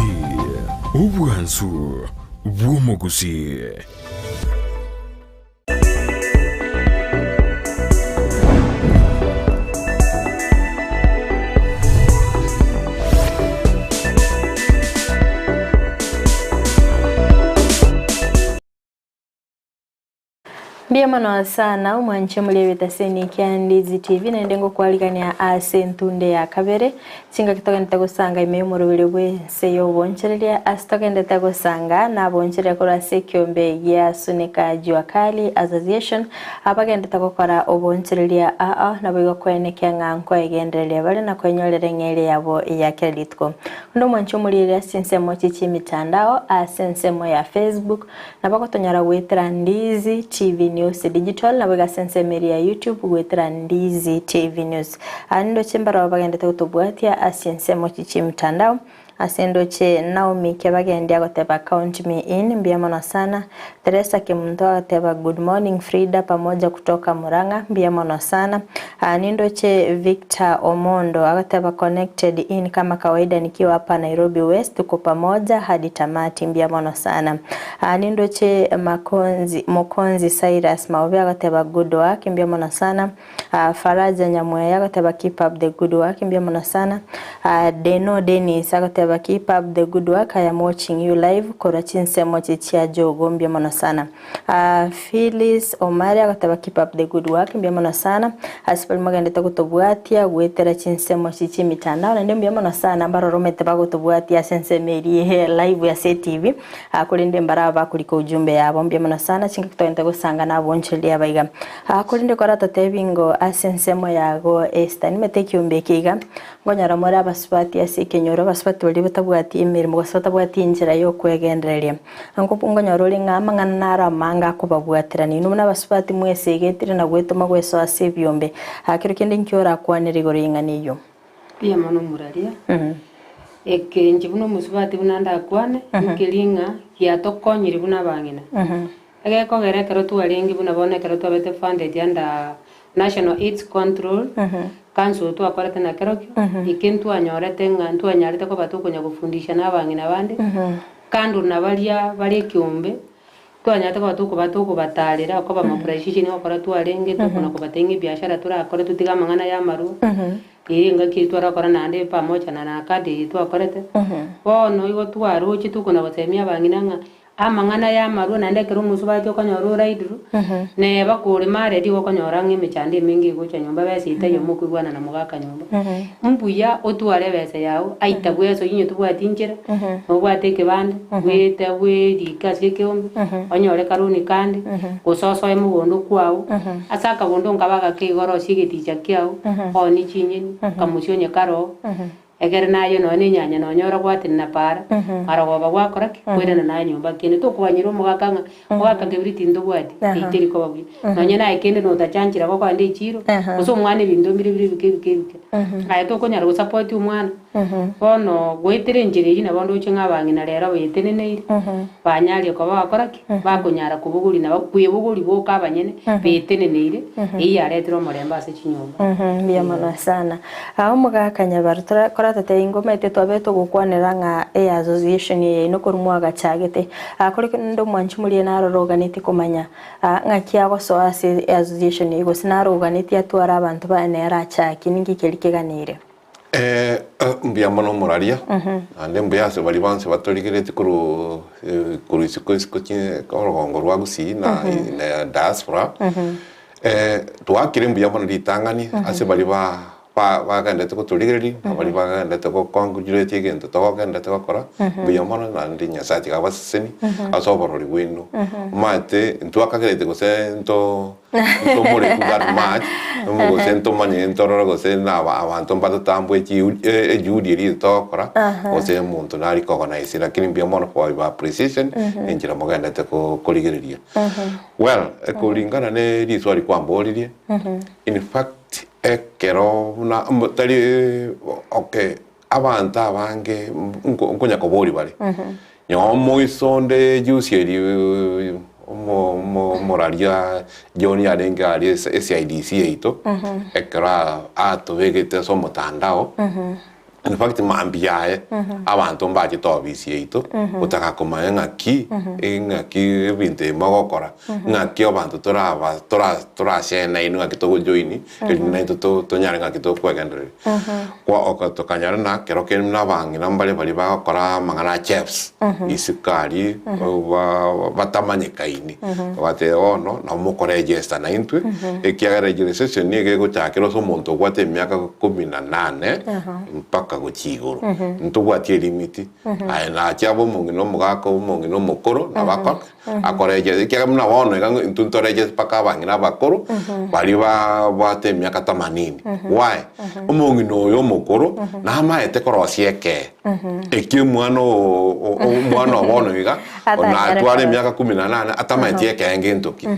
obwansu bw'omogusii. Mbuya mono sana omwanche muri ebitaseni kia Ndizi TV naende ngokwarigania ase entunde ya kabere chingaki togendete gosanga ime y'omoroberi bw'ense y'obonchereria ase togendete gosanga nabonchereria korwa ase ekiombe gia Sunika Jua Kali Association abagendete gokora obonchereria aa naboigo koenekia ng'a nkoegendereria bare na koenyorera eng'eria yabo ya kera rituko. Onde omwanche omorieria ase ensemo chi chi'emitandao ase ensemo ya Facebook Nabo gotonyora goetera Ndizi TV News Digital naboigo ase ensemo eria ya YouTube goetera Ndizi TV News. Aa nindoche mbarabwo bagendete gotobwatia ase ensemo chi chi'emitandao. Ase ndoche Naomi Kiabagendi agoteba count me in mbuya mono sana. Teresa Kemunto agoteba good morning Frida pamoja kutoka Murang'a mbuya mono sana. Aa nindoche Victor Omondo agoteba connected in kama kawaida nikiwa hapa Nairobi West tuko pamoja hadi tamati mbuya mono sana. Aa nindoche Makonzi Mokonzi Cyrus Maobe agoteba good work mbuya mono sana. Aa Faraja Nyamweya agoteba keep up the good work mbuya mono sana. Aa Deno Dennis agoteba keep up the good work I am watching you live korwa chinsemo chichia Jogo mbuya mono sana. Phyllis Omari agoteba keep up the good work mbuya mono sana ase baria mogendete gotobwatia goetera chinsemo echi chi'emitandao naende mbuya mono sana mbaroromete bagotobwatia ase ensemo eria live ase etv korende mbaraba bakorika ujumbe yabo mbuya mono sana chingaki togente gosanga nabonchereria abaiga korende koratotebi ngo ase ensemo yago Esther nimete ekiombe eke iga Nkonyora more abasubati ase ekenyoro, abasubati baria batabwati emeremo gose batabwati enchera y'okwegendereria. Nkonyora ore ng'a amang'ana naro amange akobabwaterania. Inwe buna abasubati mwesegetire na gwetoma gwesoa ase ebiombe. Kero kende inki orakwanere igoro y'eng'ana eyio? Mbuya mono omoraria. Eke inche buna omosubati buna ndakwane, nkerie ng'a giatokonyire buna abang'ina. Egekogera ekero twarenge buna bono ekero twabete funded under National Aids Control Council twakorete na kerokio, eke ntwanyorete ng'a ntwanyarete koba tokonya gofundisha na abang'ina bande, kando na baria bare ekeombe, twanyarete koba tokoba tokobatarera okoba mobilization gokora twarenge tokona kobatebia ng'a ebiashara torakore totige amang'ana ya amarwa, eye engaki eyio twarakora naende pamoja na na card eye twakorete, bono igo twaroche tokona gosemia abang'ina ng'a. Amang'ana y'amarwa naende ekero omosubati okonyora orairwe, neba kore married igo okonyora ng'a emechando emenge egocha nyomba besa etaiyo mokoigwana na mogaka nyomba. Mbuya otware ebesa yago, aita bweso inye tobwati nchera, nobwate ekebande, bwete bwerike ase ekeombe, onyore karoni kande, gose osoe mogondo kwao, ase akagondo nkabe agake igo orosie egeticha kiao, oonie chinyeni, akamosia onye karoo. Ekero naye nonya nenyanya nonya oragwatenena para, marogoba gwakora ki? Koirana naye nyomba kende tokobanyera omogaka ng'a mogaka kebiriti ntobwati, eyio teri koba buya. Nonya naye kende notachanchera gokoenda echiro, gose omwana ebinto mbire bire ebike ebike ebike. Aye tokonyara gosapoti omwana, bono goetera enchera eyio nabo ndoche ng'a abang'ina rero baeteneneire, banyarie koba bagokora ki? Bakonyara kobogoria nabo kwebogoria boka abanyene, beteneneire, eyio yaretire omorembe ase chinyomba. Mbuya mono sana. Aa omogaka Nyabaro, tora koratotebie ingo omanyete twabete togokwanera ng'a e association eye yaino korwa mwagachagete. Aa kore kende omwanchi moria naroroganetie komanya aa ng'aki agosoa ase e association eye gose naroganetie atware abanto baye nere achakie ninki keria keganeire. Eh, mbuya mono omoraria, naende mbuya ase baria bonsi batorigeretie korwa korwa isiko isiko chi orogongo rwa Gusii na na diaspora. Twakire mbuya mono ritang'ani ase baria ba ba bagendete gotorigereria na baria bagendete go congratulate egento togendete gokora, mbuya mono naende Nyasaye tiga abaseseni ase oborori bwaino. Omanyete ntwakagerete gose nto ntomoreku that much, gose ntomanye ntorore gose na aba abanto mbatotambwe chiu ejuhudi eria togokora, gose omonto na recognize lakini mbuya mono for your appreciation, enchera mogendete ko korigereria. Well, koringana ne riswali kwamboririe, in fact ekero buna tari okay abanto abange nko nkonya koboria bare, nyowe omoiso onde juzi eria omo omo omoraria John arenge aria eCIDC yaito, ekero atobegete ase omotandao. In fact mambia aye abanto mbachete ofisi yaito gotaka komanya ng'aki ng'aki ebinto ebi mogokora ng'aki abanto toraba tora torashare inwe ng'aki togojoini erinde naintwe to tonyare ng'aki tokwegendereria. Kwa oka tokanyora na kero kende buna abang'ina mbare baria bagokora amang'ana a chefs isiko aria ba batamanyekaini togateba bono nabo mokoregister naintwe Ekiagera registration nigo egochakera ase omonto obwate emiaka kumi na nane mpaka gochia igoro. Ntobwati elimit, aye nache abe omong'ina omogaka omong'ina omokoro nabo akore akoregister ekiagera buna bono iga intwe ntoregister mpaka abang'ina abakoro baria babwate emiaka themanini. Why? Omong'ina oyo omokoro namaete korosia ekee eki omwana oo omwana o bono iga natware emiaka kumi na nane atamaeti ekee ngento ki.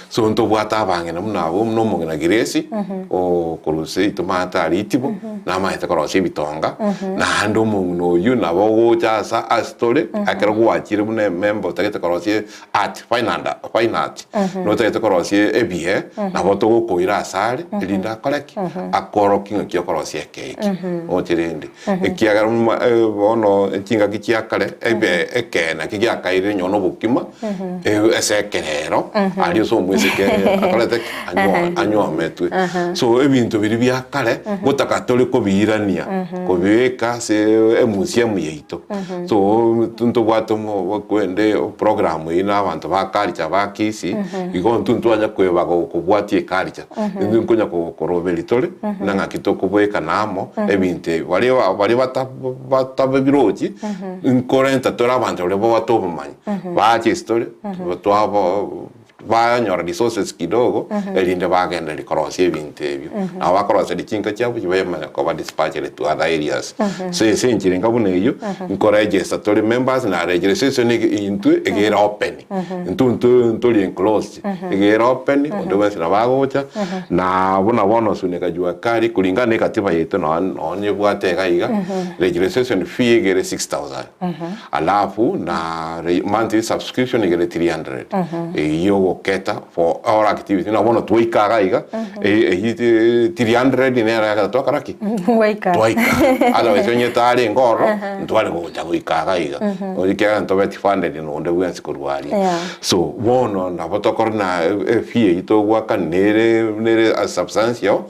So ntobwate abang'ina buna abwo, buna omong'ina Grace, okorwa seito maate aria itibo, namaete korosia ebitonga, naende omong'ina oyio nabo ogocha asa ase tore, ekero gwachire buna emember otagete korosia art, fine and fine art, notagete korosia ebiee, nabo togokoira ase are, erinde akore ki? Akorokie ng'aki okorosia ekee eke, oche rende. Ekiagera bono chingaki chia kare, ebe ekee naki giakairire onye nobokima, ase ekerero, aria ase omoiseke akorete ki? Anywo anywometwe. So ebinto biria bia kare, gotaka tore kobiirania, kobibeka ase emuseum yaito. So ntobwate omo kwende program eywo na abanto ba culture ba Kisii, igo intwe ntwanya koeba kobwatia eculture. Intwe nkonya koroberia tore, buna ng'aki tokobwekana amo ebinto ebi. Baria baria bata batabirochi, nkorenta tore abanto baria babwate obomanyi, bache ase tore, twaba banyora resources kidogo, erinde bagendereria korosia ebinto ebio. Nabo bakoroseria chinka chiabo chibamanya koba dispatched to other areas. So ase enchera enga buna eyio, nkoregister tore members na registration intwe iga ere open. Intwe intwe ntori enclosed, iga ere open, onde bwensi nabo agocha, na buna bono Suneka Jua Kali kuringana na ekatiba yaito nonye nonye ebwate iga iga, registration fee iga ere 6000, alafu na re monthly subscription iga ere 300, eyio. togoketa for all activity na bono twaika iga iga eyio 300 nere ekero twakora ki? Gwaika. Twaika. Otherwise onye tarenge ororo ntware gocha goika iga iga ekiagera ntobeti funded na onde bwensi korwa aria. So bono nabo tokore na efee eyio togoakana nere nere substantial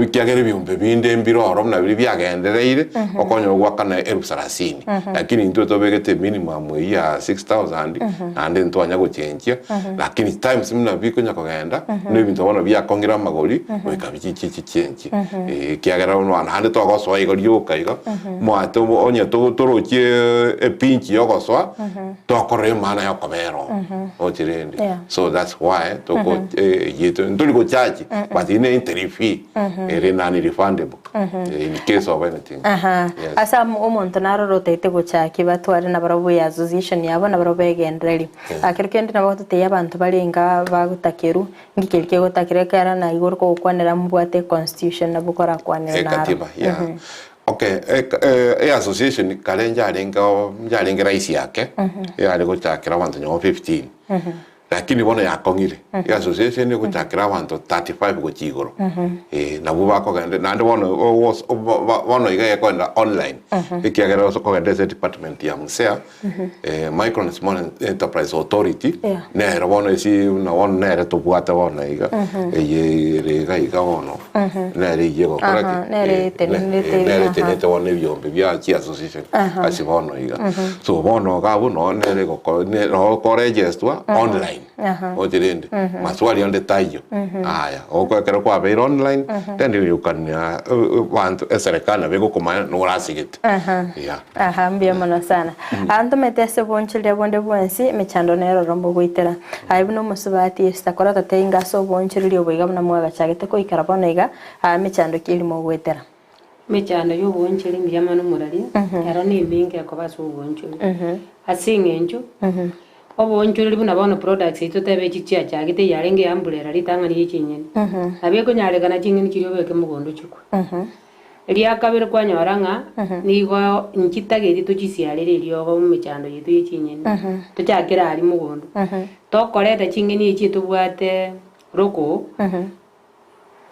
ekiagera ebiombe binde mbire ororo buna biria biagendereire okonyora ogoakana elfu sarasini. Lakini intwe tobegete minimum eyio ya 6000 naende ntwanya gochenchia lakini times buna bikonya kogenda buna ebinto bono biakong'ire amagori goika bichichenchie ekiagera bono naende togosoa igo rioka igo omwate onye torochie epinchi ya ogosoa tokorora emaana ya okobera oo roche rende so that's why toko eyio ntori gochachi but ne entry fee ere non refundable in case of anything. Aha. Yes. Ase amo omonto naroro otaete gochaki batware nabarabwo e association yabo nabarabwo begendereri. Ah, kero kende nabo gototebia abanto bare inga bagotakerwa, nki keria kegotakera ekero na igoro kogokwanera mobwate econstitution nabo korakwanere naro. Ekatiba, yeah. Okay, e association kare njarenge oo njarenge rahisi ake, yare gochakera abanto nonye 15. Lakini bono yakong'ire, e association egochakera abanto 35 gochia igoro, eh, nabwo bakogenda naende bono ogos bono iga gekogenda online, ekiagera ase okogenda ase edepartment ya MSEA, Micro and Small Enterprise Authority, Yeah. nero bono esi buna bono nere tobwate bono iga, eye ere iga iga bono, nere eywo egokora ki? Aha, nere Eh, etenenete, nere aha. etenenete bono ebiombe bia chiassociation Aha. ase bono iga. So bono iga abwo noo nere egoko noo okoregestwa online, Aha. oche rende, maswali ande taiyo, aya oko ekero kwabeire online, then you can abanto eserekari nabo egokomanya norasigete, Aha. yeah. Aha, mbuya mono sana. Aa ntomete ase obonchoreria bonde bwensi, emechando nere ororo mbogoitera. Aye buna omosubati Esther, kora toteinga ase obonchoreria obo iga buna mwagachagete goikera bono iga, aa emechando ki erimo ogoetera? Emechando y'obonchori mbuya mono omoraria, ero nemenge ekoba ase obonchori. Ase eng'encho, obonchoreri buna bono products eye totebe echi chiachagete eyarenge ya umbrella ritang'ani ye chinyeni. Nabo ekonyarekana ching'eni chiria obeke mogondo chikwe. Eria kabere kwanyora ng'a nigo nchitageti tochisiarere eriogo emechando yaito ye chinyeni, tochakere aria mogondo. Tokoreta ching'eni echi etobwate roko,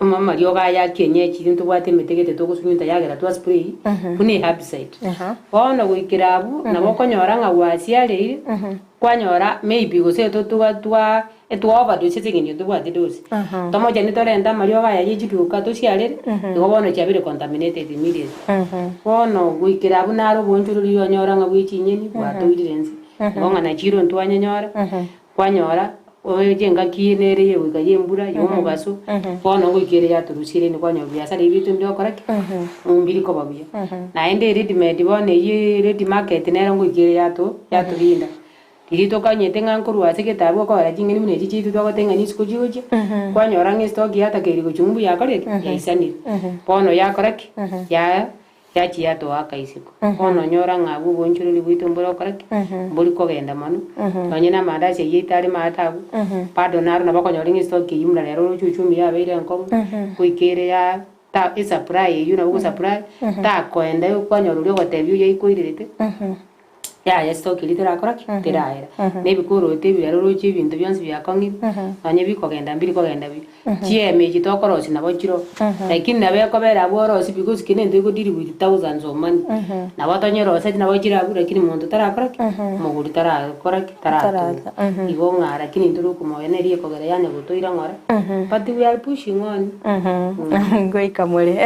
amariogo aya akienyechi ntobwate emete gete togosunyunta yagera twa spray buna eherbicide. Bono goikera abwo nabo okonyora ng'a gwasiareire, kwanyora maybe gose totwa twa etwa overdose ase eng'encho ntobwati dose. Tomochani torente amariogo aya ye chiduka tosiarere, igo bono chiabeire contaminated immediately. Bono goikera abwo naro obonchoreri onyora ng'a bwe chinyeni bwatoirire nse, igo ng'a nachire ntwanyenyora, Kwanyora oeche engaki nere y'egoika y'embura, y'omobaso, bono goika ere yatorusia rende kwanyora biasara ebi biaito mbigokora ki? Mbiri koba buya. Naende eready made bono eywo ready market nero ngoika ere yato yatorinda. Riria tokanyete ng'a nkorwa ase getabu okogera ching'eni buna echi chiaito twagoteba ng'a nisiko chigochia, kwanyora ng'a estock yatakeire gochia ng'umbu yakorire ki? Yaisanire. Bono yakora ki? Ya Yachia yatoaka isiko. Bono onyora ng'a abwo obonchoreri bwaito mbore gokora ki? Mbori kogenda mono. Nonye na amandasi ayio aito are maate abwo, bado naro nabo okonyora ng'a estoki eyio buna rero oroche uchumi yabeire enkong'u, goika ere ya ta esupply eyio nabo ogosupply, takoenda kwanyora oria ogotebia oyio aikoirerete. Yaya stock eria terakora ki? Teraera. Na ebikoroto ebi rero oroche ebinto bionsi biakong'ire, nonye bikogenda mbiri kogenda buya. Chiema echi tokorosia nabo chiroo, lakini nabo ekobera abwo orosie because kende egento ego deal with thousands of money. Nabo tonyerosetie nabo chire abwo lakini monto tarakora ki? Omogori tarakora ki? Taratura. Igo ng'a lakini intwe tokomoya neri ekogera yanya gotoira ng'ora, but we are pushing on. Ngoika more.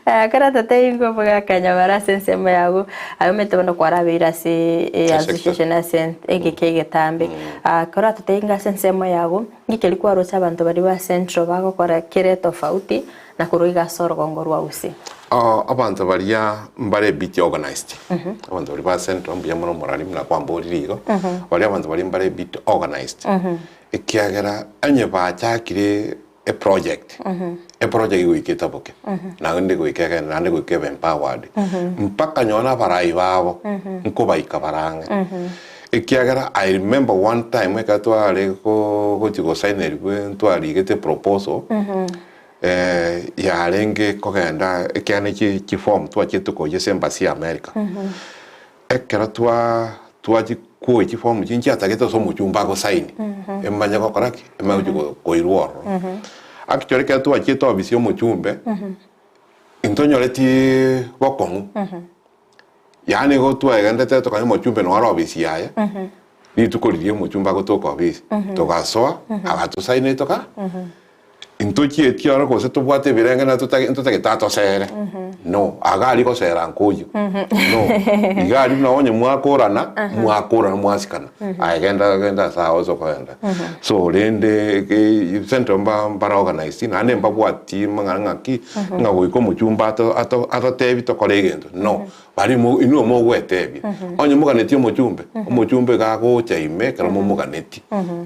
Ekero totaiga omogaka nyabara ase ensemo yago, aye omanyete bono kwarabeire ase association ase egeka egetambe. Ekero totaiga ase ensemo yago, nki keria kwaroche abanto baria ba central bagokora kere tofauti na korwa iga ase orogongo rwa Gusii? Abanto baria mbare bit organized, abanto baria ba central mbuya mono morari buna kwamborire igo, baria abanto baria mbare bit organized, ekiagera onye bachakire eproject, eproject goika etaboke, naende goika egende, naende goika ebe empowered, mpaka nonye na abarai babo, nkobaika bare ang'e. Ekiagera I remember one time ekero tware go gochia gosaineriwa ntwarigete eproposal, yarenge kogenda ekiagera ne chi chiform twachete koyia ase embassy ya America. Ekero twa twachia. Kwoe chifomu chiria nchiatagete ase omochumba agosaini, emanye gokora ki? Emanye gochia koirwa ororo. Actually ekero twachiete ofisi ya omochumbe, intonyoreti bokong'u, yaani igo twagendete tokanyora omochumbe noo are ofisi yaye, rituko riria omochumbe agotoka ofisi, togasoa, agatosainera toka, Intochieti oro gose tobwate ebirenge na totage ntotagete atosere no iga aria gosera nkoyio no iga aria buna onye mwakorana mwakorana mwasikana aye genda genda ase ao ase okogenda so rende eke central mba mbare organized naende mbabwati mang'ana ng'aki ng'a goika omochumba ato ato atotebi tokore egento no Baria mo inwe mogwetebia, onye moganetie omochumbe, omochumbe iga agocha ime ekero momoganetie,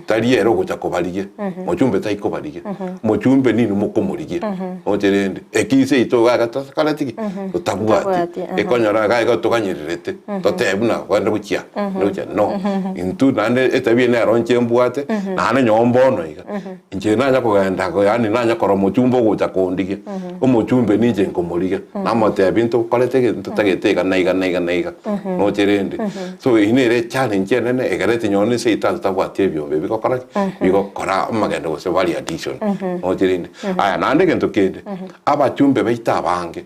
tari ere ogocha kobarigia, mochumbe tai kobarigia, mochumbe ninwe mokomorigia. Oche rende, eki inse yaito iga iga tokoreti ki? Totabwati. Totabwati, aha. Ekonyora iga iga toganyererete, totebe buna genda gochia, genda gochia no. Intwe naende etabia nero inche mbwate, naende nyowe mbono iga. Inche nanya kogenda yaani nanya korora omochumbe ogocha kondigia, omochumbe ninche nkomorigia, namotebia ntokorete egento ntotagete iga na iga na iga na iga, noche rende. So eyio nere echallenge enene egerete nonye na ase eito totabwati ebiombe bigokora ki? Bigokora amagendo gose value addition, noche rende. Aya naende egento kende, abachumbe baito abange,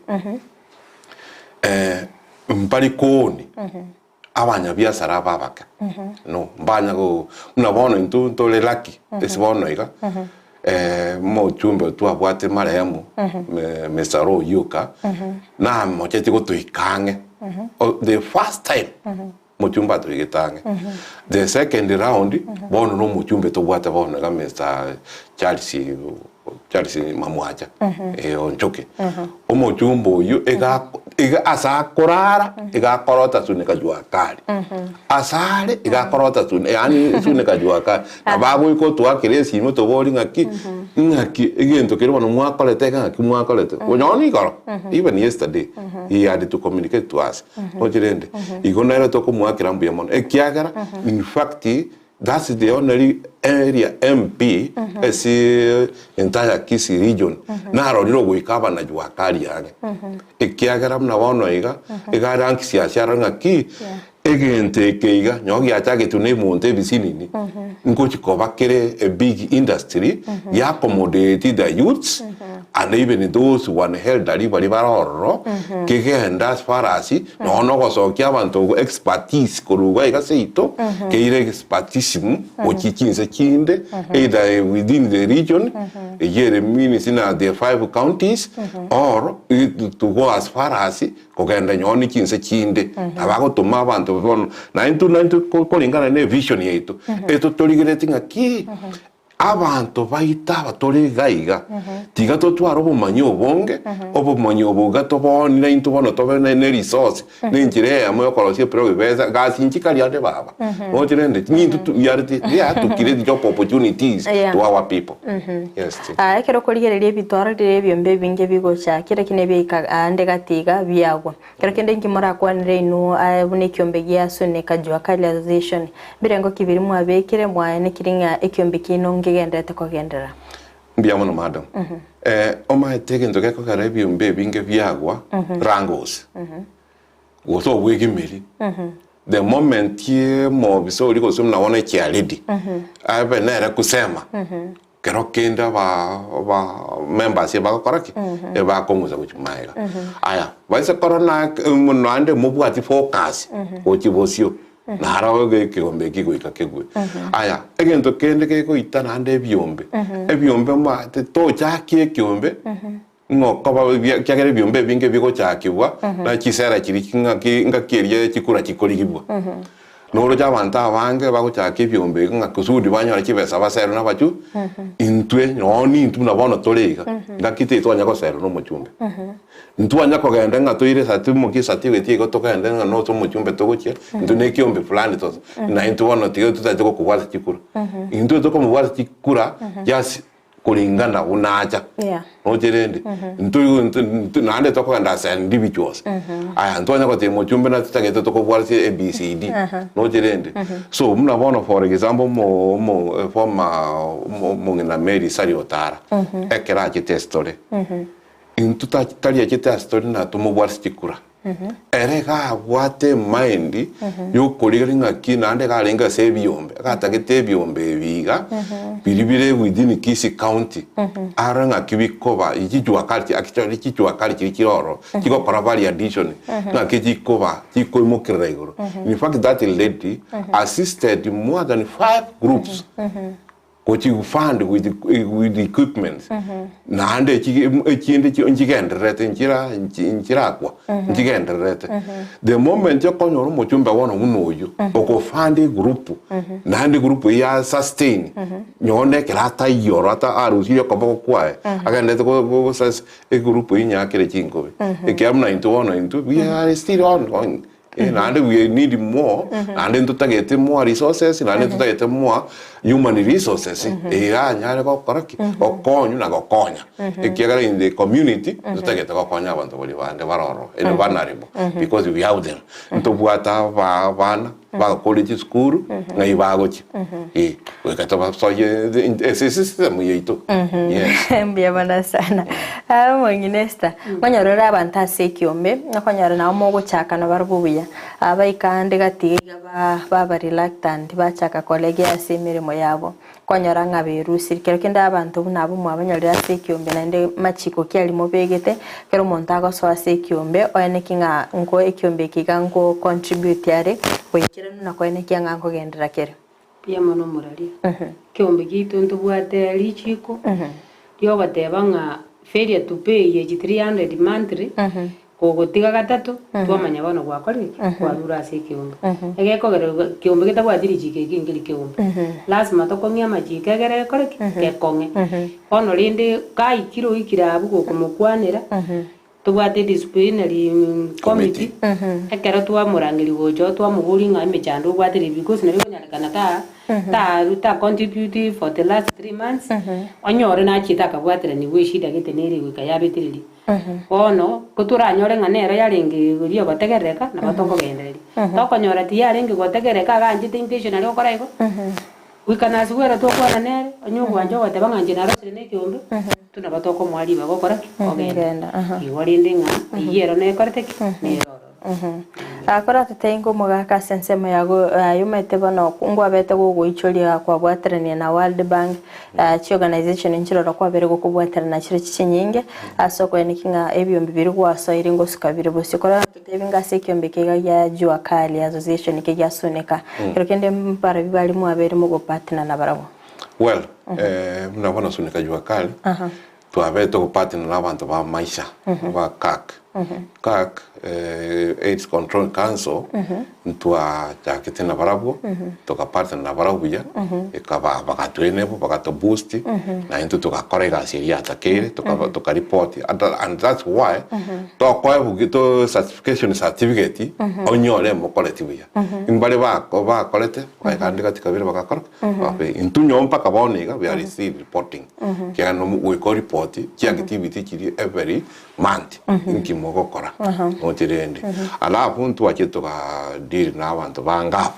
mbari kooni. Abanyabiasara aba abake, no, mbanya go buna bono intwe ntore lucky ase bono iga, omochumbe twabwate marehemu Mister Roy Yuka, namocheti gotoika ang'e, the first time omochumbe atoigete ang'e. The second round, bono na omochumbe tobwate bono iga Mister Charles Charles Mamwacha, Onchoke. Omochumba oyio iga iga ase akorara iga akorota sunika jua kali. Ase are iga akorota suni yaani sunika jua kali. Nabo agoika otwakere esimi otobori ng'aki, ng'aki egento keria bono mwakorete iga ng'aki mwakorete. Onye igoro, even yesterday, he had to communicate to us. Oche rende, igo nere tokomoakera mbuya mono ekiagera in fact That's the only area MP ase entire Kisii region narorire ogoika abanajwa akari ang'e. Ekiagera buna bono iga, iga are anxious arore ng'aki egento eke iga nyo giachagetwe na emonto ebisinini ngochi koba kere a big industry ya accommodate the youths and even those one elderly baria bare ororo kegende as far as Nonya nogosokia abanto expertise korwa iga iga seito, keire expertism gochia chinse chinde, either within the region, eyio ere means na the five counties, or to go as far as kogenda nonye ne chinse chinde. Nabo agotoma abanto bono, naintwe naintwe koringana ne evision yaito, etotorigeretie ng'aki Abanto baito aba tore iga iga, tiga totware obomanyi obonge, obomanyi obo iga tobooni naintwe bono tobe ne ne resource, na enchera eyemo ya okorosia epilau ebesa, gasi nchikari ande baba. Roche rende, nintwe tu we are the there to create job opportunities Yeah. to our people. Yes. Ah, ekero okorigereria ebitwarorire ebiombe ebinge bigocha, kera kine biaika aande gati iga biagwa. Kero kende inki morakwanere inwe aye buna ekiombe gia Sunika Jua Kali Association? Mbirengo ki biria mwabekire mwaenekire ng'a ekiombe kiaino nkegenderete kogenderera? Mbuya mono madam. Eh, omaete egento gekogera ebiombe ebinge biagwa wrangles gose obwegemeri the moment omobisa oria gose buna bono echiaredi abe nere kusema Kero kende aba aba members ebagokora ki? Ebakong'usa gochia magega. Aya, baise korora na naende mobwati focus gochia bosio, naro ekegombe eki goika kegwe. Aya, egento kende kegoita naende ebiombe, ebiombe omanyete tochakia ekiombe, ng'a okoba ekiagera ebiombe ebinge bigochakigwa, na chisera chiria ching'aki ngaki eria chikura chikorigigwa. Noroche abanto abange bagochaka ebiombe iga ng'a kusudi banyore chibesa baserwe nabachu, intwe nonye nintwe buna bono tore iga, ngaki titwanya goserwa na omochumbe. Ntwanya kogenda ng'a toire esati imokia esati egoetia igo togende ng'a nose omochumbe togochia, intwe na ekiombe fulani tosa, na intwe bono tiga totagete gokobwata chikura. Intwe tokomobwata chikura just Kuringana buna acha. Yeah. Noche rende, ntoi ntoi naende tokogenda as individuals. Aya ntwanya gotebia mochumbe naki totagete tokobwata ABCD. Noche rende. So buna bono for example omo omo former omong'ina Mary Sally Otara, ekero achete ase tore, intwe tari achete ase tore na tomobwate chikura. Ere iga abwate emind yokorigereria ng'aki naende iga arenge ase ebiombe, iga atagete ebiombe ebi iga biria bire within Kisii county, arore ng'aki bikoba chichwa kali chi actually chichwa kali chiria chire ororo chigokora value addition ng'aki chikoba chikoimokerera igoro. In fact that lady assisted more than five groups gochi fund with with equipment naende echinde nchigendererete nchira nchirakwa nchigendererete. The moment okonyora omochumbe bono buna oyio okofund egroup naende egroup eyio ya sustain nonye na ekero ataiyo oro ata arusirie okoboko kwaye agenderete go egroup eyio nyakere chinkobi ekiagera buna intwe bono intwe we are still on going. Eh, naende we need more, naende ntotagete more resources, naende ntotagete more human resources, eranyare gokora ki? Gokonywa na gokonya. Ekiagera in the community, ntotagete gokonya abanto baria bande bare ororo, and vulnerable, because we have them. Ntobwate aba abana, bagokora chisukuru, ng'ai bagochia? Eh, goika tobasoyie ase esystem yaito. Yes. Mbuya mono sana. Ah, omong'ina Esther, Nkonyora ore abanto ase ekiombe, okonyora nabo mogochaka nabarabwo buya. Abaika ande gati iga ba baba reluctant bachaka koregia ase emeremo yabo, okonyora ng'a berusiri. Kero kende abanto buna abwo mwabanyorire ase ekiombe naende machiko ki aria mobegete, ekero omonto agosoa ase ekiombe, oeneki ng'a nko ekiombe eke iga nko contribute are, goikeranu na koenekia ng'a nkogenderera kere. Mbuya mono omoraria. Ekeombe giaito ntobwate richiko riogoteba ng'a failure to pay echi 300 monthly, kogotiga gatato, twamanya bono gwakorire ki? Kwarure ase ekeombe. Egekogera iga keombe getabwati richiko eki nkeri keombe. Lazima tokong'ie amachiko egere gekore ki? Gekong'e. Bono rende gaikire oikire abwo gokomokwanera, Tobwate disciplinary committee, ekero twamorangeria gocha oo twamoboria ng'a emechando obwate ribi because nabo ekonyarekana ta ta ta contribute for the last 3 months, onyore nachiete akabwateraniwa eshida gete nere goika yabetereria. Bono, ko toranyore ng'a nero yarenge eria ogotegerereka, nabo tokogendereria. Tokonyora tiyarenge gotegerereka iga anchete intentionally gokora igo, goika nasibwera twakwana nere, onye ogwancha ogoteba ng'a inche narosire na ekeombe. Intwe nabo tokomoa ribaga okora ki? Ogenda. Igo rende ng'a eyio ero nekorete ki? Nere ororo. Akoratete ingo omogaka ase ensemo yago aye omanyete bono ngwabete gogoichoria kwabwaterania na World Bank chi organization nchiroro kwabere gokobwaterana chire chinyinge ase okoeneki ng'a ebiombe biria gwasoire ngosuka bire bosio. Korora totebi ng'a ase ekiombe eke iga gia Jua Kali Association eke giasuneka kero kende mbarabwo baria mwabere mogopartner nabarabwo. Well, eh, buna bono Sunika Jua Kali, twabete togopartner na abanto ba Maisha, ba CAC. CAC, eh, AIDS Control Council, ntwachakete nabarabwo, tokapartner nabarabwo buya, ekaba bagatwenebo, bagatoboost, na intwe togakora egasi eria yatakeire, tokaba tokaripoti, and and that's why, tokoebugia to certification certificate, onyore mokoreti buya. Mbare bako bakorete, bagaika gati kabere bagakora ki? Babe intwe nyoo mpaka bono iga we are still reporting ekiagera nomo goika oripoti chiactivity chiria every month inki mogokora noche rende. Alafu ntwachire toga deal na abanto ba ngafu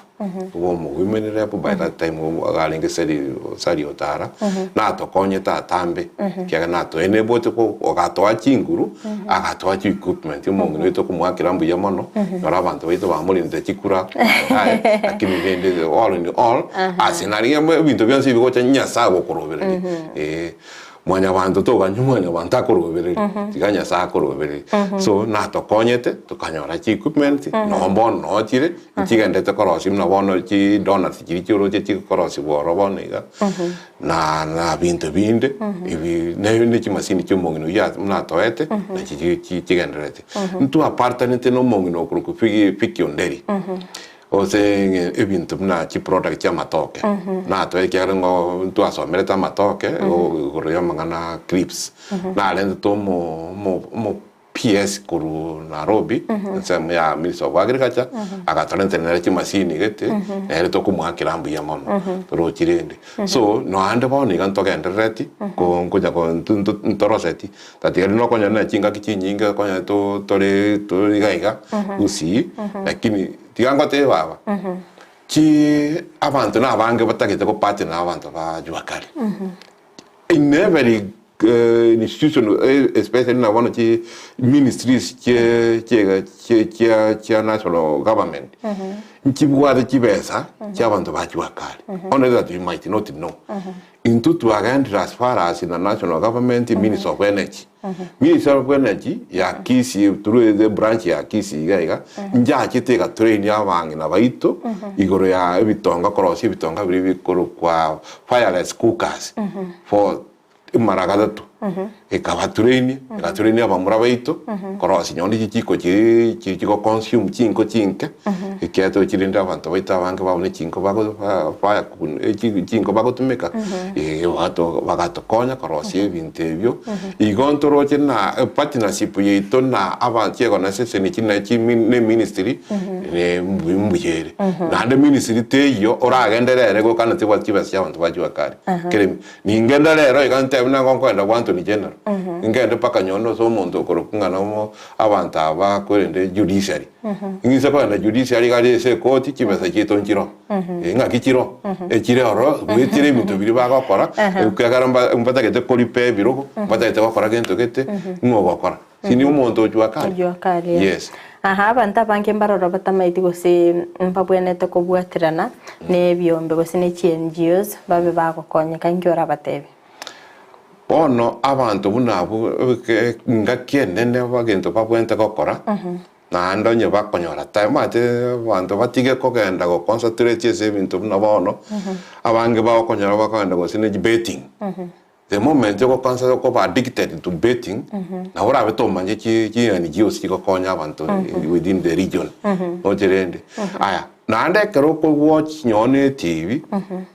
obo omo women rep by that time iga arenge Sally Sally Otara natokonyete atambe ekiagera nato enable ko agatoa chinguru agatoa chi equipment omong'ina oito okomoakera mbuya mono noro abanto baito bamorentete chikura baadaye lakini rende all in all ase nari ebinto bionsi ebigocha Nyasaye ogokorobereria eh. Mwanyabanto toganywa mwanyabanto akorobereria tiga Nyasaye akorobereria so natokonyete tokanyora chi equipment noo bono noo chire nchigendete korosia buna bono chi donuts chiria chioroche chikorosiwa oro bono iga. Na na binto binde ebi ne ne chimasini chia omong'ina oyio ase buna atoete nachi chi chi chigendererete. Ntwapartanete na omong'ina okorokwa Figi Fiki Onderi, ase ng'e ebinto buna chiproduct chia amatoke, natoe ekiagera ng'o ntwasomerete amatoke igoro ya amang'ana crips, narentete omo omo omo PS korwa Nairobi, ensemo ya Minister of Agriculture, agatorentera nere chimasini gete, nere tokomoakera mbuya mono, torochi rende. So, noande bono iga ntogenderereti, ko nkonya ko nto- nto- ntoroseti, tatiga rende nokonyora na chingaki chinyinge okonyora to- tore tore iga iga, gusii, lakini tiga ngotebie baba, chi abanto na abange batagete gopartner na abanto ba jua kali. In every. Institution especially buna bono chi ministries chie chie chie chia chia national government nchibwate chibesa chia abanto ba jua kali only that you might not know. Intwe twagendire as far as na national government ministry of energy. Ministry of energy ya Kisii through the branch ya Kisii iga iga nchachete ega train abang'ina baito igoro ya ebitonga korosia ebitonga biria bikorokwa fireless cookers for mara gatato ekabatrain egatrain abamura baito korosia nonye chichiko chiria chi chigo consume chinko chinke ekiagera tochirende abanto baito abange babune chinko bago ba fire chinko bagotumeka bagato bagatokonya korosia ebinto ebio igo ntoroche na epartnership yaito na aba chiorganisation echi na chi na eministry ne mbuya ere. Naende ministry teiyo oragenderere gokana tebwati chibesa chia abanto ba jua kali kere Ningende rero iga ntebe buna nkoenda gwa Antony General, ngende mpaka nyonde ase omonto okorokwa ng'a nomo abanto aba korende judiciary. Ng'ise kogenda judiciary iga aria ase ekoti chibesa chiaito nchiroo. Eh, ng'aki chiroo? Echire ororo goetera ebinto biria bagokora, ekiagera mba mbatagete koripa ebirogo, mbatagete gokora gento gete, ng'o ogokora? Sini omonto o jua kali? Jua kali, eh. Yes. Aha, abanto abange mbaroro batamaeti gose mbabwenerete kobwaterana nebiombe gose ne chi NGOs babe bagokonyeka inki orabatebie? Bono abanto buna abwo engaki enene bagento babwenerete gokora, naende onye bakonyora time, omanyete abanto batige kogenda go concentrate ase ebinto buna bono, abange bagokonyora bakogenda gose ne betting. The moment ogokansa okoba addicted to betting, nabo orabe tomanye chi ching'ani chionsi chigokonya abanto within the region. Noche rende. Aya, naende ekero okowatch nonye na etibi,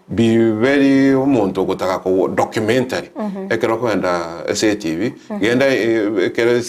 be very omonto ogotaka ko documentary. Ekero okogenda ase etibi, genda ekero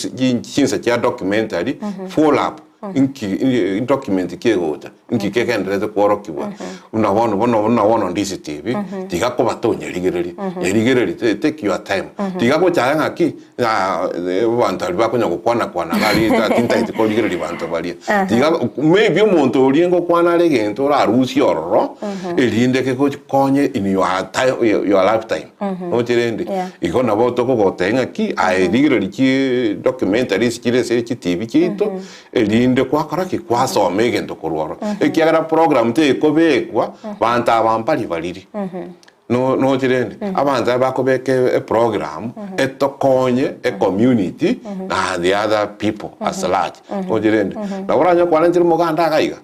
chinsa chia documentary, follow up. Inki document ki egocha? Inki kegendererete kworokigwa? Buna bono bono buna bono ndisiti ebi, tiga kobata onyerigererie. Nyerigererie te take your time. Tiga gochaya ng'aki abanto aria bakonya gokwana kwana iga aria tintageti korigereria banto baria. Tiga maybe omonto oria ngokwana are egento orarusie ororo, erinde kegokonye in your time your lifetime. Noche rende, igo nabo tokogotebia ng'aki aye rigereria chi documentaries chire ase chitibi chiaito, erinde kwakora ki? Kwasoma egento korwa ororo. Ekiagera program tekobekwa, banto aba mbari bariri. No noche rende, abanto aba bakobeka eprogram, etokonye ecommunity na the other people as large. Noche rende, nabo oranyore kwarentire omoganda iga iga,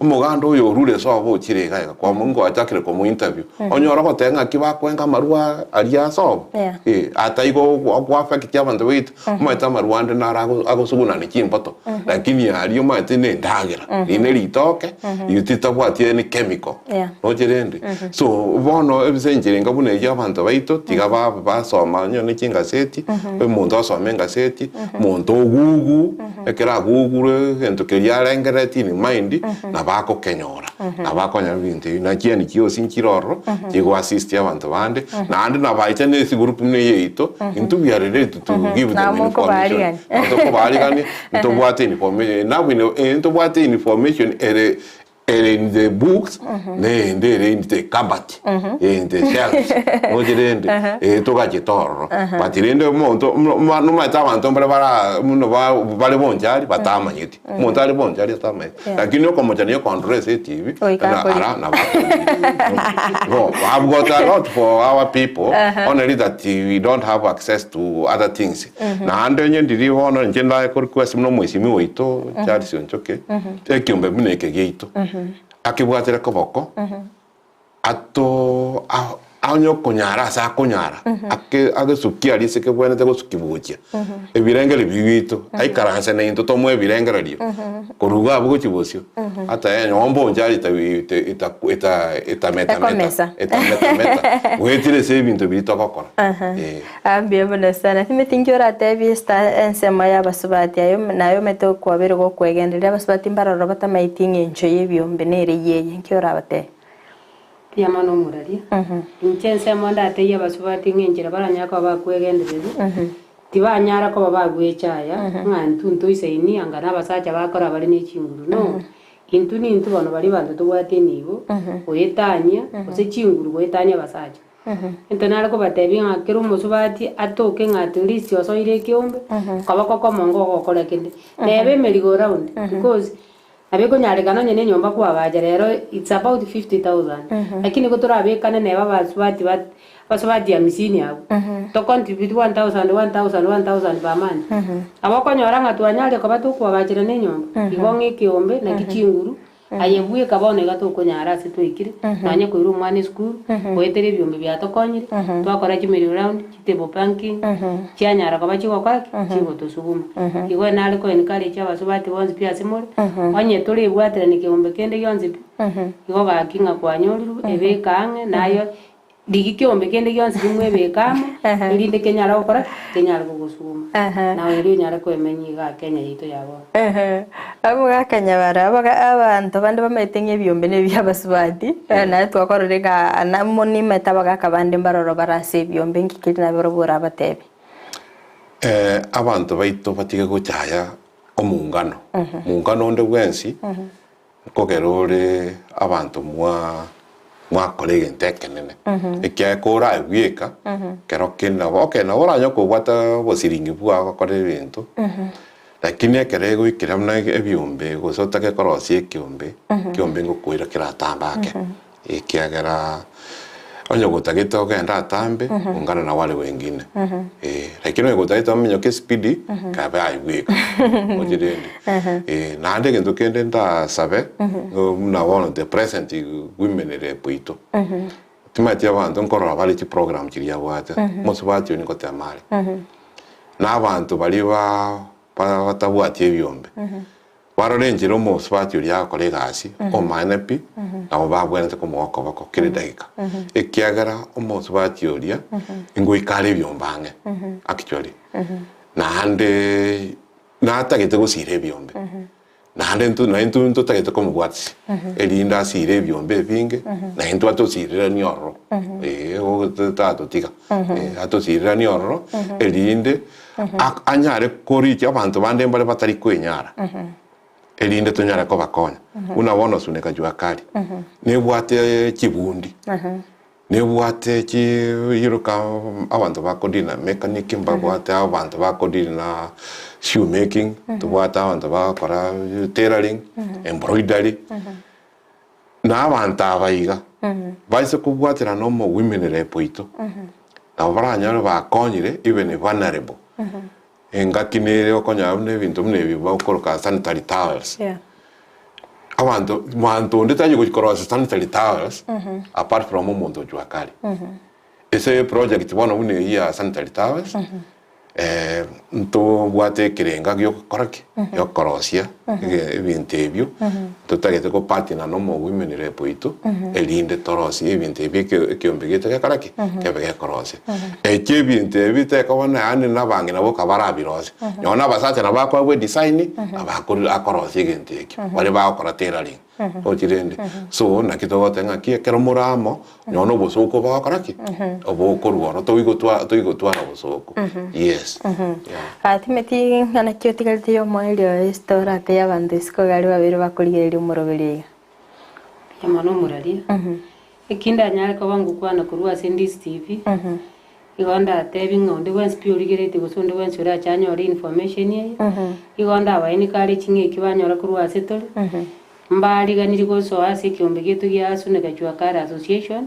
omoganda oyo orure ase obo ochire iga iga, kwamo ngwachakire komo interview, onyore ogoteba ng'aki bakwenga amarwa aria ase obo, Yeah. eh, ataigo go affect abanto baito, omanyete amarwa ande naro ago agosugunani chimboto, lakini aria omanyete na endagera, riria na eritoke, riria titabwati any chemical, Yeah. noche rende. So, bono ebise enchera enga buna eyio abanto baito, tiga ba basoma onye ne chingaseti, omonto asome engaseti, omonto ogugu, ekero agugure egento keria arengereretie in mind, nabo agokenyora, nabo akonyora ebinto ebio, naki yaani chionsi nchire ororo, chigo assist abanto bande, naende nabaecha na ase group buna eye yaito, intwe we are ready to give them Nabo information. mokobaarigania. Nabo tokobaarigania, ntobwate information, nabwo ntobwate information ere Ere in the books nende ere in the cupboard in the shelves roche rende eh togachete ororo but rende omonto nomanyete abanto mbare bara buna bare bonchari batamanyeti omonto are bonchari atamanyeti lakini okomocha nigo okondora ase etibi Goika na akori. ara nabo no I've got a lot for our people only that we don't have access to other things naende onye ndiri bono inche ndaye ko request buna omweshimiwa oito Charles Onchoke Ekiombe buna eke giaito, akebwatire koboko, ato onye okonyara ase akonyara, ake agesukie aria ase kebwenerete gosukigwa gochia, ebirengererio biria biaito, aikaranse naintwe tomoe ebirengererio, korwa iga abwo gochia bosio, ata enyomba onchari ita ita itametameta Ekomesa. itametameta, goetire ase ebinto biria togokora, eh. Aa mbuya mono sana. Timothy inki oratebie esta ensemo y'abasubati aye naye omete okwaberwa gokwegendereria abasubati mbaroro batamaeti eng'encho y'ebiombe nere eyeye inki orabatebie? Mbuya mono omoraria. Inche ensemo ndatebie abasubati ng'a enchera baranyare koba bakwegendereria, tibanyara koba bagwechaya ng'a intwe ntoisaini anga na abasacha bakora bare ne chinguru no. Intwe nintwe bono baria abanto tobwate enibo goetania gose chinguru goetania abasacha. Into nare kobatebia ng'a kera omosubati atoke ng'a at least osoire ekeombe, koboko komongo ogokora kende. Neba emerigo round, because nabo ekonyarekana onye na enyomba kwagacha rero it's about 50,000, lakini nigo torabekane neba abasubati ba abasubati hamsini abwo, to contribute 1000, 1000, 1000 per month, nabo okonyora ng'a twanyarire koba tokoagachera na enyomba, igo ng'a ekeombe naki chinguru. Aye bweka bono iga tokonyara ase twaikire, nonya koira omwana esukuru, goetera ebiombe biatokonyire, twakora chimerry round, chitable banking, chianyara koba chigokora ki? Chigotosuguma. Igo nare ko encourage abasubati bonsi pi ase more, onye torebwaterani keombe kende gionsi pi, igo gaki ng'a kwanyorirwe, ebeke ang'e, naye Rigia ekeombe kende gionsi bimwebeke amo, erinde kenyare gokora ki? Kenyare gogosuguma. Na erio onyare koemenya igaa Kenya yaito ya bono. Abagaka nyabara, abaga abanto bande bamaete ng'a ebiombe nebiabasubati, naye twakorire ng'a na nimanyete abagaka bande mbaroro bare ase ebiombe nki keria nabarobwo orabatebi. Abanto baito batige gochaya omongano, mongano onde bwensi Nkogera ore abanto mwa mwakora egento ekenene, ekiagera korae bweka, kero kende nabo okay nabo oranyare kobwata obosiringi bwao gokora ebinto, lakini ekero egoikera buna ebiombe gose otake korosia ekiombe, ekiombe ngokoira keratambe ake, ekiagera onye gotagete ogende atambe, ungana na wale wengine, eh. Lakini onye gotagete ominyoke espeed, kabe aye bweka, oche rende. Eh, naende egento kende ndasabe, buna bono the present women rep oito, timanyeti abanto nkorora bare chiprogram chiria abwate, mosubati oyio ngotema are, na abanto baria ba batabwati ebiombe, Barore enchera omosubati oria agokora egasi, omaene pi, nabo babwenerete komoa okoboko kera edagika, ekiagera omosubati oria ngoika are ebiombe ang'e actually, naende natagete gosira ebiombe, naende nto naintwe ntotagete komobwatisia, erinde asire ebiombe ebinge, naintwe atosiriranie ororo, eh, tatotiga, atosiriranie ororo, erinde. Anyare korigia abanto bande mbare batari kwenyara, erinde tonyare kobakonya. Buna bono Suneka Jua Kali nebwate chibundi, nebwate chiruka abanto bakodina mechanic, mbabwate abanto bakodina shoe making, tobwate abanto bagokora tailoring, embroidery, na abanto aba iga baise kobwaterana omo women rep oito, nabo baranyore bakonyire even vulnerable. Engaki nere okonyora buna ebinto buna ebi bakoroka sanitary towels. Yeah. Abanto monto onde tari gochi korosia sanitary towels apart from omonto o jua kali. Ase eproject bono buna eyio ya sanitary towels, ntobwate ekerenga giogokora ki? Giokorosia ebinto ebio, totagete go partner na omo women rep oito, erinde torosie ebinto ebi ekeombe giaito gekore ki? Kebe gekorosia. Ekio ebinto ebi tekoba na yaani na abang'ina boka barabirosie, nonye na abasacha nabo bakoegwa edesign, nabo akorosia egento ekio, baria bagokora tailoring. Roche rende, so naki togoteba ng'aki ekero more amo, nonye na obosooku bogokora ki? Obokorwa oro toigotwa toigotwara obosooku. Yes. Yeah. Timothy ng'a naki otigarete y'omoerio ase toratebie abanto isiko iga aria babere bakorigereria omoroberi iga. Mbuya mono omoraria. Eki ndanyare koba ngokwana korwa ase Ndisi TV, igo ndatebie ng'a onde bwensi pi origeretie gose onde bwensi orache anyore information eye, igo ndabaeneke are ching'eki banyora korwa ase tore, mbariganirie gosoa ase ekeombe giaito gia Suneka Jua Kali Association,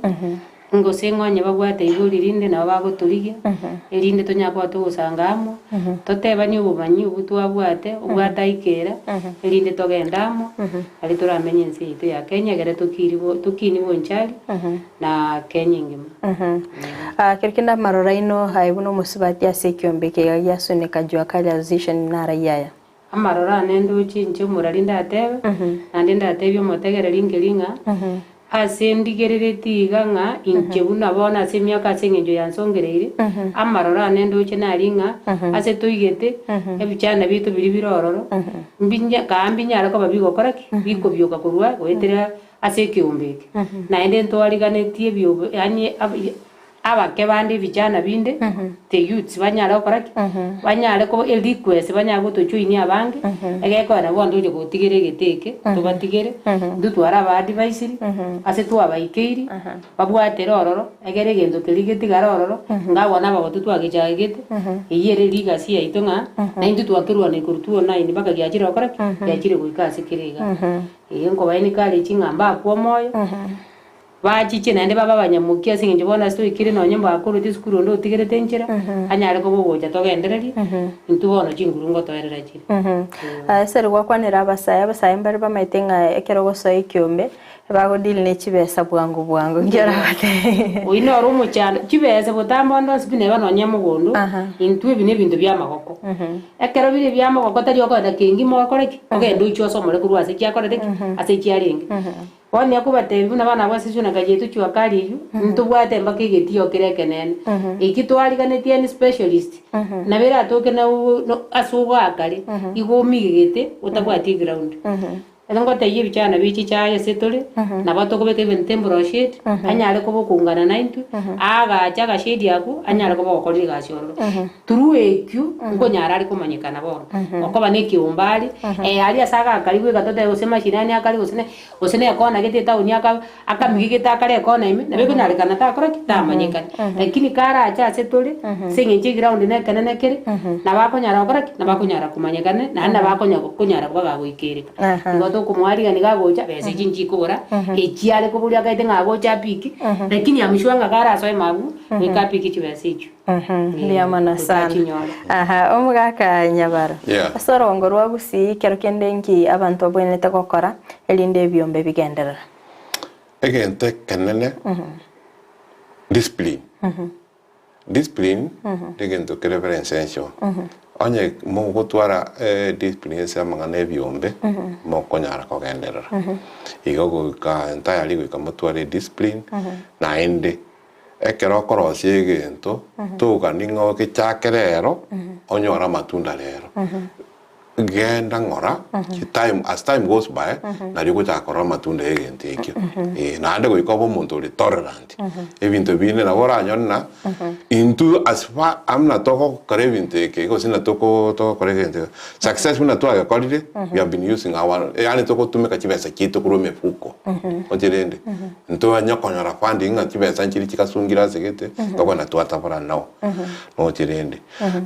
gose ng'a onye babwate igori rinde nabo bagotorigia, erinde tonyare koba togosanga amo, totebanie obomanyi obwo twabwate, obwataikera, erinde togende amo, aria toramenye ense yaito ya Kenya ekere tokiri bo tokini bonchari, na Kenya engima. Kero kende amaroro aino aye buna omosubati ase ekiombe eke iga giasuneka Jua Kali Association narai aya. Amaroro ane ndoche inche omorari ndatebe, naende ndatebie omotegereri nkeri ng'a, ase ndigereretie iga ng'a inche buna bono ase emiaka ase eng'encho yansongereire, amaroro ane ndoche naria ng'a ase toigete, ebichana biaito biria bire ororo, mbinya kaa mbinyare koba bigokora ki? Bikobioka korwa goetera ase ekeombe eke. Naende ntwariganetie ebiobe yaani. Abake bande ebichana binde, the youths banyare gokora ki? Banyare ko erequest banyare gotojoinia abange, egekogera nabo bono togocha gotigera egete eke, tobatigere, intwe tware aba advisory, ase twabaikeiri, babwatere ororo, egere egento keria getigare ororo, inga bono abagotu twagechagete, eyio ere legacy yaito ng'a, naintwe twakerwania korwa 2009 mpaka giachire gokora ki? Giachire goika ase kere igaa. Eeh nkoba encourage ng'a mbakwe omoyo. Bachiche naende babe abanyamokia ase engencho bono ase toikire nonye mbakorete esukuru onde otigerete enchera, anyare koba ogocha togendererie, intwe bono chinguru ngotoerera chire. Ase rigwakwanera abasae, abasae mbare bamaete ng'a ekero ogosoa ekiombe, bago deal ne chibesa bwango bwango, inki orabatebie? Oyio noro omochando, chibesa botambe onde onsi pi neba nonye mogondo, intwe ebi nebinto bia amagoko. Ekero bire ebia amagoko tari okogenda kengima okore ki? Ogende oiche osomore korwa ase chiakorete ki? Ase chiarenge. Bono niakobatebia buna abana abwo ase esuneka yaito jua kali eyio, ntobwate mpaka egetio kere ekenene, eki twariganetie any specialist, nabo eratoke na ase ogoakare, igo omigegete otabwati eground. Ere ngotebia ebichana bie chichae ase tore, nabo tokobeka even temporal shade, anyare koba okoungana naintwe, aagache agashade akwo, anyare koba ogokorera egasi ororo. Through ekio, nkonyara are komanyekana bono, okoba na ekeombe are, aria ase agakarigwa egatotebia gose mashinani akare gose ne. Gose nekona gete etaoni aka akamigi gete akare ekona ime, nabo ekonyarekana takora ki? Tamanyekani. Lakini karache ase tore, ase eng'encho eground nekenene kere, nabo akonyara gokora ki? Nabo akonyara komanyekana, naende nabo akonya konyara koba gagoikereka. Igo tokomoarigani gagocha, besa echi nchikobora, echi are koboria akaete ng'a agocha apiki, lakini am sure ng'a karasoe mabwo, goika apiki chibesa echio. Mbuya mono sana. Goika Aha, omogaka Nyabaro. Yeah. Ase orongo rwa Gusii kero kende nki abanto babwenerete gokora erinde ebiombe bigenderere? Egento ekenene discipline. Discipline negento kere very essential. Onye mogotwara discipline ase amang'ana ebiombe, mokonyara kogenderera. Igo goika entirely goika motware ediscipline naende Ekero okorosia egento, togani ng'a ogechake rero, onyore amatunda rero. Genda ng'ora, chitime, as time goes by, nario ogochaka korora amatunda ya egento ekio. Eh, naende goika obe omonto ore tolerant. Ebinto binde nabo oranyore ng'a, intwe as far buna togokora ebinto eke, gose buna toko togokora egento eke, success buna twagekorire, we have been using our, yaani togotumeka chibesa chiaito korwa emefuko, oche rende. Ntwanya konyora funding ng'a chibesa nchiria chigasungire ase gete, tokogenda twatabora nao. Noche rende,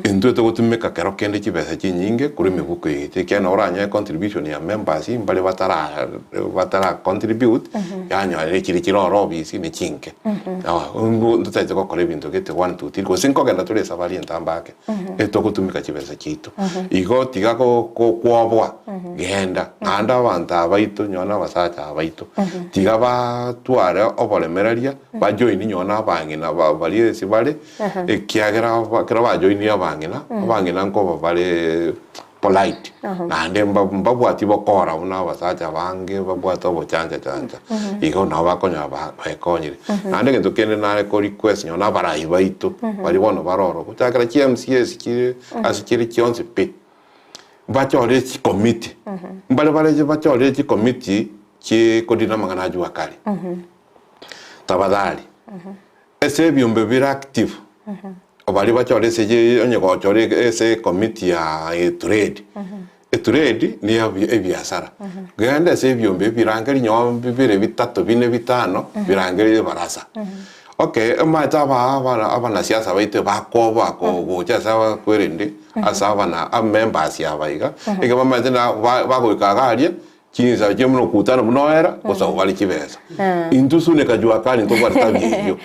intwe togotumeka kero kende chibesa chinyinge korwa emebuko yaito ekiagera nabo oranyore contribution ya members mbare batara batara contribute, yanyorire chiria chire oro obisi ne chinke. Ntotagete gokora ebinto gete one two three, gose nkogenda tore esabari entambe ake, etogotumeka chibesa chiaito. Igo tiga go go kwoboa. Genda, naende abanto abaito, nyowe na abasacha abaito, tiga batware oboremereria, bajoini nyowe na abang'ina baria ase bare, ekiagera ekero bajoinire abang'ina, abang'ina nkoba bare polite, naende mbabwati bokora buna abasacha abange babwate obochancha chancha, igo nabo bakonyora bekonyire. Naende egento kende nare ko request nyowe na abarai baito, baria bono bare ororo, gochakera chi MCAs chire ase chire chionsi pi. Bachorire chikomiti, mbare bare bachorire chikomiti chikorina amang'ana a jua kali. Tafadhali, ase ebiombe bire active, baria bachorire ase je onye gochora ase ekomiti ya etrade, etrade ne ya ebiasara, genda ase ebiombe ebirangerie nonye bibere bitato bine bitano, birangerie ebarasa. Okay, omanyete aba aba abanasiasa baito bakoboa gocha ase abakwerende ase abana amembers aba iga, ekero bamaete na ba bagoika iga aria, chinsa chio buna okutana buna oera, gosaba bare chibesa. Intwe suneka jua kali ntobwate tabia eyio.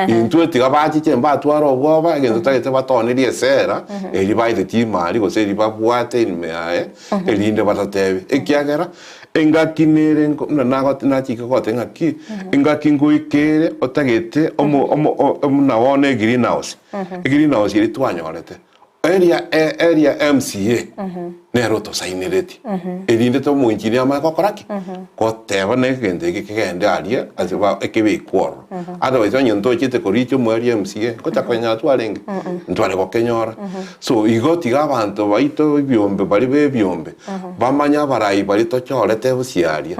Intwe tiga bachiche mbatware obwoba, egento totagete batonerie esera, eria baete chimari gose eria babwate ime yaye, erinde batatebe, ekiagera Engaki nere nko buna nagote nachika goteba ng'aki, engaki ngoika ere otagete omo omo o buna bono egreenhouse, egreenhouse eria twanyorete, eria e eria MCA. Nere otosainereti, erinde tomoinchirie amanye gokora ki? Goteba na egento eke kegende aria ase ba ekebekwe ororo. Otherwise onye ntochete koricha omoerio MCA, ngocha konyora twarenge? Ntware gokenyora. So igo tiga abanto baito ebiombe baria ba ebiombe, bamanye abarai baria tochorete gose aria,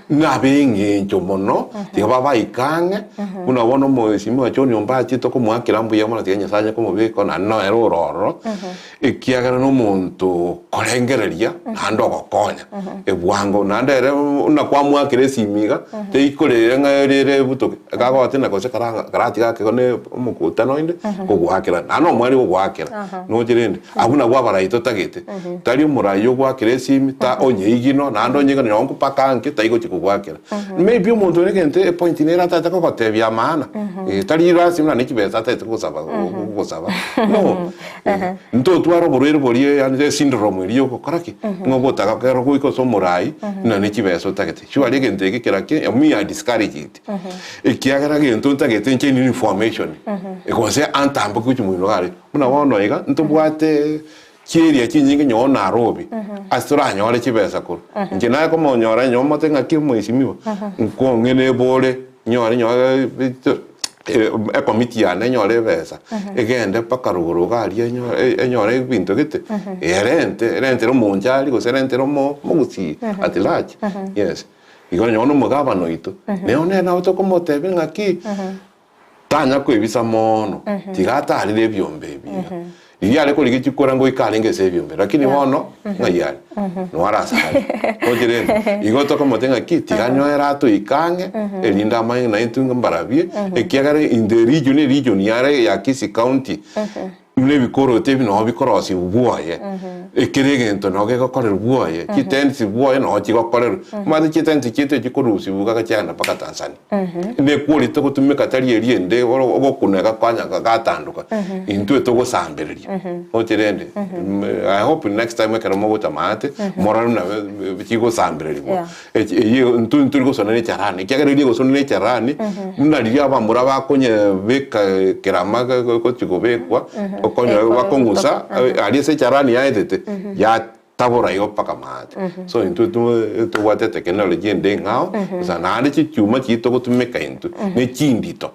nabeng'encho mono, tiga babaike ang'e, buna bono omwesimwa John Ombachi tokomoakera mbuya mono tiga Nyasaye onye komobeka naende nere ore ororo, Ekiagera nomonto okorengereria naende ogokonya ebwango, naende ere buna kwamoakera esimi iga, teikorere ng'a ere ere ebutoke, ekagotina gose kara karatiga ake ne omokutano onde, kogoakera, naende omweri gogoakera, noche rende, abwo nabwo abarai totagete, tari omorai ogoakera esimi, ta onyeiginwa, naende onyeiginwa nonye mpaka anke taigochi kogoakera. Maybe omonto ore egento epoint nere atagete kogotebia amaana, tari lasima naende chibesa atagete gosaba gosaba, no. Ntotware oborwaire boria yaani esyndrome eria yogokora ki? Ng'a ogotaka kero goika ase omorai ng'a ne chibesa otagete. Surely egento eke kera ki me I discourage it. Ekiagera egento ntagete inche ne information gose antamboke gochia moino iga aria. Buna bono iga ntobwate chiarea chinyinge nyowe Nairobi ase toranyore chibesa korwa. Inche naye komonyora nyowe mote ng'aki omwesimigwa nkong'e nebore nyore nyowe ekomiti yane enyore ebesa, egende mpaka rogoro iga aria enyore enyore ebinto gete, erente, erentere omonchari gose erentere omo omogusii at large, yes. Igo onye bono omogabana oito, nere nere nabo tokomotebia ng'aki, tanya koebisa moono, tiga atarire ebiombe ebi iga. Riria are korigia chikura ngoika arenge ase ebiombe, lakini bono ng'ai are? Noo are ase are. Roche rende, igo tokomotebia ng'aki, tiga nyoere atoike ang'e, erinde amanye ng'a naintwe mbarabie, ekiagera in the region, eregion yare ya Kisii County, buna ebikoroto ebi noo bikorosiwa bwoye, ekero egento noo gegokorerwa bwoye, chitents bwoye noo chigokorerwa. Omanyete chitents chiaito echikorusiwa iga chiagenda mpaka Tanzania. Nekwori togotumeka tari eria ende ogokuna egakanya gatandoka intwe togosambereria oche rende I hope next time ekero mogocha maate morore buna chigosambererigwa eyio intwe ntori gosona ne echarani ekiagera eria egosonwa ne echarani buna riria abamura bakonyebeka kerama gochi kobekwa okonyora bakong'usa aria ase echarani yaetete ya Tabora igo mpaka maate. So intwe tobwate technology ende eng'ao, gose naende chichuma chiria togotumeka intwe, ne chindito.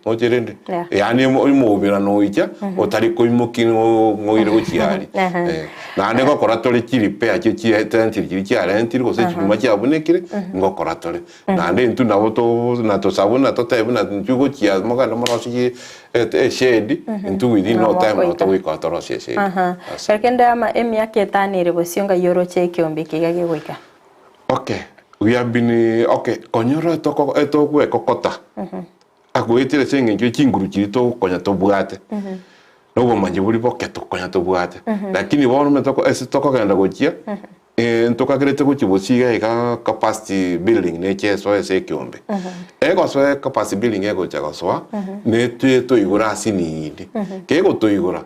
Oche rende? Yeah. Yaani omobirano oicha, otari koimokia ng'oire gochia aria. Eh, Naende ngokora tore chirepair chie chie chiria chiarentirwe gose chichuma chiabunekire, ngokora tore. Naende intwe nabo to natosabwe natotebe buna intwe gochia mogende morosie eshedi, intwe within no time nabo togoika torosie eshedi. Aha. Ase. Ekende ama emiaka etano ere bosio ngai oroche ekeombe eke iga gegoika. Okay, we have been okay, konyora etoko etogwekokota, agoetera ase eng'encho ye chinguru chiria togokonya tobwate, na obomanyi boria boke tokonya tobwate, lakini bono omanyete ase tokogenda gochia. Ntokagerete gochia bosio iga iga capacity building neche esoe ase ekeombe. Egosoa capacity building egocha gosoa, netwe toigore ase nini. Kegotoigora,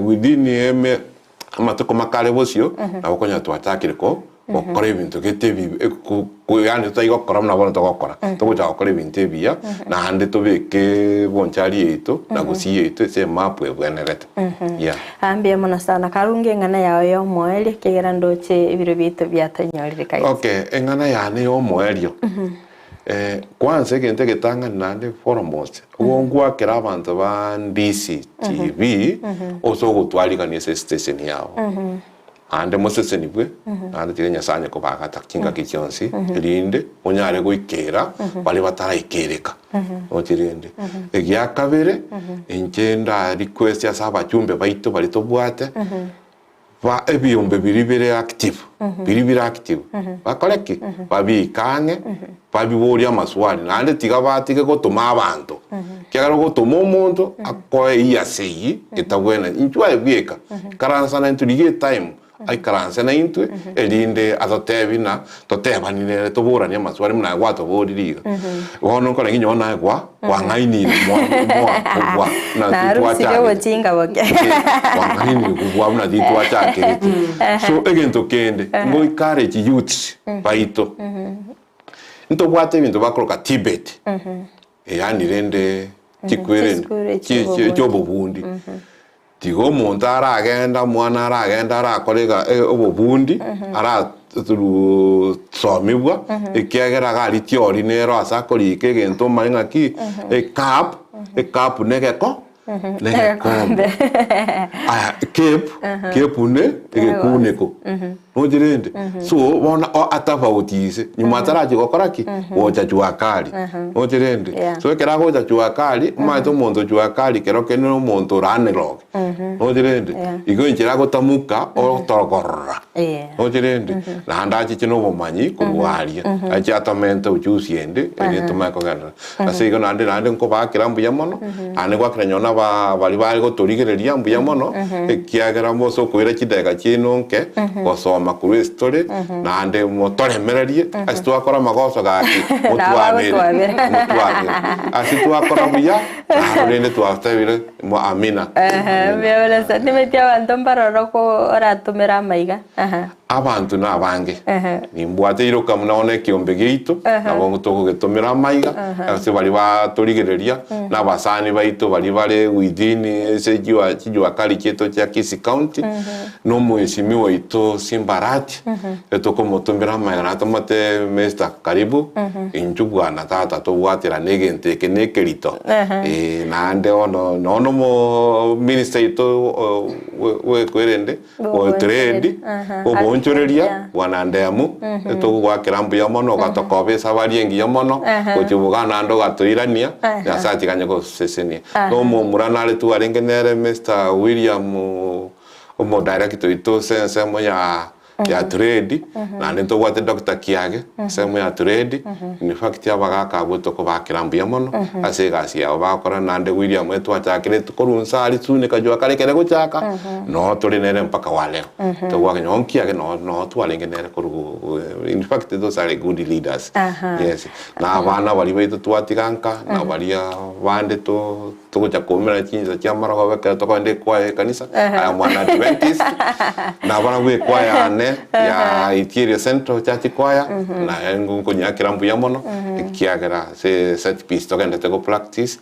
within eme amatuko makare bosio, nabo okonyora twachakire ko gokora ebinto gete ebi yaani totari gokora buna bono togokora. Togocha gokora ebinto ebiya, naende tobeke bonchari yaito na gusii yaito ase emap ebwenerete. Yeah. Aa mbuya mono sana. Karunge eng'ana yao y'omoerio, ekiagera ndoche ebiro biaito biatonyorire kabisa. Okay, eng'ana yane y'omoerio. Eh, kwanza egento egetang'ani naende foremost, ogo ngwakera abanto ba Ndisi TV, ase ogotwarigania ase estation yabo. Naende mosesenigwe, naende tiga Nyasae anye kobagata chingaki chionsi, erinde monyare goikera baria bataraikereka. Roche rende, egia kabere, inche nda request ase abachumbe baito baria tobwate, ba ebiombe biria bire active, biria bire active, bakore ki? Babiike ang'e, babiborie amaswali, naende tiga batige gotoma abanto, ekiagera ogotoma omonto akoe eyio ase eyio etabwenereti. Inchuo aye bweka, ikaransa naintwe, rigia etime aikaranse naintwe erinde atotebie na totebanie nere toboranie amaswali buna aye gwatoborire iga. Bono nkore ng'a inye bono naye gwa kwang'ainire mwa mwa kobua buna Narusirie titwachagete. obochinga boke. Kwang'ainire kobua buna titwachakerete. So egento kende, ngoikare chiyouths baito, ntobwate ebinto bakoroka TVET, yaani rende chikwere Chisukuru chi- chi- chi'obobundi. chiobobundi. Tiga omonto aragenda, omwana aragenda arakore iga obobundi, arasomigwa, ekiagera iga aria theory nero ase akorika egento omanye ng'aki, ecup, ecup na egeko na egekombe. Aya cape, cape ne egekuneko. Roche rende? So bono o atafautise nyuma atarachia gokora ki? Gocha jua kali. Roche rende? Yeah. So ekero agocha jua kali, omanyete omonto jua kali kero kende na omonto ore analog. Roche rende? Yeah. Igo enchera agotamuka otokorora. Yeah. Roche rende? Naende achiche na obomanyi korwa aria. Ache atomente ujuzi ende, eria etomanye kogenderera. Ase igo naende naende nkobakera mbuya mono, naende ngwakera nonye na aba baria bare gotorigereria mbuya mono, ekiagera mose okoira chidakika chiaino nke, gosoma korwa estori, naende motoremererie, ase twakora amagoso gaki, motwabere, motwabere. Ase twakora buya, naende rende twatebire mo amina. Mbuya mono sana. Nimanyeti abanto mbaroro ko oratomere amaiga. Aha. Abanto nabange, Ehe. nimbwate iroka buna bono ekeombe giaito, Ehe. nabo togogetomera amaiga, Ehe. ase baria batorigereria, na abasani baito baria bare within ase jua chijua kali chiaito chia Kisii County, na omweshimiwa oito Simba Arati, etokomotomera amaiga naye tomotebi Mister karibu, inchuo bwana tata tobwaterane egento eke na ekerito, Ehe. eh, naende bono nonya na omo minister oito bwekwerende. Otredi, oboonchoreria, bwana Ndemu, togogoakera mbuya mono, ogatokoba esabari engiya mono, gochia boga naende ogatoirania, Nyasae atiganye gosesenia. Na omomura nare twarenge nere Mister William, omodirector oito ase ensemo ya ya trade, naende ntobwate Doctor Kiage, ensemo ya trade, in fact abagaka abwo tokobaakera mbuya mono, ase egasi yabo bagokora, naende William etwachakire korwa inse aria Sunika jua kare ekere gochaka, Noo tore nere mpaka wa leo. Togwaka noo nkiage noo noo twarenge nere korwa in fact those are good leaders. Aha. Yes. Na abana baria baito twatiga nka na baria bande to togocha koumera chinsa chia amarogoba ekero tokogenda ekwaya ya ekanisa Aha. I am an Adventist na barabwo ekwaya yane ya Itierio Central Church Choir naye nkonyeakera mbuya mono ekiagera ase set piece togendete go practice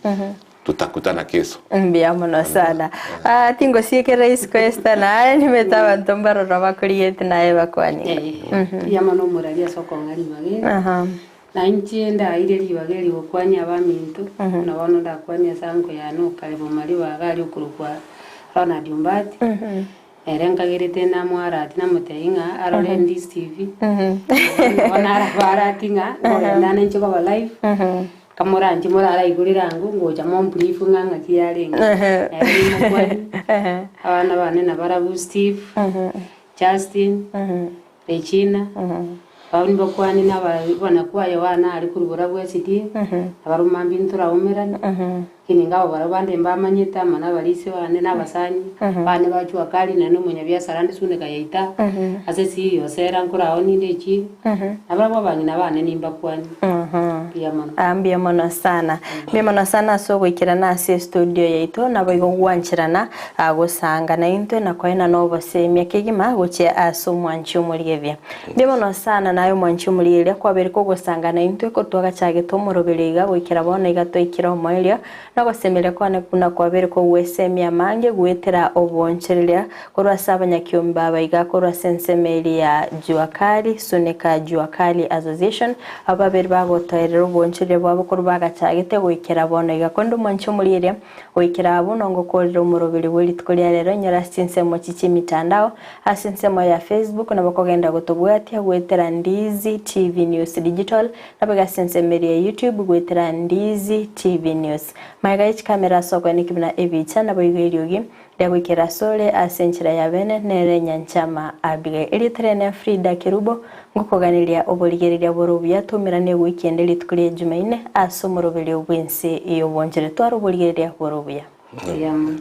Tutakutana kesho. Mbuya mono sana. Ah, tingosiekerera isiko Esther naye nimete abanto mbaroro bakorigete naye bakwanire. Mbuya mono omorari ase okong'a ribaga eri. Aha. Na inche ndaeire ribaga eri gokwania abaminto, buna bono ndakwanie ase ango yane okare bomari iga aria okorokwa Ronald Ombati, ere nkagerete namoarati namotebia ng'a arore Ndisi TV, bono arabarati ng'a nkogenda ande inche koba live, Kamoranche moraraigure ango, ngocha mombrief ng'a ng'aki yarenge. Nere nimokwanie, abana bane nabarabwo Steve, Justin, Regina, abwo nibakwanie na aba banakwaya wane aria korwa barabwo SDA, nabarabwo mambia ntoraumerane, lakini inga barabwo bande mbamanyete amo na abarisia bane na abasani, bane ba jua kali naende na omonyabiasara ande Sunika yaita, ase esiri osera nkorao ninde echiro, nabarabwo abang'ina bane nimbakwanie. Mbuya mono. Ah, mbuya mono sana. Mbuya mono sana ase ogoikerana ase estudio yaito naboigo gwancherana ah, gosanga naintwe na koenana obosemia kegima gochia ase omwanchi omorigereria. Mbuya mono sana naye omwanchi omorigereria kwabeire kogosanga naintwe kotwagachagete omoroberio iga goikera bono iga twaikire omoerio Nogosemeria kwane buna kwabeire kogwesemia amange goetera oboonchoreria korwa ase abanyakiombe aba iga korwa ase ensemo eria ya Jua Kali, Suneka Jua Kali Association, abwo babere bagotoerera oboonchoreria bwabo korwa bagachagete goikera bono iga. Korende omwanche omorieria goikera abwo nongokorera omoroberio bwe rituko ria rero inyore ase chinsemo chi chi'emitandao ase ensemo ya Facebook nabo kogenda gotobwatia goetera Ndizi TV News Digital Naboigo ase ensemo eria ya YouTube goetera Ndizi TV News. Magega ye chikamera ase okoeneki buna ebicha naboigo eriogi riagoikera asore ase enchera ya bene nere Nyanchama Abigail. Erieta riane Frida Kerubo ngokoganeria oborigereria bore obuya toumerane ewiki ende rituko ria Jumaine ase omoroberio bw'ense y'obonchore. Tware oborigereria bore obuya. Mbuya mono.